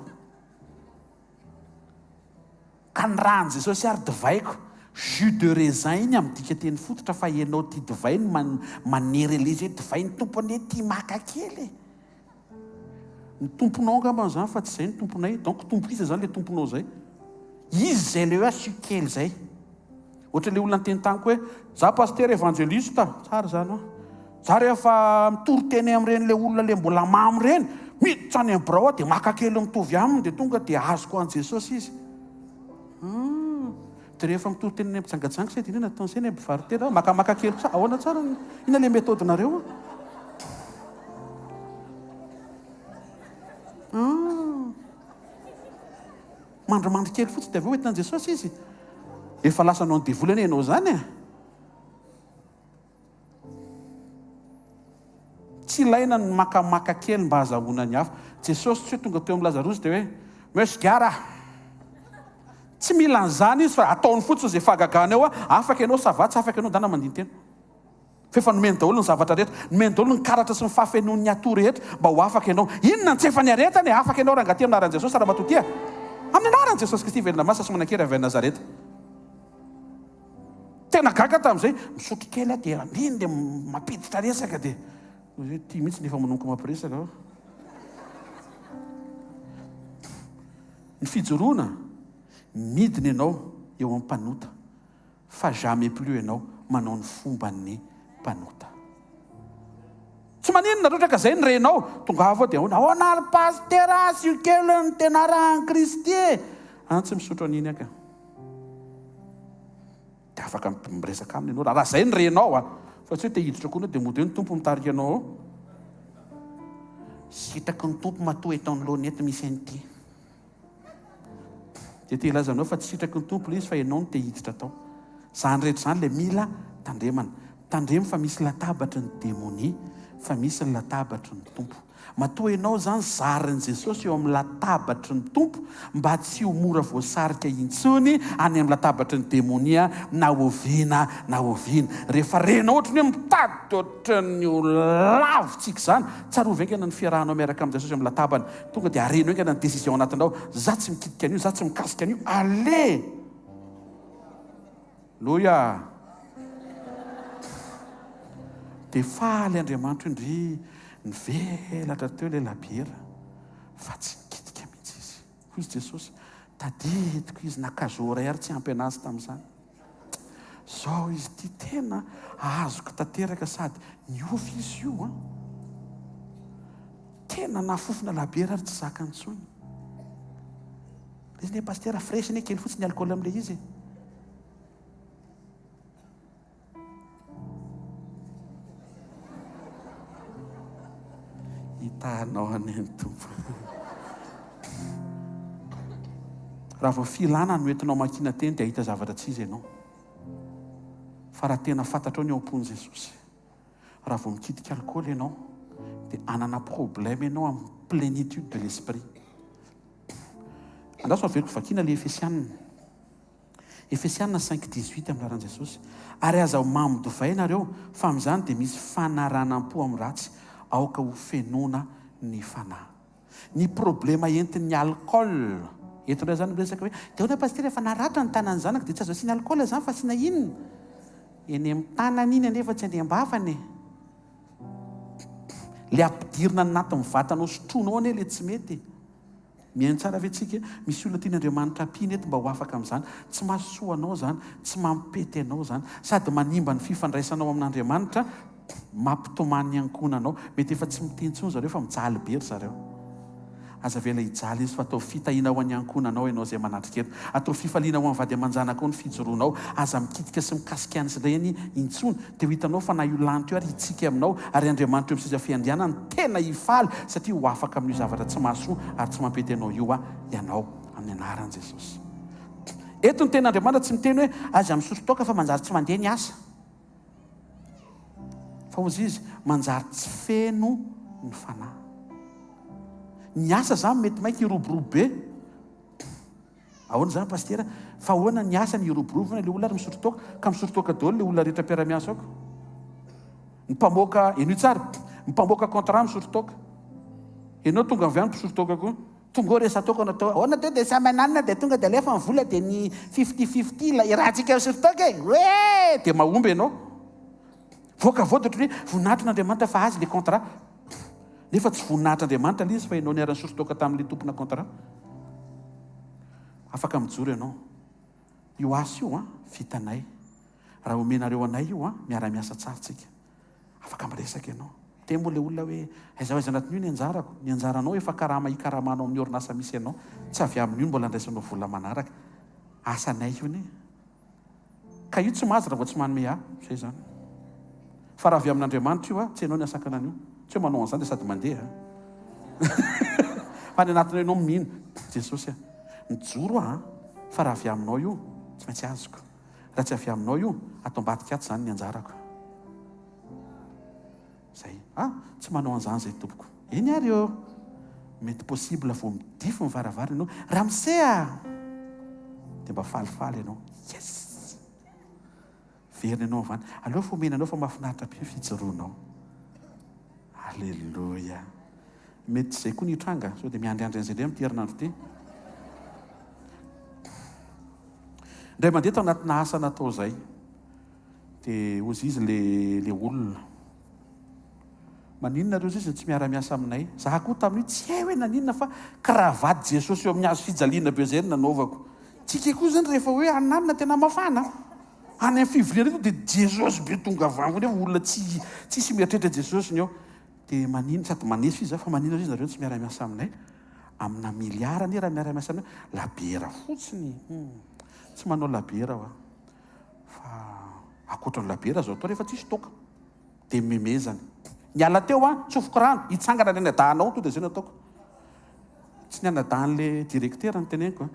F: Ka ny ràn'i Jesosy ary divaiko, jus de raisin iny amin'ny dika teny fototra fa ianao tia divay no manery an'ilay izy hoe divay ny Tompo anie tia maka kely e! Ny tomponao angamba izany fa tsy izay ny tomponay, donc tompo iza izany ilay tomponao izay? Iza izay ilay hoe asio kely izay? Ohatra ilay olona niteny tamiko hoe, za pasitera evangeliste, tsara izany an! Za rehefa mitory teny amin'ireny ilay olona ilay mbola mamo ireny, miditra any amin'ny birao aho dia maka kely mitovy aminy dia tonga dia azoko an'i Jesosy izy. Hum. Dia rehefa mitory teny any mpijangajanga se dia inona ataon'se any mpivaro-tena? Makamaka kely tsara. Ahoana tsara? Inona ilay méthode-nareo? Hum. Mandrimandry kely fotsiny dia avy eo entina an'i Jesosy izy. Efa lasa noho ny devoly anie ianao izany e. Tsy ilaina ny makamaka kely mba hazahoana ny hafa. Jesosy tsy hoe tonga teo amin'i Lazarosy dia hoe, Meo sigara! Tsy mila an'izany izy fa ataony fotsiny izay fahagagana eo, afaka ianao, ça va, tsy afaka ianao, ndana mandini-tena. Fa efa nomeny daholo ny zavatra rehetra, nomeny daholo ny karatra sy ny fahafenoan'ny ato rehetra mba ho afaka ianao. Inona no tsy efa niaretana e? Afaka ianao rangahy ty amin'ny anaran'i Jesosy, ramatoa ty a! Amin'ny anaran'i Jesosy Kristy velona masina sy manan-kery avy any Nazareta. Tena gaga tamin'izay, misotro kely aho dia iny dia mampiditra resaka dia hoe ty mihitsy nefa manomboka mampiresaka aho. Ny fijoroana, midina ianao eo amin'ny mpanota fa jamais plus ianao manao ny fomban'ny mpanota. Tsy maninona raha ohatra ka izay ny renao, tongava ao dia ahoana, ahoana ary pasitera asio kely ny tena arahan'i Kristy e! An tsy misotro an'iny aho ka. Dia afaka miresaka aminy ianao raha izay no renao a! Fa tsy hoe te hiditra koa ianao dia mody hoe ny Tompo mitarika anao ao. Sitraky ny Tompo matoa eto anoloana eto misy an'ity. Dia te hilaza aminao fa tsy sitraky ny Tompo ilay izy fa ianao no te hiditra tao. Izany rehetra izany ilay mila tandremana. Tandremo fa misy latabatry ny demonia fa misy ny latabatry ny Tompo. Matoa ianao izany zarin'i Jesosy eo amin'ny latabatry ny Tompo mba tsy ho mora voasarika intsony any amin'ny latabatry ny demonia na oviana na oviana. Rehefa renao ohatry ny hoe mitady ohatran'ny ho lavontsika izany, tsarovy haingana ny fiarahanao miaraka amin'i Jesosy amin'ny latabany. Tonga dia areno haingana ny décision ao anatinao, za tsy mikitika an'io, za tsy mikasika an'io, allez! Loia! Dia faly Andriamanitra hoe ndry nivelatra teo ilay labiera fa tsy nikitika mihitsy izy. Hoy izy Jesosy, tadidiko izy naka jour iray ary tsy ampy anazy tamin'izany. Zao izy ity tena azoko tanteraka sady niofy izy io an. Tena nafofona labiera ary tsy zakany intsony. Izy ne pasitera fraîche ne kely fotsiny alcool amin'ilay izy e. Hitanao anie ny Tompo. Raha vao filana no entinao makiana teny dia hahita zavatra tsy izy ianao. Fa raha tena fantatrao ny ao am-pon'i Jesosy, raha vao mikitika alcool ianao dia hanana problème ianao amin'ny plénitude de l'esprit. Andraso averiko vakiana le Efesianina. Efesianina cinq dix-huit amin'ny anaran'i Jesosy. Ary aza mamo divay nareo, fa amin'izany dia misy fanaranam-po amin'ny ratsy, aoka ho fenoina ny fanahy. Ny problema entin'ny alcool, eto indray zany miresaka hoe, dia ahoana pasitera efa naratra ny tanan'ny zanako dia tsy azo asiana alcool zany fa asiana inona? Eny amin'ny tanany iny anefa tsy any am-bavany e. Le ampidirina anatin'ny vatanao sotroinao anie le tsy mety e. Mihaino tsara ve tsika? Misy olona tian'Andriamanitra ampiana eto mba ho afaka amin'izany. Tsy mahasoa anao izany, tsy mampety anao izany, sady manimba ny fifandraisanao amin'Andriamanitra, mampitomany ny ankohonanao. Mety efa tsy miteny intsony zareo fa mijaly be ry zareo. Aza avela hijaly izy fa ataovy fitahiana ho an'ny ankohonanao ianao izay manatrika eto. Ataovy fifaliana ho an'ny vady aman-janakao ny fijoroanao. Aza mikitika sy mikasika an'ireny intsony. Dia ho hitanao fa na io lanitra io ary hitsiky aminao, ary Andriamanitra eo amin'ny seza fiandrianany tena hifaly satria ho afaka amin'io zavatra tsy mahasoa ary tsy mampety anao io ianao, amin'ny anaran'i Jesosy. Eto ny tenin'Andriamanitra tsy miteny hoe aza misotro toaka fa manjary tsy mandeha ny asa. Fa hozy izy, manjary tsy feno ny fanahy. Ny asa izany mety mainka hiroborobo be. Ahoana izany Pasitera? Fa ahoana ny asany hiroborovona ilay olona ary misotro toaka? Ka misotro toaka daholo ilay olona rehetra mpiara-miasa aoko. Ny mpamoaka, henoy tsara, ny mpamoaka contrat misotro toaka. Ianao tonga avy any mpisotro toaka koa. Tonga eo resa-toaka no atao. Ahoana teo dia samy hananina dia tonga dia alefa ny vola dia ny fifty fifty ilay iarahantsika misotro toaka e! Hoe! Dia mahomby ianao. Voaka avy eo dia ohatran'ny hoe voninahitr'Andriamanitra fa azy ilay contrat. Nefa tsy voninahitr'Andriamanitra ilay izy fa ianao niara-nisotro toaka tamin'ilay tompona contrat. Afaka mijoro ianao. Io asa io an, vitanay. Raha omenareo anay io an, miara-miasa tsara tsika. Afaka miresaka ianao. Miteny moa ilay olona hoe, aiza ho aiza anatin'io ny anjarako? Ny anjaranao efa karama hikaramanao amin'ny orinasa misy anao. Tsy avy amin'io no mbola andraisanao vola manaraka. Asanay io anie. Ka io tsy mahazo raha vao tsy manome ahy. Izay izany. Fa raha avy amin'Andriamanitra io, tsy ianao ny hasakana an'io. Tsy hoe manao an'izany dia sady mandeha. Fa any anatinao ianao mino. Jesosy a. Mijoro aho an. Fa raha avy aminao io, tsy maintsy azoko. Raha tsy avy aminao io, ato ambadika ato izany ny anjarako. Zay. Ah, tsy manao an'izany zay tompoko. Eny ary ô! Mety possible vao midify ny varavarana ianao, Ramose ah! Dia mba falifaly ianao. Yes! Verina ianao avy any. Aleo fa omena anao fa mahafinaritra be ny fijoroanao. Alléluia. Mety tsy izay koa ny hitranga, sao dia miandriandry an'izay indray amin'ity herinandro ity. Indray mandeha tao anatina asa natao izay. Dia hozy izy le le olona. Maninona nareo sisa tsy miara miasa aminay? Za koa tamin'io tsy hay hoe naninona fa cravate Jesosy eo amin'ny hazo fijaliana be zay no nanaovako. Tsika koa zany rehefa hoe ananona tena mafana. Any amin'ny fivoriana eto dia Jesosy be tonga avy any nefa olona tsy tsisy mieritreritra Jesosy ny eo. Dia maninona sady maneso izy fa maninona izy nareo tsy miara miasa aminay? Amina milliard anie raha miara miasa aminay. Labiera fotsiny. Hum. Tsy manao labiera aho. Fa ankoatra ny labiera azo atao rehefa tsisy toaka. Dia memezana. Niala teo aho, tsofiko rano, hitsangana ny anadahinao, tonga dia izay no ataoko. Tsy ny anadahin'le directeur no teneniko an.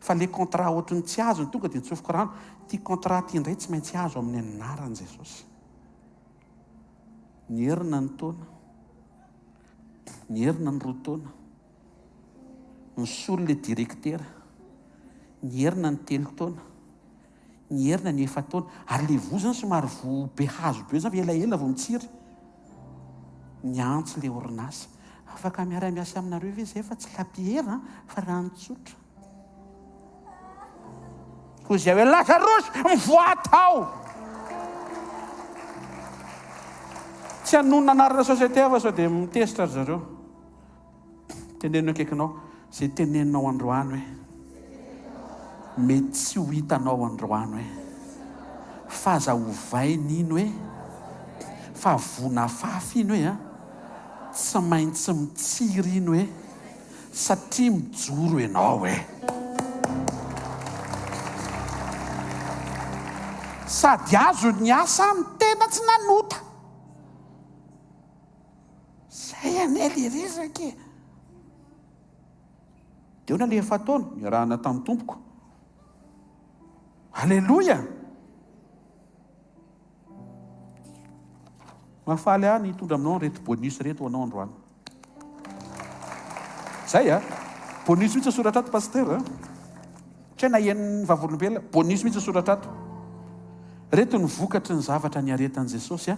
F: Fa le contrat ohatry ny tsy azony tonga dia tsofiko rano. Ity contrat ity indray tsy maintsy azo amin'ny anaran'i Jesosy. Niherina ny taona. Niherina ny roa taona. Nisolo le directeur. Niherina ny telo taona. Niherina ny efa-taona. Ary le voa zany somary voa be hazo be zany fa elaela vao mitsiry. Niantso le orinasa. Afaka miara-miasa aminareo ve zay fa tsy lapiera an, fa rano tsotra. Hoy zay hoe Lazarosy, mivoaha tao! Tsy hanonona anarana société aho fa sao dia mitezitra ry zareo. Teneno akaikinao, izay teneninao androany hoe, mety tsy ho hitanao androany hoe, fa aza ovaina iny hoe, fa voa nafafy iny hoe an, tsy maintsy mitsiry iny hoe, satria mijoro ianao hoe. Sady azo ny asa ny tena tsy nanota. Zay anie le resaka e! Dia ahoana le efa-taona niarahana tamin'ny Tompoko? Aleloia! Mahafaly ahy ny hitondra aminao an'ireto bonus ireto ho anao androany. Zay a! Bonus mihitsy ny soratra ato Pasteur a! Tsy hay na henon'ny vavolombelona, bonus mihitsy ny soratra ato. Reto ny vokatry ny zavatra niaretan'i Jesosy a!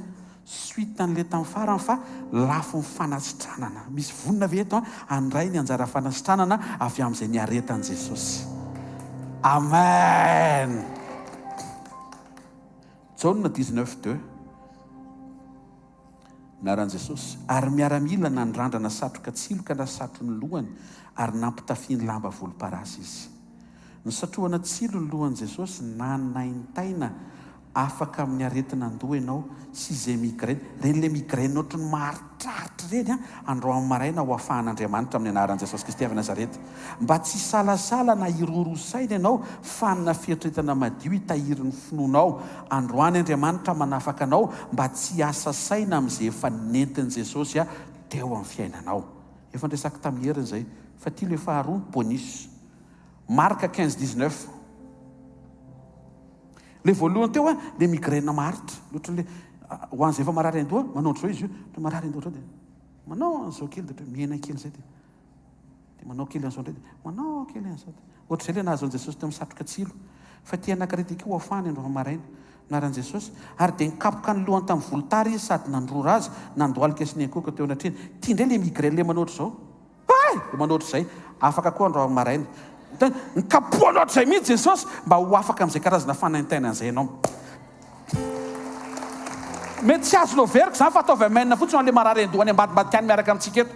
F: Suite an'ilay tamin'ny farany fa lafiny fanasitranana. Misy vonona ve eto handray ny anjara fanasitranana avy amin'izay niaretan'i Jesosy? Amen! Jaona 19 deux. Anaran'i Jesosy. Ary miaramila nandrandrana satroka tsiloka nasatro ny lohany ary nampitafiany lamba volomparasy izy. Nisatrohana tsilo ny lohan'i Jesosy nanaintaina Afaka amin'ny aretin'andoha ianao sy izay migraine, ireny ilay migraine ohatry ny maharitraritra ireny an, androany maraina ho afahan'Andriamanitra amin'ny anaran'i Jesosy Kristy avy Nazareta. Mba tsy hisalasala na hiroro saina ianao fa hanana fieritreretana madio hitahiry ny finoanao. Androany Andriamanitra manafaka anao mba tsy hiasa saina amin'izay efa nentin'i Jesosy teo amin'ny fiainanao. Efa niresako tamin'i Heriny izay fa ity ilay faharoa, bonus. Marc 15 19. Le voalohany teo an, le migraine maharitra, ohatry le ho an'izay efa marary an-doha, manao ohatr'izao izy io, ohatra marary an-doha ohatr'izao dia manao an'izao kely dia ohatra mihena kely izay dia dia manao kely an'izao indray dia manao kely an'izao dia ohatr'izay le nahazo an'i Jesosy teo amin'ny satroka tsilo. Fa ity anankiray ity koa ho afahany androany maraina. Anaran'i Jesosy. Ary dia nikapoka ny lohany tamin'ny volotara izy sady nandrora azy, nandohalika sy niankohoka teo anatrehany. Ity indray le migraine le manao ohatr'izao. Hay! Dia manao ohatr'izay. Afaka koa androany maraina. Nikapohana ohatr'izay mihitsy Jesosy mba ho afaka amin'izay karazana fanaintainana izay ianao. Mety tsy azonao veriko izany fa ataovy amen fotsiny ho an'ilay marary an-doha any ambadimbadika any miaraka amintsika eto.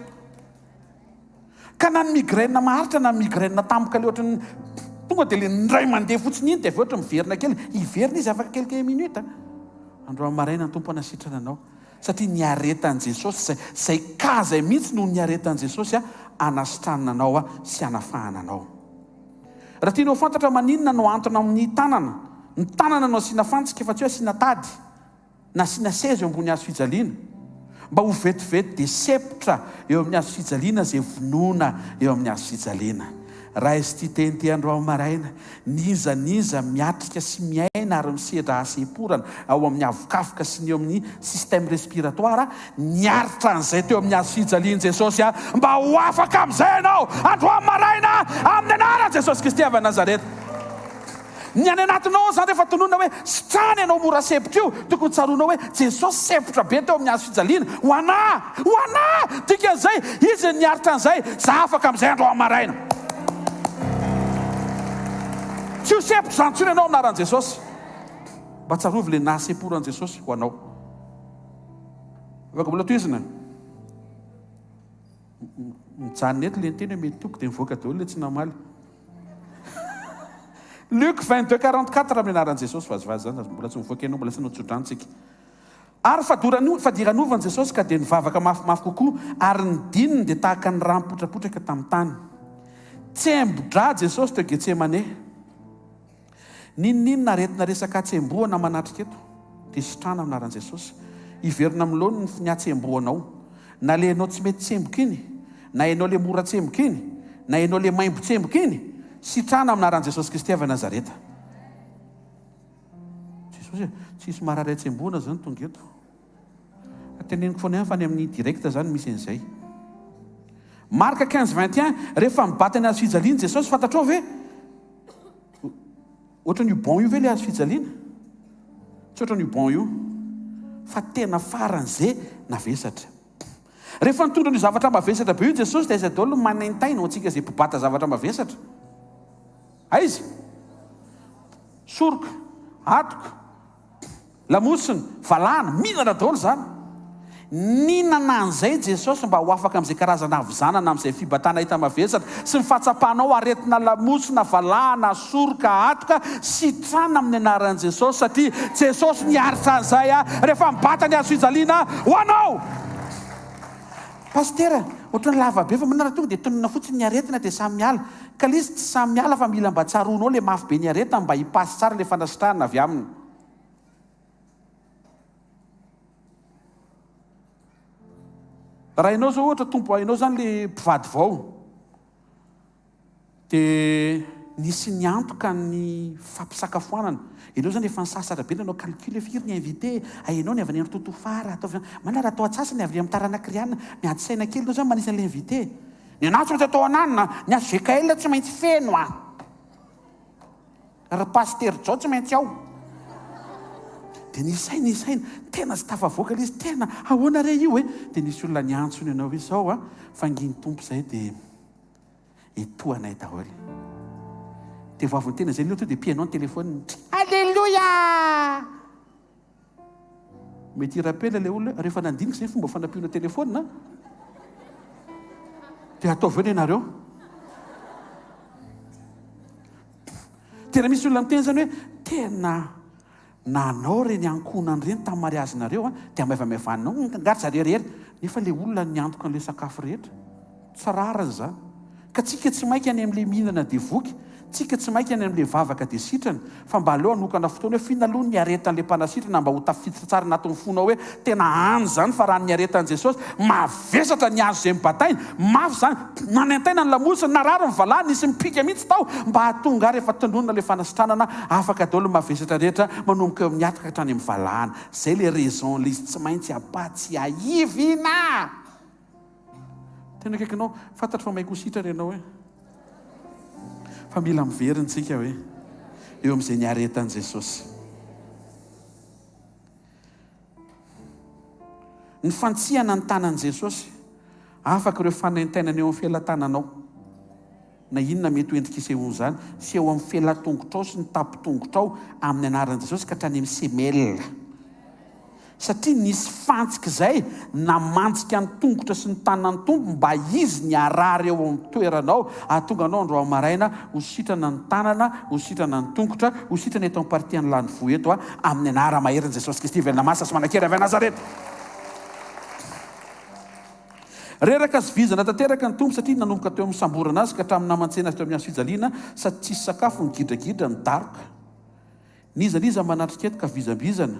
F: Ka na ny migraine maharitra na ny migraine tampoka ilay ohatran'ny tonga dia ilay indray mandeha fotsiny iny dia avy eo ohatran'ny miverina kely. Hiverina izy afaka quelques minutes. Androany maraina ny Tompo hanasitrana anao. Satria niaretan'i Jesosy izay, izay cas izay mihitsy no niaretan'i Jesosy hanasitranana anao sy hanafahana anao. Raha tianao ho fantatra maninona no ahantona amin'ny tanana, ny tanana no asiana fantsika fa tsy hoe asiana tady, na asiana seza eo ambony hazo fijaliana, mba ho vetivety dia sepotra eo amin'ny hazo fijaliana izay vonoina eo amin'ny hazo fijaliana. Raiso ity teny ity androany maraina, N'iza n'iza miatrika sy miaina ary misedra hasemporana ao amin'ny avokavoka sy ny eo amin'ny système respiratoire, niaritra an'izay teo amin'ny hazo fijalian'i Jesosy aho, mba ho afaka amin'izay ianao androany maraina amin'ny anaran'i Jesosy Kristy avy any Nazareta. Ny any anatinao ao izany rehefa tononina hoe sitrana ianao mora sempotra io, tokony tsaroanao hoe Jesosy sempotra be teo amin'ny hazo fijaliana ho anà, ho anà! Dikan'izay, Izy no niaritra an'izay, za afaka amin'izay androany maraina. Tsy ho sempotra izany intsony ianao amin'ny anaran'i Jesosy. Mba tsarovy ilay nahasemporan'i Jesosy ho anao. Afaka mbola tohizina? Mijanona eto ilay niteny hoe mety toko dia mivoaka daholo ilay tsy namaly. Luc 22 44 amin'ny anaran'i Jesosy vazivazy izany mbola tsy mivoaka ianao mbola tsy notsodrano tsika. Ary fadorano fadiranovany Jesosy ka dia nivavaka mafimafy kokoa ary ny dininy dia tahaka ny rà mipotrapotraka tamin'ny tany. Tsembo-drà Jesosy teo Getsemane. N'inon'inona aretina resaka hatsembohana manatrika eto dia sitrana amin'ny anaran'i Jesosy. Hiverina amin'ny laoniny ny hatsembohanao. Na le ianao tsy mety tsemboka iny, na ianao le mora tsemboka iny, na ianao le maimbo tsemboka iny, sitrana amin'ny anaran'i Jesosy Kristy avy Nazareta. Jesosy e, tsisy marary hatsembohana zany tonga eto. Teneniko foana ihany fa any amin'ny direct zany misy an'izay. Marc 15 21, rehefa mibata ny hazo fijaliana Jesosy, fantatrao ve? Ohatran'io bon io ve ilay hazo fijaliana? Tsy ohatran'io bon io, fa tena faran'ze navesatra. Rehefa nitondra an'io zavatra mavesatra be io Jesosy dia aiza daholo ny manaintaina ho antsika izay mpibata zavatra mavesatra? Aiza? Soroka, hatoka. Lamosina, valahana, mihinana daholo izany. Nihinana an'izay Jesosy mba ho afaka amin'izay karazana havizanana, amin'izay fibatana hita mavesatra, sy ny fahatsapanao aretina lamosina, valahana, soroka, hatoka, sitrana amin'ny anaran'i Jesosy, satria Jesosy niaritra an'izay rehefa nibata ny hazo fijaliana ho anao. Pasitera, ohatran'ny lava be fa manana tonga dia tononina fotsiny ny aretina dia samy miala. Ka le izy tsy samy miala fa mila mba tsaroanao le mafy be ny aretina mba hi-passe tsara le fanasitrahana avy aminy. Raha ianao zao ohatra tompo ianao zany le mpivady vao. Dia nisy niantoka ny fampisakafoanana. Ianao izany efa nisasatra be nanao calcul hoe firy ny invité, hay ianao ny avy any amin'ny Totofara, ataovy manana raha atao antsasany avy amin'ny taranak'i Riana, miady saina kely ianao izany manisa an'ilay invité. Ny anah tsy maintsy atao ananona, ny HVKL tsy maintsy feno an! Ry Pasitera Jao tsy maintsy ao. Dia nisaina nisaina, tena tsy tafavoaka ilay izy, tena ahoana re io e? Dia nisy olona niantso ny anao hoe izao an, vangian'ny Tompo izay dia. Etoanay daholo. Dia vao avy niteny an'izay aloha tonga dia pihanao ny telephone. Aleloia! Mety hi-rappel ilay olona hoe rehefa nandinika izay fomba fanampiana telephone an, dia ataovy eo ny anareo. Tena misy olona miteny izany hoe tena Nanao ireny ankohonana ireny tamin'ny mariazinareo an, dia amaivamaivaninao, hum, angaha ry zareo irery? Nefa ilay olona niantoka an'ilay sakafo rehetra. Tsy rariny izany. Ka tsika tsy maika any amin'ilay mihinana dia voky, tsika tsy maika any amin'ilay vavaka dia sitrana, fa mba aleo hanokana fotoana hoe f'inona aloha ny niaretan'ilay mpanasitrana mba ho tafiditra tsara anatin'ny fonao hoe tena any izany fa raha ny niaretan'i Jesosy, mavesatra ny hazo izay nobatainy, mafy izany, Nanaintaina ny lamosiny, narary ny valahany, nisy nipika mihitsy tao mba hahatonga ahy rehefa tononina ilay fanasitranana, afaka daholo ny mavesatra rehetra manomboka eo amin'ny hatoka hatrany amin'ny valahana. Izay ilay raison ilay izy tsy maintsy ampatsiahivina! Tena akaikinao, fantatro fa mahay ho sitrana ianao e! Fa mila miverina isika hoe eo amin'izay niaretan'i Jesosy. Ny fantsihana ny tanan'i Jesosy, afaka ireo fanaintainana eo amin'ny felatananao, na inona mety ho endrika isehoan'izany, sy eo amin'ny felatongotrao sy ny tampon-tongotrao, amin'ny anaran'i Jesosy ka hatrany amin'ny semelle. Satria nisy fantsika izay namantsika ny tongotra sy ny tanan'ny Tompo mba Izy ny harary eo amin'ny toeranao, hahatonga anao androany maraina ho sitrana ny tanana, ho sitrana ny tongotra, ho sitrana eto amin'ny partie an'i Lanivoho eto amin'ny anara maherin'i Jesosy Kristy velona masina sy manan-kery avy any Nazareta. Reraka sy vizana tanteraka ny Tompo satria nanomboka teo amin'ny nisamborana Azy ka hatramin'ny namantsena Azy teo amin'ny hazo fijaliana sady tsisy sakafo, nigidragidra, nidaroka. N'iza n'iza manatrika eto ka vizambizana,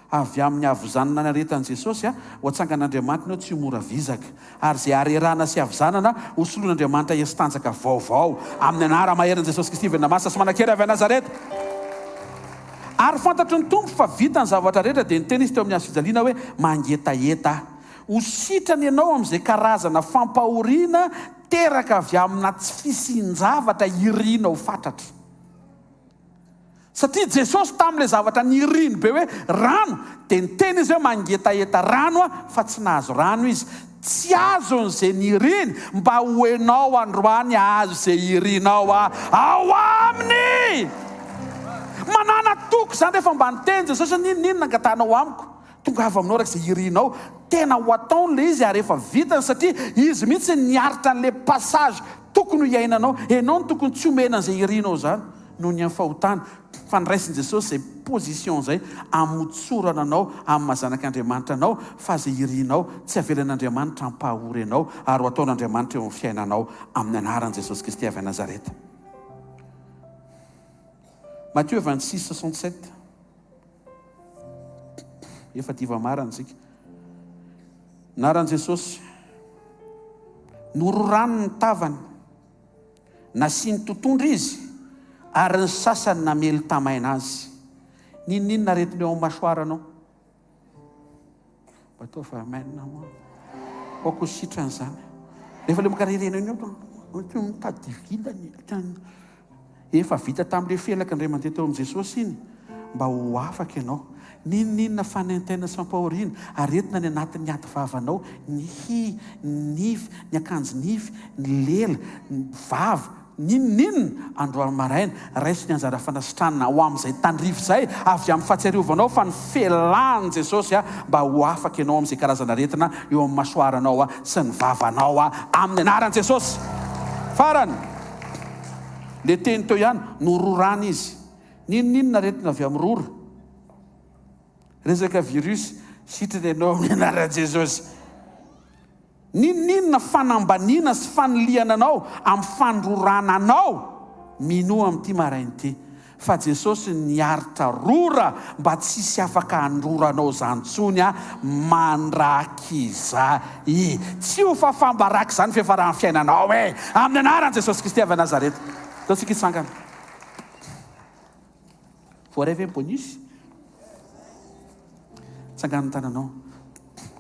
F: avy amin'ny havizanana niaretan'i Jesosy, ho atsangan'Andriamanitra ianao tsy ho mora vizaka. Ary izay harerahana sy havizanana, ho soloin'Andriamanitra hery sy tanjaka vaovao. Amin'ny anara-maherin'i Jesosy Kristy velona masina sy manan-kery avy any Nazareta. Ary fantatry ny Tompo fa vita ny zavatra rehetra, dia niteny Izy teo amin'ny hazo fijaliana hoe, Mangetaheta Aho. Ho sitrana ianao amin'izay karazana fampahoriana teraka avy amina tsy fisian-javatra irinao fatratra. Satria Jesosy tamin'ilay zavatra niriny be hoe rano, dia niteny Izy hoe mangetaheta rano aho, fa tsy nahazo rano Izy. Tsy azony izay niriny, mba ho enao androany hahazo izay irinao ao Aminy! Manàna toky izany rehefa mba niteny Jesosy hoe n'inon'inona angatahanao Amiko, tongava aminao araka izay irinao. Tena ho ataony ilay izy ary efa vitany satria Izy mihitsy niaritra an'ilay passage tokony ho iainanao. Enao no tokony tsy omena an'izay irinao izany. noho ny amin'ny fahotana, fa noraisin'i Jesosy izay position izay hamotsorana anao amin'ny maha zanak'Andriamanitra anao, fa izay irinao tsy avelan'Andriamanitra hampahory anao ary ho ataon'Andriamanitra eo amin'ny fiainanao amin'ny anaran'i Jesosy Kristy avy any Nazareta. Matthieu 26, 67 Efa diva marina isika. Anaran'i Jesosy. Nororany ny tavany. Nasiany totondra izy ary ny sasany namely tamaina azy. N'inon'inona aretina eo amin'ny mâchoire-nao. Mba ataovy amen moa. Aoka ho sitrana izany. Rehefa ilay makarerena iny ohatra mitady vilany. Efa vita tamin'ilay felaka indray mandeha teo amin'i Jesosy iny mba ho afaka ianao. N'inon'inona fanaintainana sy fampahoriana, aretina any anatin'ny ati vavanao, ny hihy, ny nify, ny akanjo nify, ny lela, ny vava, n'inon'inona, androany maraina, raiso ny anjara fanasitranana ho amin'izay tandrify izay avy amin'ny fahatsiarovanao fa ny felahan'i Jesosy mba ho afaka ianao amin'izay karazana aretina eo amin'ny masoaranao sy ny vavanao amin'ny anaran'i Jesosy. Farany, le teny teo ihany, nororana izy. N'inon'inona aretina avy amin'ny rora, resaka virus, sitrana ianao amin'ny anaran'i Jesosy. N'inon'inona fanambaniana sy fanilihana anao amin'ny fandrorana anao, minoa amin'ity maraina ity fa Jesosy niaritra rora mba tsy hisy afaka handrora anao izany intsony mandrakizay. Tsy ho fafam-baraka izany fiafaran'ny fiainanao e! Amin'ny anaran'i Jesosy Kristy avy Nazareta. Ndao tsika hitsangana. Voaray ve ny bonus? Tsangano ny tananao.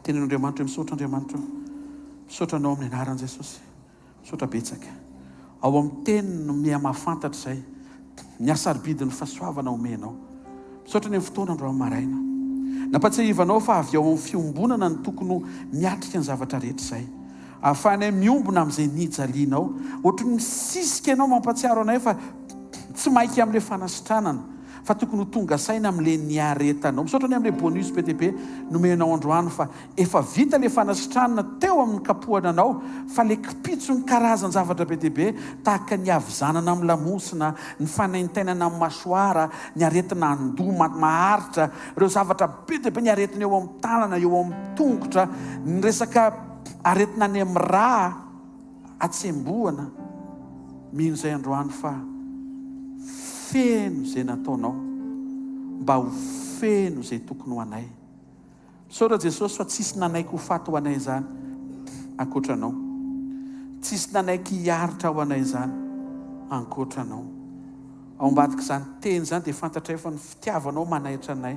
F: Teneno Andriamanitra hoe misaotra Andriamanitra o. Misaotra anao amin'ny anaran'i Jesosy. Misaotra betsaka. Ao amin'ny teniny no miha mahafantatra izay ny hasarobidin'ny fahasoavana omenao. Misaotra ny amin'ny fotoana androany maraina. Nampatsiahivanao fa avy ao amin'ny fiombonana no tokony ho miatrika ny zavatra rehetra izay. Ahafahanay miombona amin'izay nijalianao. Ohatry ny misisika ianao mampatsiaro anay fa tsy maika amin'ilay fanasitranana fa tokony ho tonga saina amin'ilay niaretanao. Misaotra ny amin'ilay bonus be dia be nomenao androany fa efa vita ilay fanasitranana teo amin'ny kapohana anao fa ilay kipitson'ny karazan-javatra be dia be tahaka ny havizanana amin'ny lamosina, ny fanaintainana amin'ny masoara, ny aretina andoha maharitra, ireo zavatra be dia be, ny aretina eo amin'ny tanana, eo amin'ny tongotra, ny resaka aretina any amin'ny rà, hatsembohana, mino izay androany fa feno izay nataonao mba ho feno izay tokony ho anay. Misaotra Jesosy fa tsisy nanaiky ho faty ho anay izany ankoatra Anao. Tsisy nanaiky hiaritra ho anay izany ankoatra Anao. Ao ambadik'izany teny izany dia fantatray fa ny fitiavanao manaitra anay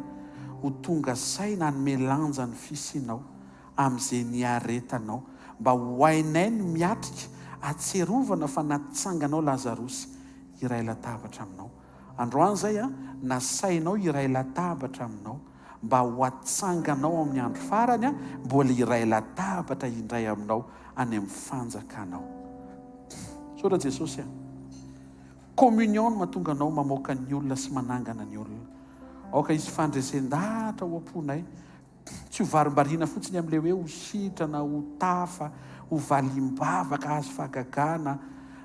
F: ho tonga saina hanome lanja ny fisianao amin'izay niaretanao mba ho hainay ny miatrika atsiarovana fa natsanganao Lazarosy hiray latabatra aminao. Androany izay a, nasainao hiray latabatra aminao mba ho atsanganao amin'ny andro farany a, mbola hiray latabatra indray aminao any amin'ny fanjakanao. Misaotra Jesosy a. Communion no mahatonga anao mamoaka ny olona sy manangana ny olona. Aoka hisy fandresen-dahatra ao am-ponay. Tsy ho varimbariana fotsiny amin'ilay hoe ho sitrana, ho tafa, ho valim-bavaka, hahazo fahagagana,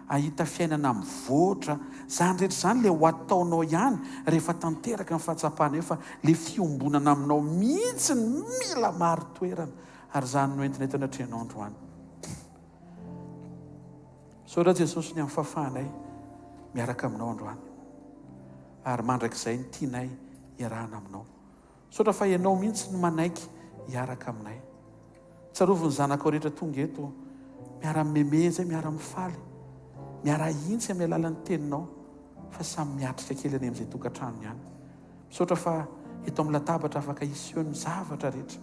F: hahita fiainana mivoatra. Izany rehetra izany ilay ho ataonao ihany rehefa tanteraka ny fahatsapana eo fa ilay fiombonana aminao mihitsy no mila marin-toerana. Ary izany no entina eto anatrehanao androany. Misaotra Jesosy ny amin'ny fahafahanay miaraka aminao androany. Ary mandrakizay ny tianay hiarahana aminao. Misaotra fa Ianao mihitsy no manaiky hiaraka aminay. Tsarovy ny zanakao rehetra tonga eto, miara-mimeme izay, miara-mifaly, miara-hintsy amin'ny alalan'ny teninao, fa samy miatrika kely any amin'izay tokantranony any. Misaotra fa eto amin'ny latabatra afaka hiseho ny zavatra rehetra,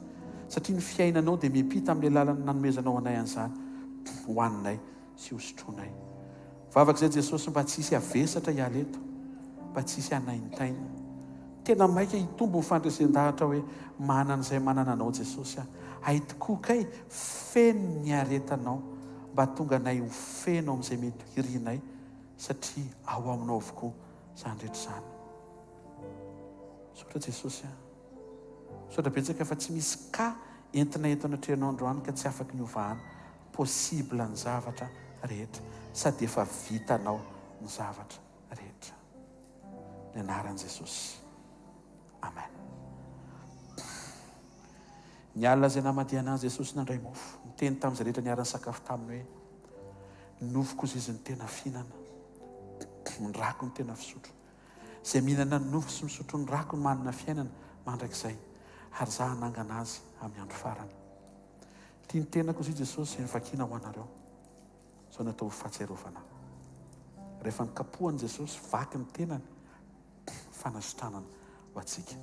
F: satria ny fiainanao dia miampita amin'ny alalan'ny nanomezanao anay an'izany hohaninay sy hosotroinay. Vavaka izay Jesosy mba tsy hisy havesatra hiala eto, mba tsy hisy hanaintaina. Tena maika hitombo ny fandresen-dahatra hoe manana izay manana anao Jesosy aho. Hay tokoa kay feno ny aretanao mba tonga anay ho feno amin'izay mety ho irinay satria ao aminao avokoa izany rehetra izany. Misaotra Jesosy a. Misaotra betsaka fa tsy misy cas entina eto anatrehanao androany ka tsy afaky ny hovahana. Possible ny zavatra rehetra sady efa vitanao ny zavatra rehetra. Ny anaran'i Jesosy. Amen. Ny alina izay namadihana azy Jesosy nandray mofo, niteny tamin'izay rehetra niara-nisakafo taminy hoe, Ny nofoko hozy izy no tena fihinana, ny rako no tena fisotro. Izay mihinana ny nofo sy misotro ny rako no manana fiainana mandrakizay, ary izaho hanangana azy amin'ny andro farany. Tia ny tenako hozy Jesosy izay novakiana ho anareo. Izao no atao ho fahatsiarovana ahy. Rehefa nokapohan'i Jesosy vaky ny tenany, fanasitranana ho antsika.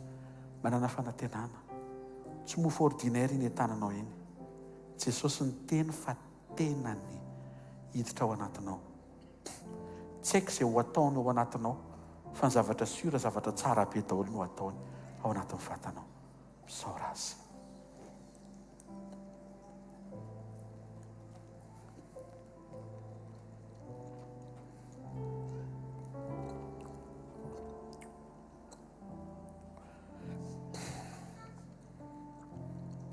F: Manana fanantenana. Tsy mofo ordinaire iny entananao iny. Jesosy niteny fa tenany hiditra ao anatinao. Tsy haiko izay ho ataony ao anatinao fa ny zavatra sûr zavatra tsara be daholo no ataony ao anatin'ny vatanao. Misaora azy.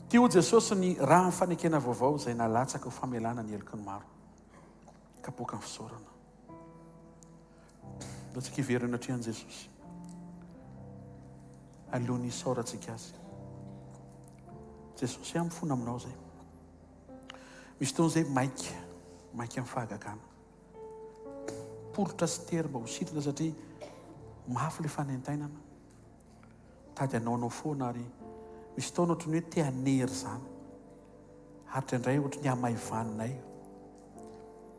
F: Tia ho Jesosy ny rà ny fanekena vaovao izay nalatsaka ho famelana ny heloky ny maro. Kapoaka ny fisaorana. Ndao tsika hiverina anatrehan'i Jesosy. Alohan'ny hisaorantsika azy. Jesosy aho mifona aminao izay. Misy fotoana izay maika, maika amin'ny fahagagana. Poritra sy tery mba ho sitrana satria mafy ilay fanaintainana. Mitady hanaonao foana ary misy fotoana ohatran'ny hoe te hanery izany. Ary indraindray ohatran'ny hamaivaninay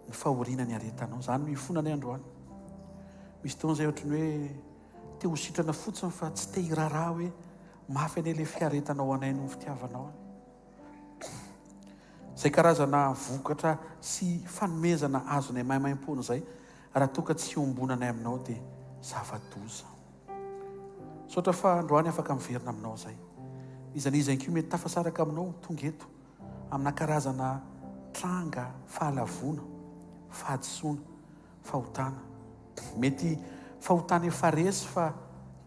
F: ny fahoriana niaretanao. Izany no ifonanay androany. Misy fotoana izay ohatran'ny hoe te ho sitrana fotsiny fa tsy te hiraharaha hoe mafy anie ilay fiaretanao anay noho ny fitiavanao. Izay karazana vokatra sy fanomezana azonay maimaimpoana izay, raha toa ka tsy iombonanay aminao dia zava-doza. Misaotra fa androany afaka miverina aminao izay. N'iza n'iza ihany koa mety tafasaraka aminao tonga eto amina karazana tranga fahalavoana, fahadisoana, fahotana. Mety fahotana efa resy fa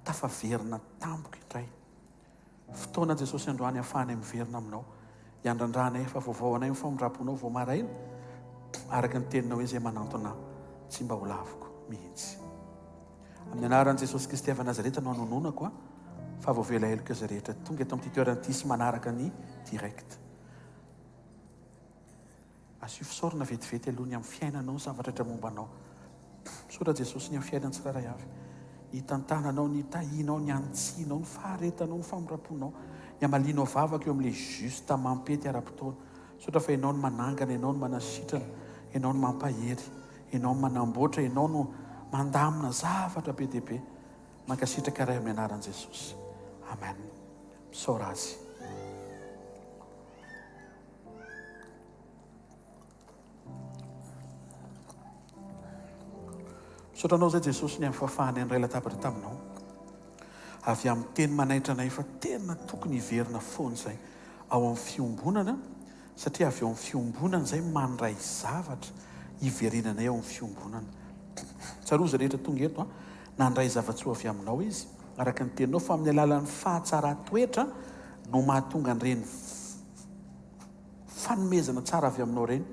F: tafaverina tampoka indray. Fotoana Jesosy androany ahafahanay miverina aminao, hiandrandranay fa vaovao anay ny famindramponao vao maraina, araka ny teninao hoe izay manantona ahy tsy mba ho laviko mihitsy. Amin'ny anaran'i Jesosy Kristy avy Nazareta no anononako a, fa voavela heloka izay rehetra tonga eto amin'ity toerana ity sy manaraka ny direct. Asio fisaorana vetivety aloha ny amin'ny fiainanao, ny zavatra rehetra momba anao. Misaotra Jesosy ny amin'ny fiainan'ny tsirairay avy. Ny tantananao, ny tahianao, ny hanitsianao, ny faharetanao, ny famindram-ponao, ny hamalianao vavaka eo amin'ilay juste mampety ara-potoana. Misaotra fa Ianao no manangana, Ianao no manasitrana, Ianao no mampahery, Ianao no manamboatra, Ianao no mandamina zavatra be dia be. Mankasitraka Ray amin'ny anaran'i Jesosy. Amen. Misaora Azy. Misaotra anao izay Jesosy ny amin'ny fahafahana niray latabatra taminao. Avy amin'ny teny manaitra anay fa tena tokony hiverina foana izay ao amin'ny fiombonana satria avy ao amin'ny fiombonana izay mandray zavatra hiverenanay ao amin'ny fiombonana. Tsarovy izay rehetra tonga eto, nandray zava-tsoa avy aminao izy, araka ny teninao fa amin'ny alalan'ny fahatsaran-toetra no mahatonga an'ireny fanomezana tsara avy aminao ireny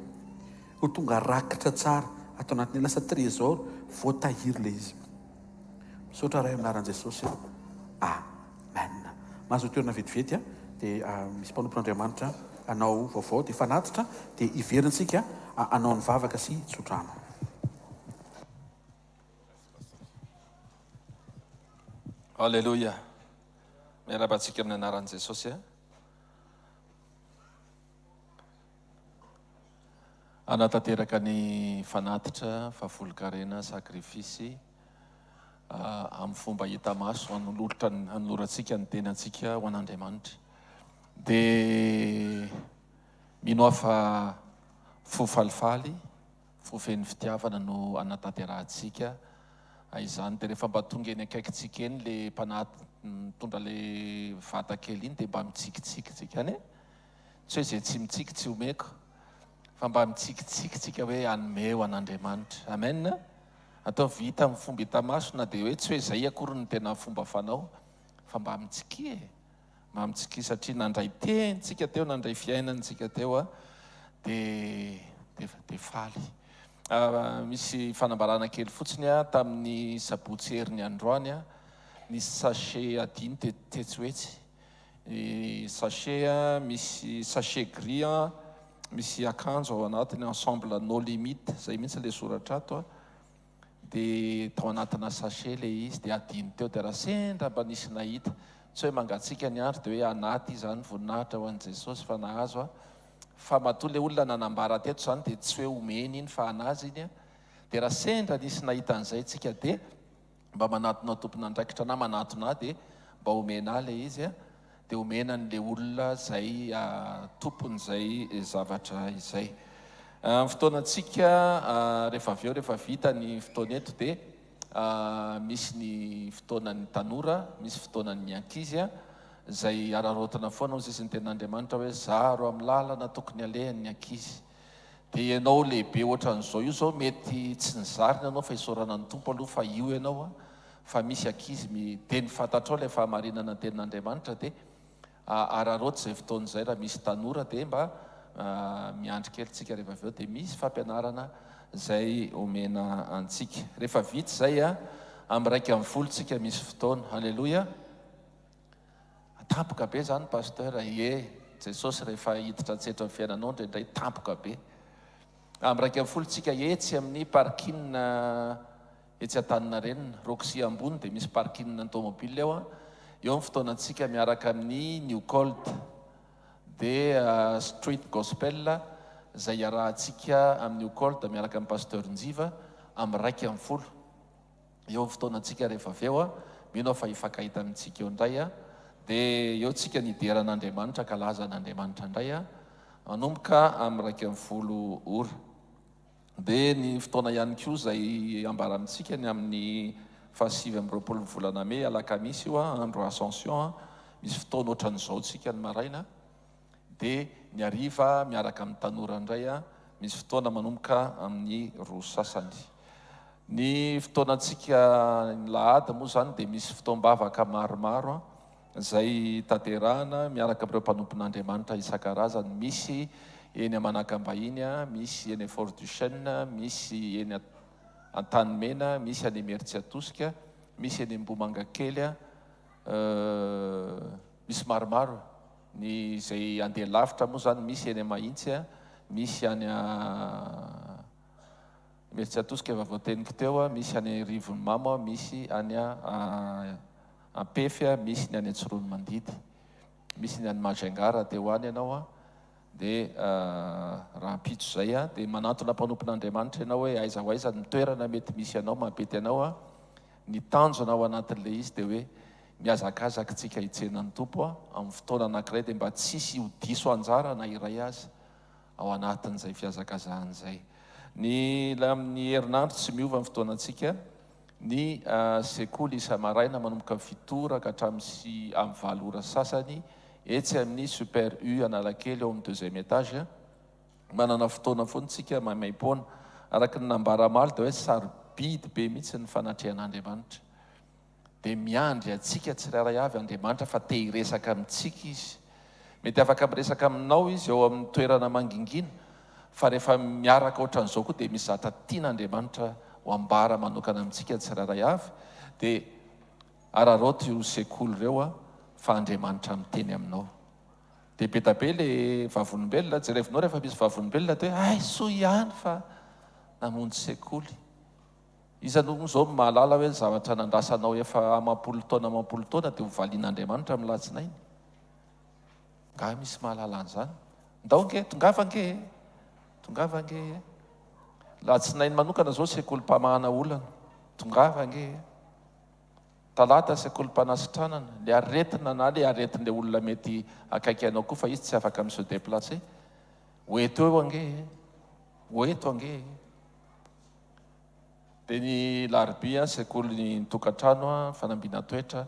F: ho tonga rakitra tsara ato anatin'ny lasa trésor voatahiry ilay izy. Misaotra Ray amin'ny anaran'i Jesosy. Amen. Mahazo toerana vetivety a, dia misy mpanompon'Andriamanitra hanao vaovao dia fanatitra dia hiverintsika hanao ny vavaka sy tsodrano.
A: Alléluia. Miarahaba antsika amin'ny anaran'i Jesosy a. Hanatanteraka ny fanatitra fahafolonkarena, sacrifice, amin'ny fomba hita maso, hanolotra hanolorantsika ny tenantsika ho an'Andriamanitra. Dia mino aho fa fo falifaly, fo feno fitiavana no hanatanterahantsika izany. Dia rehefa mba tonga eny akaikintsika eny ilay mpanaty mitondra ilay vata kely iny dia mba mitsikitsiky tsika any e. Tsy hoe izay tsy mitsiky tsy omeko fa mba mitsikitsiky tsika hoe hanome ho an'Andriamanitra. Amen. Ataovy hita amin'ny fomba hita maso na dia hoe tsy hoe izay akory no tena fomba fanao fa mba mitsikia e. Mba mitsikia satria nandray teny tsika teo, nandray fiainana tsika teo a. Dia dia dia faly. Misy fanambarana kely fotsiny a, tamin'ny sabotsy heriny androany a, nisy sachet adino tetsy ho etsy. Ny sachet misy sachet gris an, misy akanjo ao anatiny ensemble no limite zay mihitsy le soratra ato an, de tao anatina sachet le izy de adino teo de raha sendra mba nisy nahita, tsy hoe mangatsiaka ny andro de hoe anaty izany voninahitra ho an'i Jesosy fa nahazo aho.
G: Fa matoa ilay olona nanambara teto izany dia tsy hoe omeny iny fa an'azy iny an. Dia raha sendra nisy nahita an'izay tsika dia mba manatona tompon'andraikitra na manatona ahy dia mba omena ahy ilay izy an, dia omena an'ilay olona izay tompon'izay zavatra izay. Ny fotoanantsika rehefa avy eo, rehefa vita ny fotoana eto dia misy ny fotoanan'ny tanora, misy fotoanan'ny ankizy izay araraotina foana hozy izy ny tenin'Andriamanitra hoe zaro amin'ny lalana tokony alehany ny ankizy. Dia ianao lehibe ohatran'izao io izao mety tsy nizarina ianao fa isaorana ny Tompo aloha fa io ianao an, fa misy ankizy mi, dia ny fantatrao ilay fahamarinana ny tenin'Andriamanitra dia araraoty izay fotoana izay raha misy tanora dia mba miandry kely tsika rehefa avy eo dia misy fampianarana izay omena antsika. Rehefa vita izay an, amin'ny 11 tsika misy fotoana. Haleloia. Tampoka be zany Pasteur, ie, Jesosy rehefa hiditra an-tsetra ny fiainanao indraindray tampoka be. Amin'ny 11 tsika etsy amin'ny parking etsy Antaninarenina, Roxy ambony dia misy parking ny tomobile eo an, eo ny fotoanantsika miaraka amin'ny New Cold dia Street Gospel izay iarahantsika amin'ny New Cold miaraka amin'ny Pasteur Njiva amin'ny 11. Eo ny fotoanantsika rehefa avy eo a, mino aho fa hifankahita amintsika eo indray a, dia eo tsika ny hidera an'Andriamanitra hankalaza an'Andriamanitra indray a, manomboka amin'ny 11 ora. Dia ny fotoana ihany koa izay ambara amintsika ny amin'ny faha 29 ny volana mey, alakamisy io a, andro Ascension a, misy fotoana ohatran'izao tsika ny maraina, dia ny hariva miaraka amin'ny tanora indray misy fotoana manomboka amin'ny roa sasany. Ny fotoanantsika ny lahady moa izany dia misy fotoam-bavaka maromaro izay tanterahana miaraka amin'ireo mpanompon'Andriamanitra isan-karazany. Misy eny Manakambahiny, misy eny Fort Duchesne, misy eny Antanimena, misy any Imerintsiatosika, misy eny Ambohimangakely, misy maromaro. Ny izay handeha lavitra moa izany misy eny Mahitsy a, misy any Imerintsiatosika efa voateniko teo a, misy any Rivonimamo a, misy any Ampefy a, misy ny any Antsiroanomandidy, misy ny any Majunga raha te ho any ianao a, dia rahampitso izay a, dia manantona mpanompon'Andriamanitra ianao hoe aiza ho aiza ny toerana mety misy anao mampety anao a, Ny tanjona ao anatin'ilay izy dia hoe mihazakazaka tsika hitsena ny Tompo amin'ny fotoana anankiray dia mba tsisy ho diso anjara na iray aza ao anatin'izay fihazakazahana izay. Ny amin'ny herinandro tsy miova ny fotoanantsika, ny sekoly isa-maraina manomboka amin'ny fito ora ka hatramin'ny sy amin'ny valo ora sasany etsy amin'ny Super U Analakely ao amin'ny deuxième étage. Manana fotoana foana isika maimaimpoana. Araka ny nambara omaly dia hoe sarobidy be mihitsy ny fanatrehan'Andriamanitra. Dia miandry antsika tsirairay avy Andriamanitra fa te hiresaka amintsika Izy. Mety afaka miresaka aminao Izy eo amin'ny toerana mangingina fa rehefa miaraka ohatran'izao koa dia misy zatra tian'Andriamanitra ho ambara manokana amintsika tsirairay avy. Dia araraoty io sekoly ireo fa Andriamanitra miteny aminao. Dia be da be le vavolombelona, jerevinao rehefa misy vavolombelona dia hoe hay soa ihany fa namonjy sekoly. Iza no moa izao no mahalala hoe ny zavatra nandrasanao efa amam-polo taona amam-polo taona dia ho valian'Andriamanitra amin'ny latsinainy? Angaha misy mahalala an'izany? Ndao ange, tongava ange e! Tongava ange e! Latsinainy manokana izao sekolim-pamahana olana, tongava ange e! Talata, sekolim-panasitranana, le aretina na le aretin'le olona mety akaiky anao koa fa izy tsy afaka mi se déplacer. Ho eto eo ange e! Ho eto ange e! Dia ny larobia, sekolin'ny tokantrano, fanambinatoetra.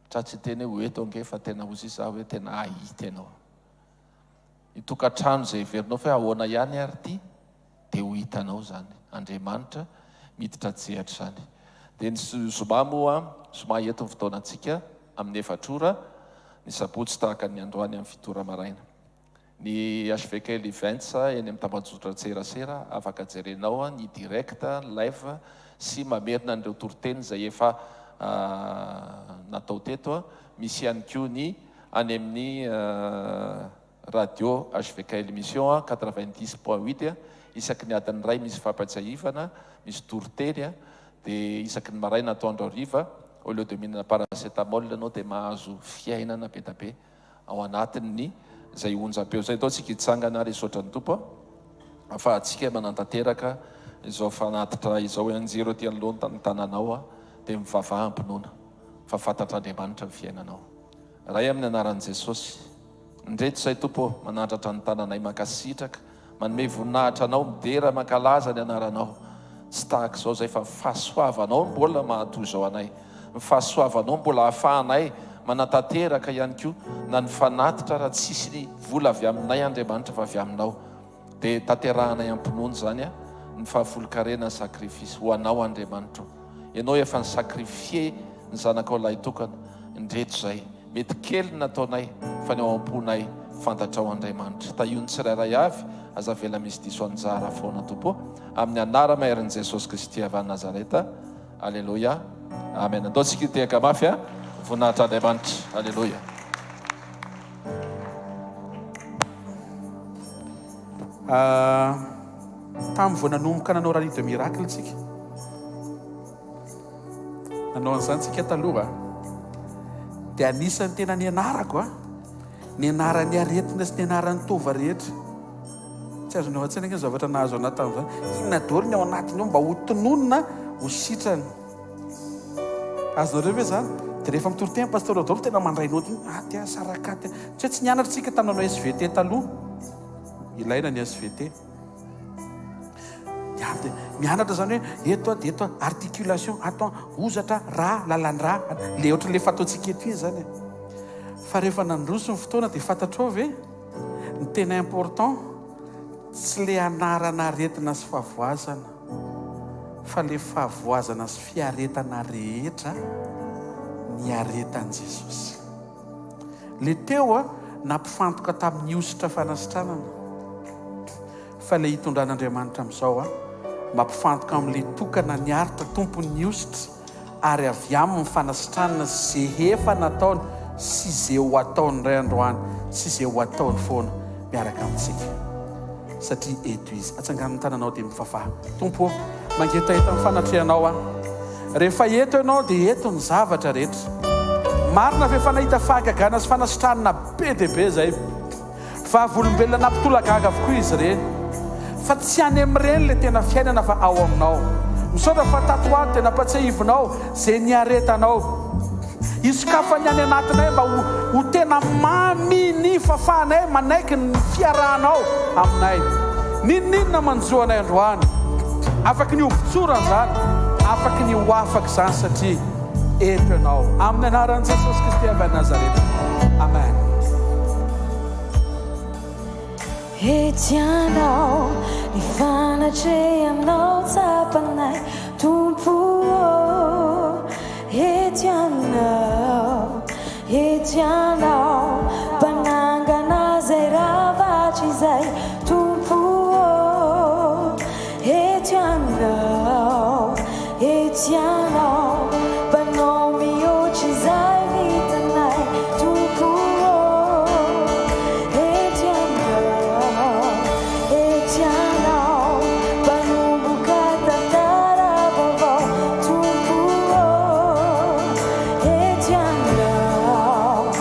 G: Tra tsy hiteny hoe ho eto ange fa tena hozy izaho hoe tena hahita ianao. Ny tokantrano izay heverinao fa hoe ahoana ihany ary ity dia ho hitanao izany. Andriamanitra miditra an-tsehatra izany. Dia ny zoma moa, zoma eto ny fotoanantsika amin'ny efatra ora, ny sabotsy tahaka ny androany amin'ny fito ora maraina. Ny HVKL Events eny amin'ny tambajotran-tserasera, afaka jerenao ny direct, live sy mamerina an'ireo toriteny izay efa natao teto. Misy ihany koa ny any amin'ny radio HVKL Mission 90.8 isaky ny adiny iray misy fampatsiahivana, misy toriteny dia isaky ny maraina atoandro hariva au lieu de mihinana paracetamol ianao dia mahazo fiainana be da be. ao anatin'ny. Izay onjam-peo izay. Ndao tsika hitsangana ary hisaotra ny Tompo ahafahantsika manantanteraka izao fanatitra izao. Anjero aty anoloana ny tananao dia mivavaha am-pinoana fa fantatr'Andriamanitra ny fiainanao. Ray amin'ny anaran'i Jesosy, indreto izay Tompo ô, manandratra ny tananay mankasitraka Manome voninahitra Anao, midera, mankalaza ny anaranao. Tsy tahaka izao izay fa ny fahasoavanao no mbola mahatoy izao anay. Ny fahasoavanao mbola ahafahanay manatanteraka ihany koa na ny fanatitra raha tsisy ny vola avy aminay Andriamanitra fa avy aminao. Dia tanterahanay am-pinoana izany ny fahafolonkarena ny sacrifice ho Anao Andriamanitra o. Ianao efa ni-sacrifier ny zanakao lahitokana. Indreto izay. Mety kely ny nataonay fa ny ao am-ponay fantatrao Andriamanitra. Tahio ny tsirairay avy, aza avela misy diso anjara foana Tompo o. Amin'ny anara-maherin'i Jesosy Kristy avy any Nazareta. Aleloia. Amen. Andao tsika hitehaka mafy a. Voninahitra Andriamanitra. Aleloia.
F: Tamin'ny vao nanomboka nanao rallye de miracle tsika. Nanao an'izany tsika taloha. Dia anisan'ny tena nianarako a, ny anaran'ny aretina sy ny anaran'ny taova rehetra. Tsy azonao an-tsaina ange ny zavatra nahazo anà tamin'izany. Inona daholo ny ao anatiny ao mba ho tononina ho sitrana. Azonareo ve izany? Dia rehefa mitory teny Pasteur Rodolphe tena mandray naoty iny, aty a, sarakaty a. Tsy hoe tsy nianatra tsika tamin'ny nanao SVT taloha. Ilaina ny SVT. Mianatra izany hoe eto dia eto, articulation, ato hozatra, ra, lalan-dra, le ohatran'le fataontsika eto iny izany e. Fa rehefa nandroso ny fotoana dia fantatrao ve ny tena important tsy le anarana aretina sy fahavoazana fa le fahavoazana sy fiaretana rehetra niaretan'i Jesosy. Le teo a, nampifantoka tamin'ny hosotra fanasitranana. Fa le hitondran'Andriamanitra amin'izao a, mampifantoka amin'le tokana niaritra tompon'ny hosotra ary avy aminy ny fanasitranana ze efa nataony sy ze ho ataony indray androany sy ze ho ataony foana miaraka amintsika. Satria eto Izy. Atsangano ny tananao dia mivavaha. Tompo ô, mangetaheta ny fanatrehanao aho. Rehefa eto Ianao dia eto ny zavatra rehetra. Marina fa efa nahita fahagagana sy fanasitranana be dia be izay. Vavolombelona nampitolagaga avokoa izy ireny. Fa tsy any amin'ireny ilay tena fiainana fa ao aminao. Misaotra fa tato ho ato dia nampatsiahivinao izay niaretanao. Hisokafany any anatinay mba ho ho tena mamy ny fahafahanay manaiky ny fiarahanao aminay. N'inon'inona manjo anay androany, afaky ny hovotsorana izany, afaky ny ho afaka izany satria eto Ianao. Amin'ny anaran'i Jesosy Kristy avy any Nazareta. Amen.
B: Ety Ianao, ny fanatrehanao tsapanay, Tompo ô. Eto Ianao, eto Ianao, Mpanangana izay rava hatrizay, Tompo ô. Eto Ianao, eto Ianao, Mpanao mihoatra izay vitanay, Tompo ô. Eto Ianao, eto Ianao, Mpanomboka tantara vaovao, Tompo ô. Eto Ianao,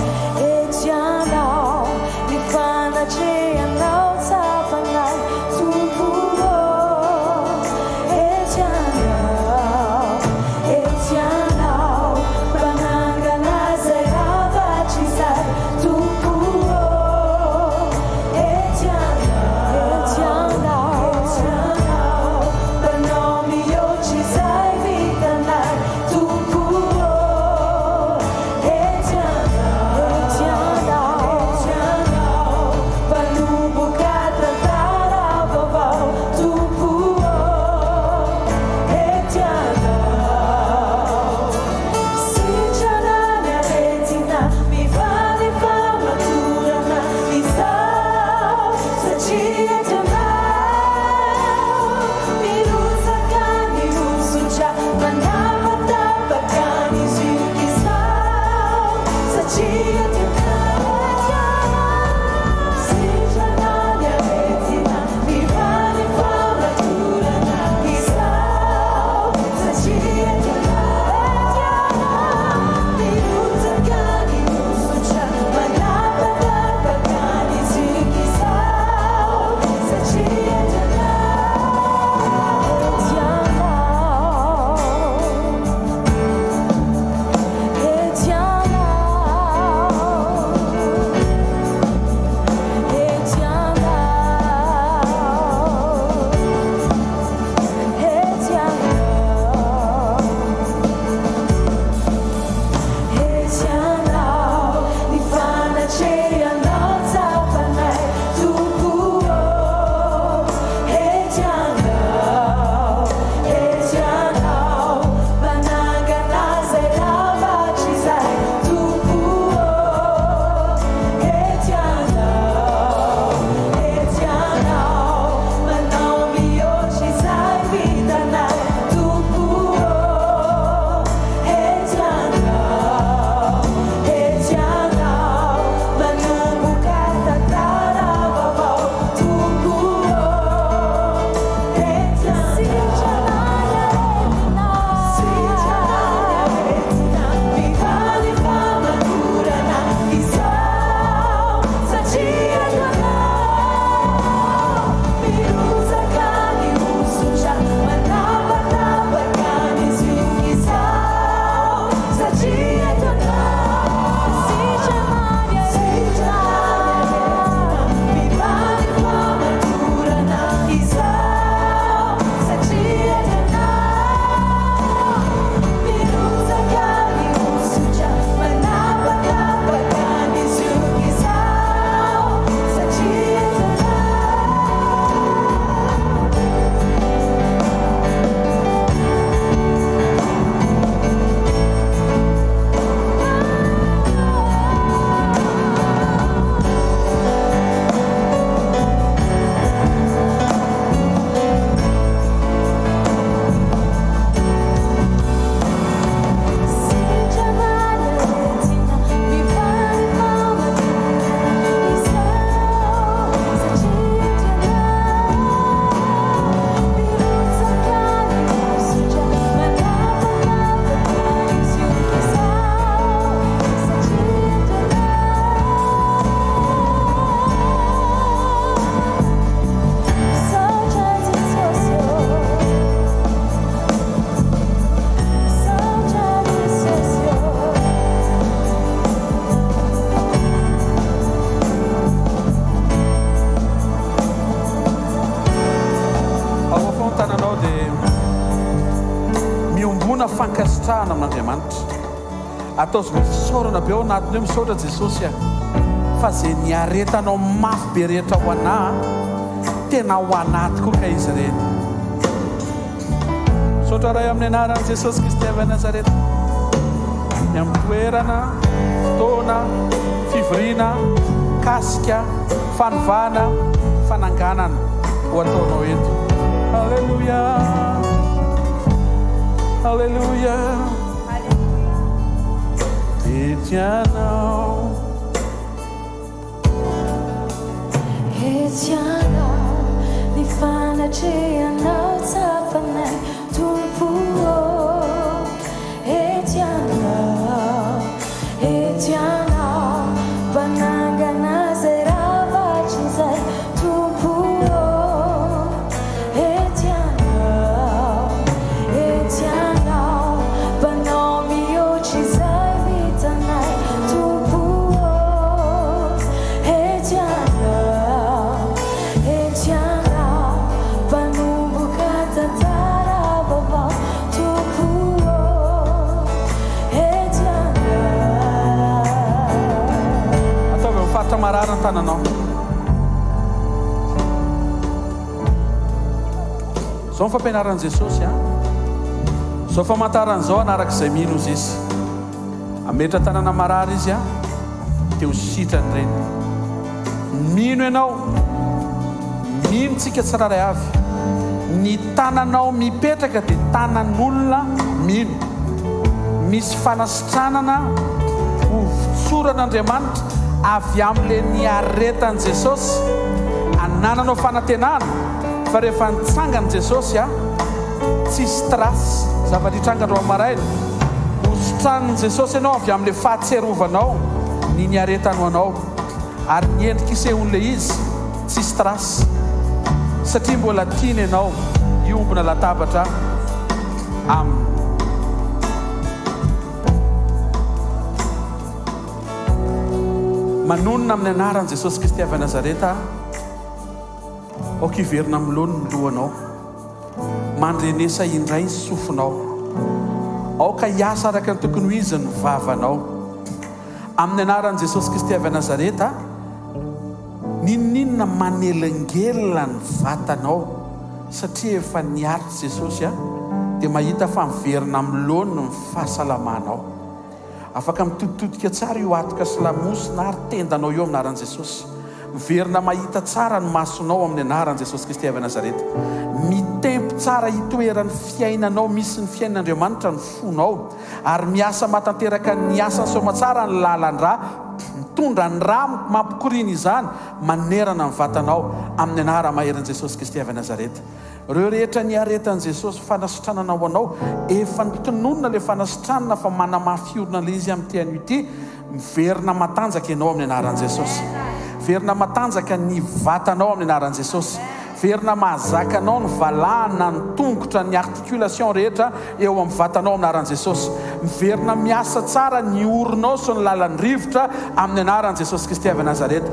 F: fankasitrahana amin'Andriamanitra. Ataovy misy fisaorana be ao anatiny hoe misaotra Jesosy a! Fa ze niaretanao mafy be rehetra ho anah a, tena ho anah tokoa kay izy ireny. Misaotra Ray amin'ny anaran'i Jesosy Kristy avy any Nazareta. Ny amin'ny toerana, fotoana, fivoriana, kasika, fanovana, fananganana ho ataonao eto. Alléluia. Alléluia. Ety anao.
B: Etsy anao ny fanatrehanao tsapanay Tompo ô Etsy anao, etsy anao Mpanangana izay rava hatrizay Tompo ô Etsy anao, etsy anao Mpanao mihoatra izay vitanay Tompo ô, etsy anao, etsy anao Mpanomboka tantara vaovao Tompo ô, etsy anao.
F: Ataovy amin'ny faritra marary ny tananao. Izao ny fampianaran'i Jesosy an. Izao famantarana izao hanaraka izay mino hozy Izy. Hametra tanana marary Izy an, dia ho sitrany ireny. Mino ianao, mino tsika tsirairay avy. Ny tananao mipetraka dia tanan'olona mino. Misy fanasitranana ho votsoran'Andriamanitra avy amin'ilay niaretan'i Jesosy. Anananao fanantenana. Fa rehefa nitsangana Jesosy a, tsisy trace, zavatra hitranga androany maraina, ho sitranin'i Jesosy ianao avy amin'ilay fahatsiarovanao ny niaretany ho anao, ary ny endrika isehoan'ilay izy tsisy trace, satria mbola tiany ianao hiombona latabatra aminy. Manonona amin'ny anaran'i Jesosy Kristy avy Nazareta aho. Aoka hiverina amin'ny laoniny ny lohanao. Mandrenesa indray ny sofinao. Aoka hiasa araka ny tokony ho izy ny vavanao. Amin'ny anaran'i Jesosy Kristy avy Nazareta, n'inon'inona manelingelina ny vatanao, satria efa niaritra Jesosy, dia mahita fa miverina amin'ny laoniny ny fahasalamanao. Afaka mitoditodika tsara io hatoka sy lamosina ary tendanao io amin'ny anaran'i Jesosy. Miverina mahita tsara ny masonao amin'ny anaran'i Jesosy Kristy avy Nazareta. Mitempo tsara hitoeran'ny fiainanao misy ny fiainan'Andriamanitra ny fonao ary miasa mahatanteraka ny asany soamatsara ny lalan-drà mitondra ny rà mampikoriana izany manerana ny vatanao amin'ny anara-maherin'i Jesosy Kristy avy Nazareta. Reo rehetra niaretan'i Jesosy fanasitranana ho anao, efa notononina le fanasitranana fa manamafy orina le izy amin'ity anio ity, miverina matanjaka ianao amin'ny anaran'i Jesosy. Miverina matanjaka ny vatanao amin'ny anaran'i Jesosy. Miverina mahazaka anao ny valahana, ny tongotra, ny articulation rehetra eo amin'ny vatanao amin'ny anaran'i Jesosy. Miverina miasa tsara ny oronao sy ny lalan'ny rivotra amin'ny anaran'i Jesosy Kristy avy Nazareta.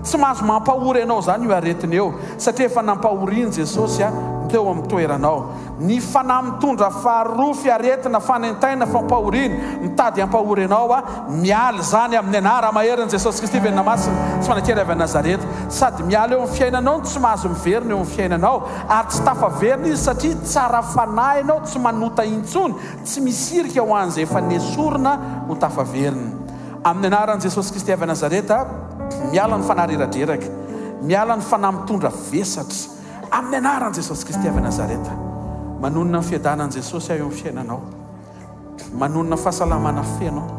F: Tsy mahazo mampahory anao izany io aretina io. Satria efa nampahorian'i Jesosy aho teo amin'ny toeranao. Ny fanahy mitondra farofy, aretina, fanaintaina, fampahoriana, mitady hampahory anao aho, miala izany amin'ny anara-maherin'i Jesosy Kristy Velona Masina sy Manan-kery avy any Nazareta. Sady miala eo amin'ny fiainanao no tsy mahazo miverina eo amin'ny fiainanao. Ary tsy tafaverina izy satria tsara fanahy ianao, tsy manota intsony, tsy misy hirika ho an'izay efa nesorina ho tafaverina. Amin'ny anaran'i Jesosy Kristy avy any Nazareta, miala ny fanahy reradreraka, miala ny fanahy mitondra vesatra, amin'ny anaran'i Jesosy Kristy avy any Nazareta. Manonona ny fiadanan'i Jesosy aho eo amin'ny fiainanao. Manonona fahasalamana feno aho.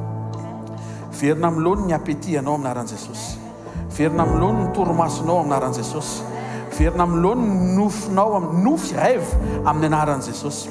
F: Verina amin'ny laoniny ny appétit anao amin'ny anaran'i Jesosy. Verina amin'ny laoniny ny torimasonao amin'ny anaran'i Jesosy. Verina amin'ny laoniny ny nofinao, nofy, rêve, amin'ny anaran'i Jesosy.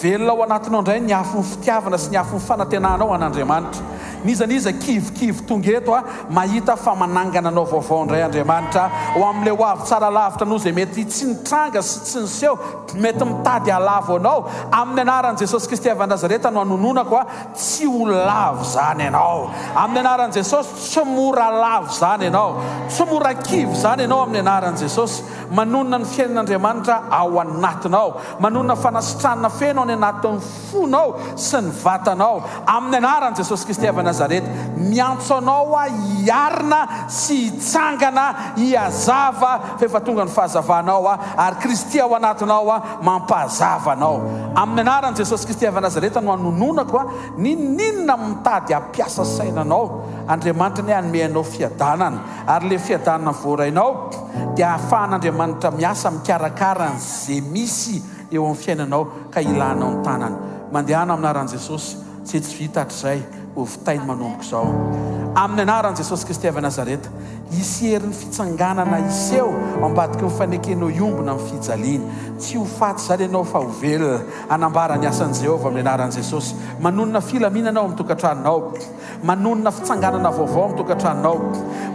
F: Velona ao anatinao indray ny afon'ny fitiavana sy ny afon'ny fanantenanao an'Andriamanitra. N'iza n'iza kivikivy tonga eto a, mahita fa manangana anao vaovao indray Andriamanitra ho amin'ilay ho avy tsara lavitra noho izay mety tsy nitranga sy tsy niseho. Mety mitady hahalavo anao. Amin'ny anaran'i Jesosy Kristy avy any Nazareta no anononako a, tsy ho lavo izany ianao. Amin'ny anaran'i Jesosy, tsy mora lavo izany ianao. Tsy mora kivy izany ianao amin'ny anaran'i Jesosy. Manonona ny fiainan'Andriamanitra ao anatinao. Manonona fanasitranana feno any anatin'ny fonao sy ny vatanao. Amin'ny anaran'i Jesosy Kristy avy any Nazareta, miantso anao aho hiarina sy hitsangana, hihazava, fa efa tonga ny fahazavanao aho, ary Kristy ao anatinao aho mampahazava anao. Amin'ny anaran'i Jesosy Kristy avy any Nazareta no anononako aho, n'inon'inona mitady hampiasa saina anao, Andriamanitra anie hanome anao fiadanana, ary ilay fiadanana voarainao dia ahafahan'Andriamanitra miasa mikarakara an'ze misy eo amin'ny fiainanao ka ilanao ny tanany. Mandehana amin'ny anaran'i Jesosy, izay tsy vita hatrizay, ho vitainy manomboka izao. Amin'ny anaran'i Jesosy Kristy avy Nazareta, hisy herin'ny fitsanganana hiseho ao ambadiky ny fanekenao hiombona amin'ny fijaliany. Tsy ho faty izany ianao fa ho velona, hanambara ny asan'i Jehovah amin'ny anaran'i Jesosy. Manonona filaminana ao amin'ny tokantranonao. Manonona fitsanganana vaovao amin'ny tokantranonao.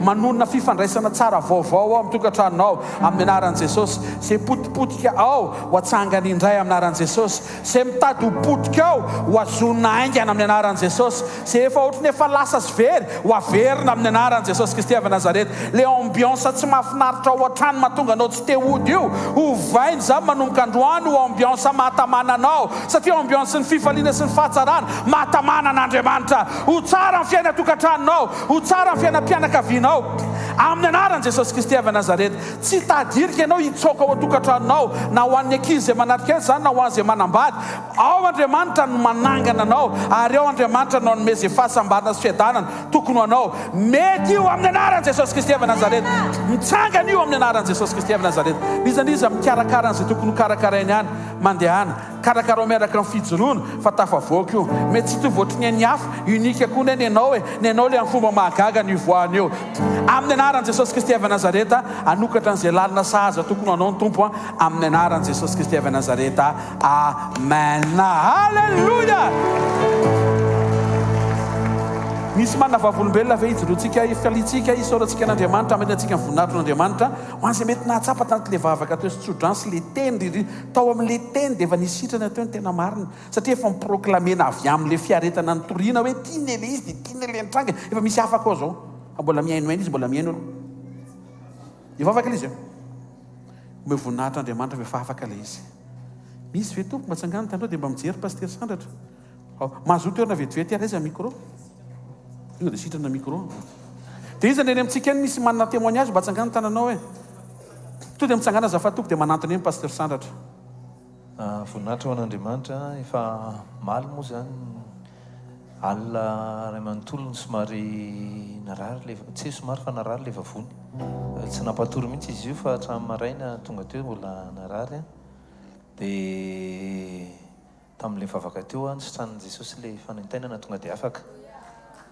F: Manonona fifandraisana tsara vaovao ao amin'ny tokantranonao amin'ny anaran'i Jesosy. Izay potipotika ao ho atsangany indray amin'ny anaran'i Jesosy. Izay mitady ho potika ao ho azonina haingana amin'ny anaran'i Jesosy. Izay efa ohatran'ny efa lasa sy very ho averina amin'ny anaran'i Jesosy Kristy avy Nazareta. Ilay ambiance tsy mahafinaritra ao an-trano mahatonga anao tsy te hody io, ovaina izany manomboka androany ho ambiance mahatamana anao. Satria ambiance ny fifaliana sy ny fahatsarana, mahatamana an'Andriamanitra. Ho tsara ny fiainan-tokantranonao, ho tsara ny fiainam-pianakavianao. Amin'ny anaran'i Jesosy Kristy avy Nazareta. Tsy hitady hirika ianao hitsoaka ao an-tokantranonao, na ho an'ny ankizy izay manatrika eto izany, na ho an'izay manambady. Ao Andriamanitra no manangana anao, ary ao Andriamanitra no hanome izay fahasambarana sy fiadanana tokony ho anao. Mety io amin'ny anaran'i Jesosy Kristy avy Nazareta. Mitsangana io amin'ny anaran'i Jesosy Kristy avy Nazareta. N'iza n'iza mikarakara an'izay tokony hokarakarainy any. Mandehana, karakarao miaraka amin'ny fijoroana fa tafavoaka io. Mety tsy hitovy ohatry ny an'ny hafa, unique koa ne ny anao e, ny anao le amin'ny fomba mahagaga no ivoahany eo. Amin'ny anaran'i Jesosy Kristy avy Nazareta, hanokatra an'izay lalina sahaza tokony ho anao ny Tompo an, amin'ny anaran'i Jesosy Kristy avy Nazareta, Amen. Haleloia! Misy manana vavolombelona ve hijoroantsika, hifaliantsika, hisaorantsika an'Andriamanitra, hamerenantsika ny voninahitr'Andriamanitra ho an'izay mety nahatsapa tanatin'ilay vavaka teo sy tsodrano sy ilay teny ry Tao amin'ilay teny dia efa nisy sitrana teo ny tena marina. Satria efa mi-proclamer-na avy amin'ilay fiaretana nitoriana hoe tiany ilay izy dia tiany ilay nitranga. Efa misy afaka ao izao. Fa mbola mihainohaino izy, mbola mihaino aloha. Efa afaka ilay izy e. Omeo voninahitra Andriamanitra fa efa afaka ilay izy. Misy ve tompoko mba tsangano tandreo dia mba mijery Pasitera Sandratra. Ao. Mahazoa toerana vetivety ary aiza micro? Tonga dia sitrana micro. Dia iza ny eny amintsika eny misy manana témoignage mba tsangano tananao e. Tonga dia mitsangana azafady tompoko dia manantona eny Pasteur Sandratra.
E: Voninahitra ho an'Andriamanitra, efa omaly moa izany alina iray manontolo no somary narary ilay, tsy hoe somary fa narary ilay vavony. Tsy nampatory mihitsy izy io fa hatramin'ny maraina tonga teo mbola narary an. Dia Tamin'ilay vavaka teo aho nositranin'i Jesosy ilay fanaintainana tonga dia afaka.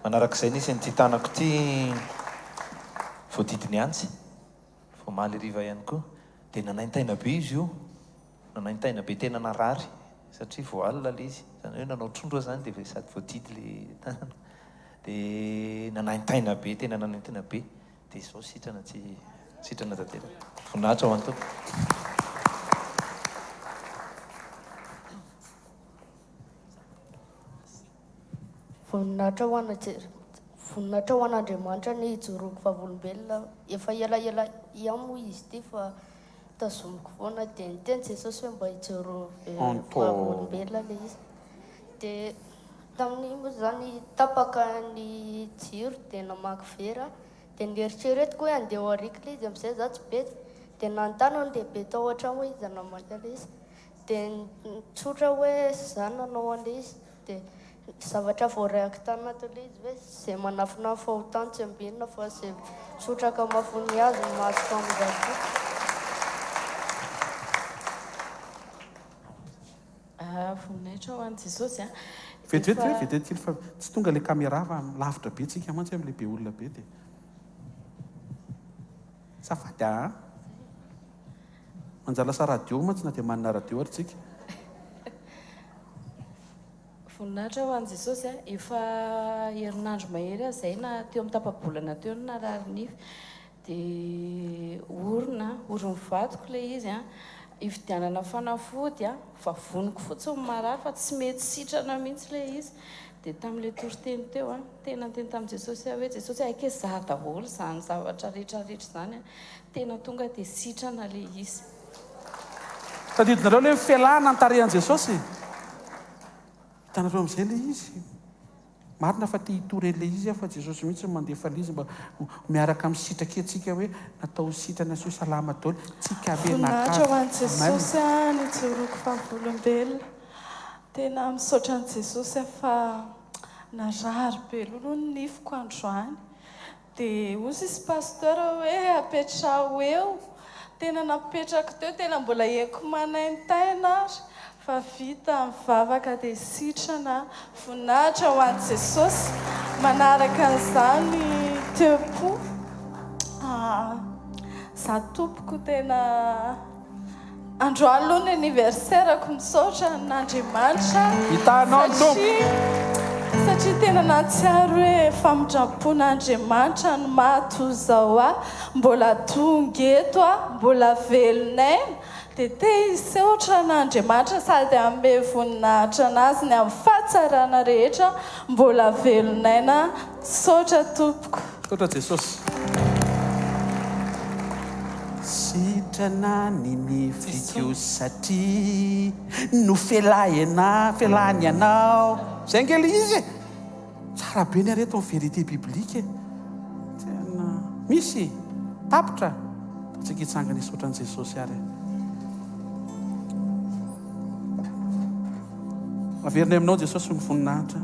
E: Manarak'izay nisy an'ity tanako ity voadidin'ny antsy vao omaly hariva ihany koa dia nanaintaina be izy io, nanaintaina be tena narary satria vao alina ilay izy, izany hoe nanao trondro aho izany dia sady voadidy ilay tanana dia nanaintaina be, tena nanaintaina be. Dia izao sitrana tsy sitrana tanteraka. Voninahitra ho an'ny Tompo.
H: Voninahitra ho ana Voninahitra ho an'Andriamanitra ny hijoroako vavolombelona. Efa elaela ihany moa izy ity fa tazomiko foana. Dia niteny Jesosy hoe mba hijoro vavolombelona ilay izy. Dia tamin'iny moa izany tapaka ny jiro dia namaky vera dia nieritreretiko hoe andeha ho ariko ilay izy amin'izay za tsy bedy dia nanontany aho ny lehibe tao an-trano hoe iza namaky an'ilay izy dia nitsotra hoe za nanao an'ilay izy dia zavatra voarehako tanatin'ilay izy hoe izay manafina ny fahotany tsy ambinina fa izay tsotra ka mahafoy azy no mahazo famindram-po.
I: Voninahitra ho an'i Jesosy a.
F: Vetivety ve? Vetivety kely fa tsy tonga ilay caméra fa lavitra be tsika mantsy amin'ilay be olona be dia. Azafady aa. Manjary lasa radio mantsy na dia manana radio ary tsika.
I: Voninahitra ho an'i Jesosy a. Efa herinandro mahery aho izay na teo amin'ny tapa-bolana teo no narary nify. Dia orona, oron'ny vadiko ilay izy an. Hividianana fanafody a, vavoniko fotsiny marary fa tsy mety sitrana mihitsy ilay izy. Dia tamin'ilay toriteny teo a, tena niteny tamin'i Jesosy aho hoe, Jesosy a, aika za daholo izany zavatra rehetra rehetra izany a, tena tonga dia sitrana ilay izy.
F: Tadidinareo ilay hoe felahana ny tarehin'i Jesosy? Hitanareo amin'izay ilay izy? Marina fa te hitory an'ilay izy aho fa Jesosy mihitsy no mandefa an'ilay izy mba ho miaraka amin'ny sitraka antsika hoe natao ho sitrana sy ho salama daholo tsika
J: Voninahitra
F: mianakavy.
J: ho an'i
F: Amen.
J: Jesosy a, nijoroako vavolombelona. Tena misaotra an'i Jesosy aho fa narary be loloha ny nifiko androany. Dia hozy izy pasteur hoe apetraho eo. Tena napetrako teo, tena mbola henoko manaintaina ary fa vita ny vavaka dia sitrana. Voninahitra ho an'i Jesosy. Manaraka an'izany teo-po. Za tompoko tena. Androany aloha ny anniversaire-ko misaotra an'Andriamanitra
F: Hitanao ny Tompo.
J: satria satria tena nahatsiaro hoe famindram-pon'Andriamanitra no maha toy izao ahy, mbola tonga eto aho, mbola velon'aina, dia te hisaotra an'Andriamanitra sady hanome voninahitra an'Azy ny amin'ny fahatsarana rehetra mbola velon'aina, misaotra tompoko.
F: Misaotra Jesosy. Sitrana ny nifiko satria nofelahena felahiny anao. Zay ange le izy e! Tsara be ny areto ny vérité biblique e! Tena misy tapitra. Ataontsika hitsangana hisaotra an'i Jesosy ary e. Averinay aminao Jesosy ny voninahitra.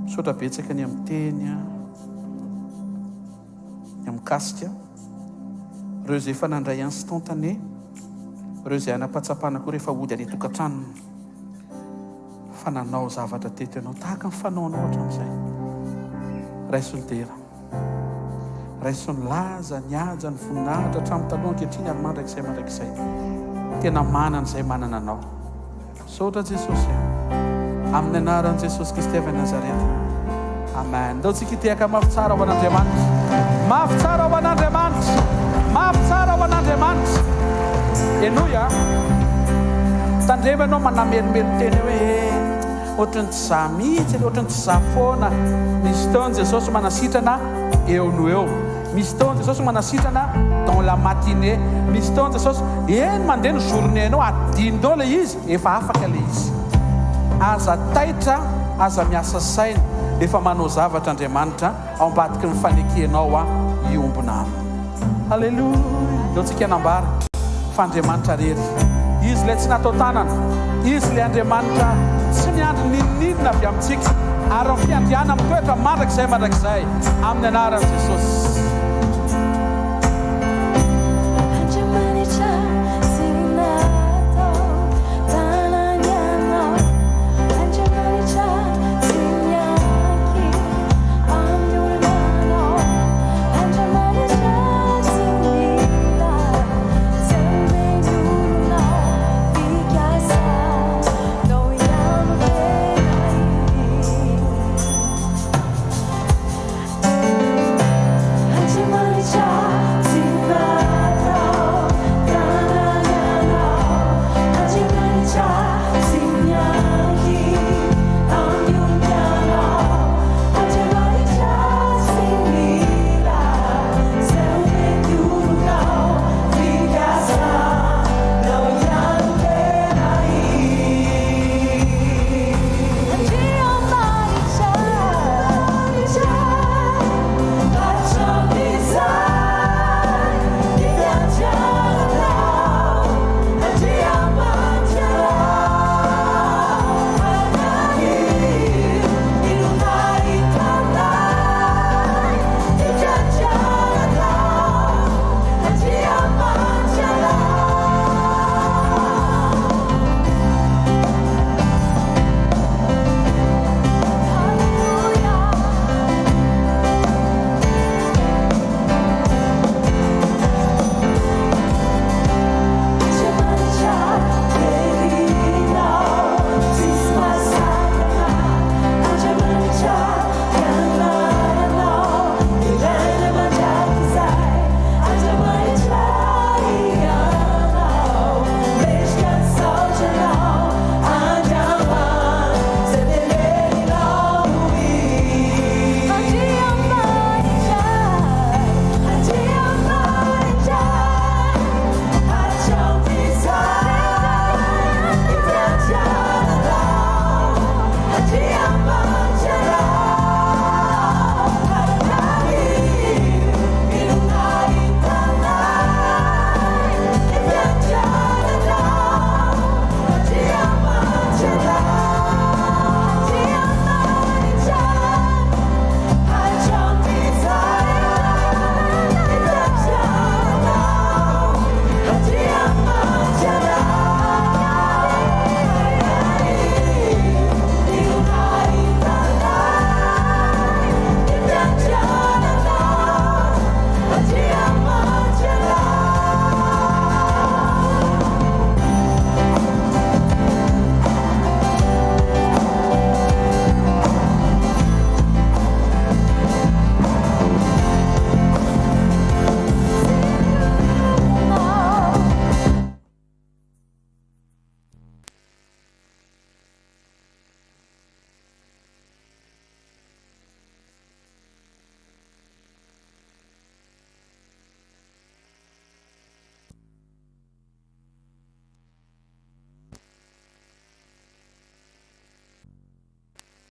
F: Misaotra betsaka ny amin'ny teny, ny amin'ny mikasika ireo izay efa nandray instantané, ireo izay hanam-pahatsapana koa rehefa hody any an-tokantranony fa nanao zavatra teto ianao tahaka ny fanaonao hatramin'izay. Raiso ny dera. Raiso ny laza, ny haja, ny voninahitra hatramin'ny taloha ankehitriny ary mandrakizay mandrakizay. Tena manana izay manana anao. Misaotra Jesosy a. Amin'ny anaran'i Jesosy Kristy avy any Nazareta. Amen. Ndao tsika hitehaka mafy tsara ho an'Andriamanitra. Mafy tsara ho an'Andriamanitra. Mafy tsara ho an'Andriamanitra. Henoy a. Tandremo ianao manamelomelo tena hoe eh, ohatran'ny tsy za mihitsy, ohatran'ny tsy za foana. Misy fotoana Jesosy manasitrana eo no eo. Misy fotoana Jesosy manasitrana dans la matinée, misy fotoana Jesosy eny mandeha ny journée nao adinonao ilay izy efa afaka ilay izy. Aza taitra, aza miasa saina, efa manao zavatra Andriamanitra ao ambadiky ny fanekenao aho hiombona aminy. Alléluia! Ndao tsika hanambara fa Andriamanitra rery. Izy ilay tsy natao tanana. Izy ilay Andriamanitra tsy miandry n'inon'inona avy amintsika ary ny fiandrianany mitoetra mandrakizay mandrakizay amin'ny anaran'i Jesosy.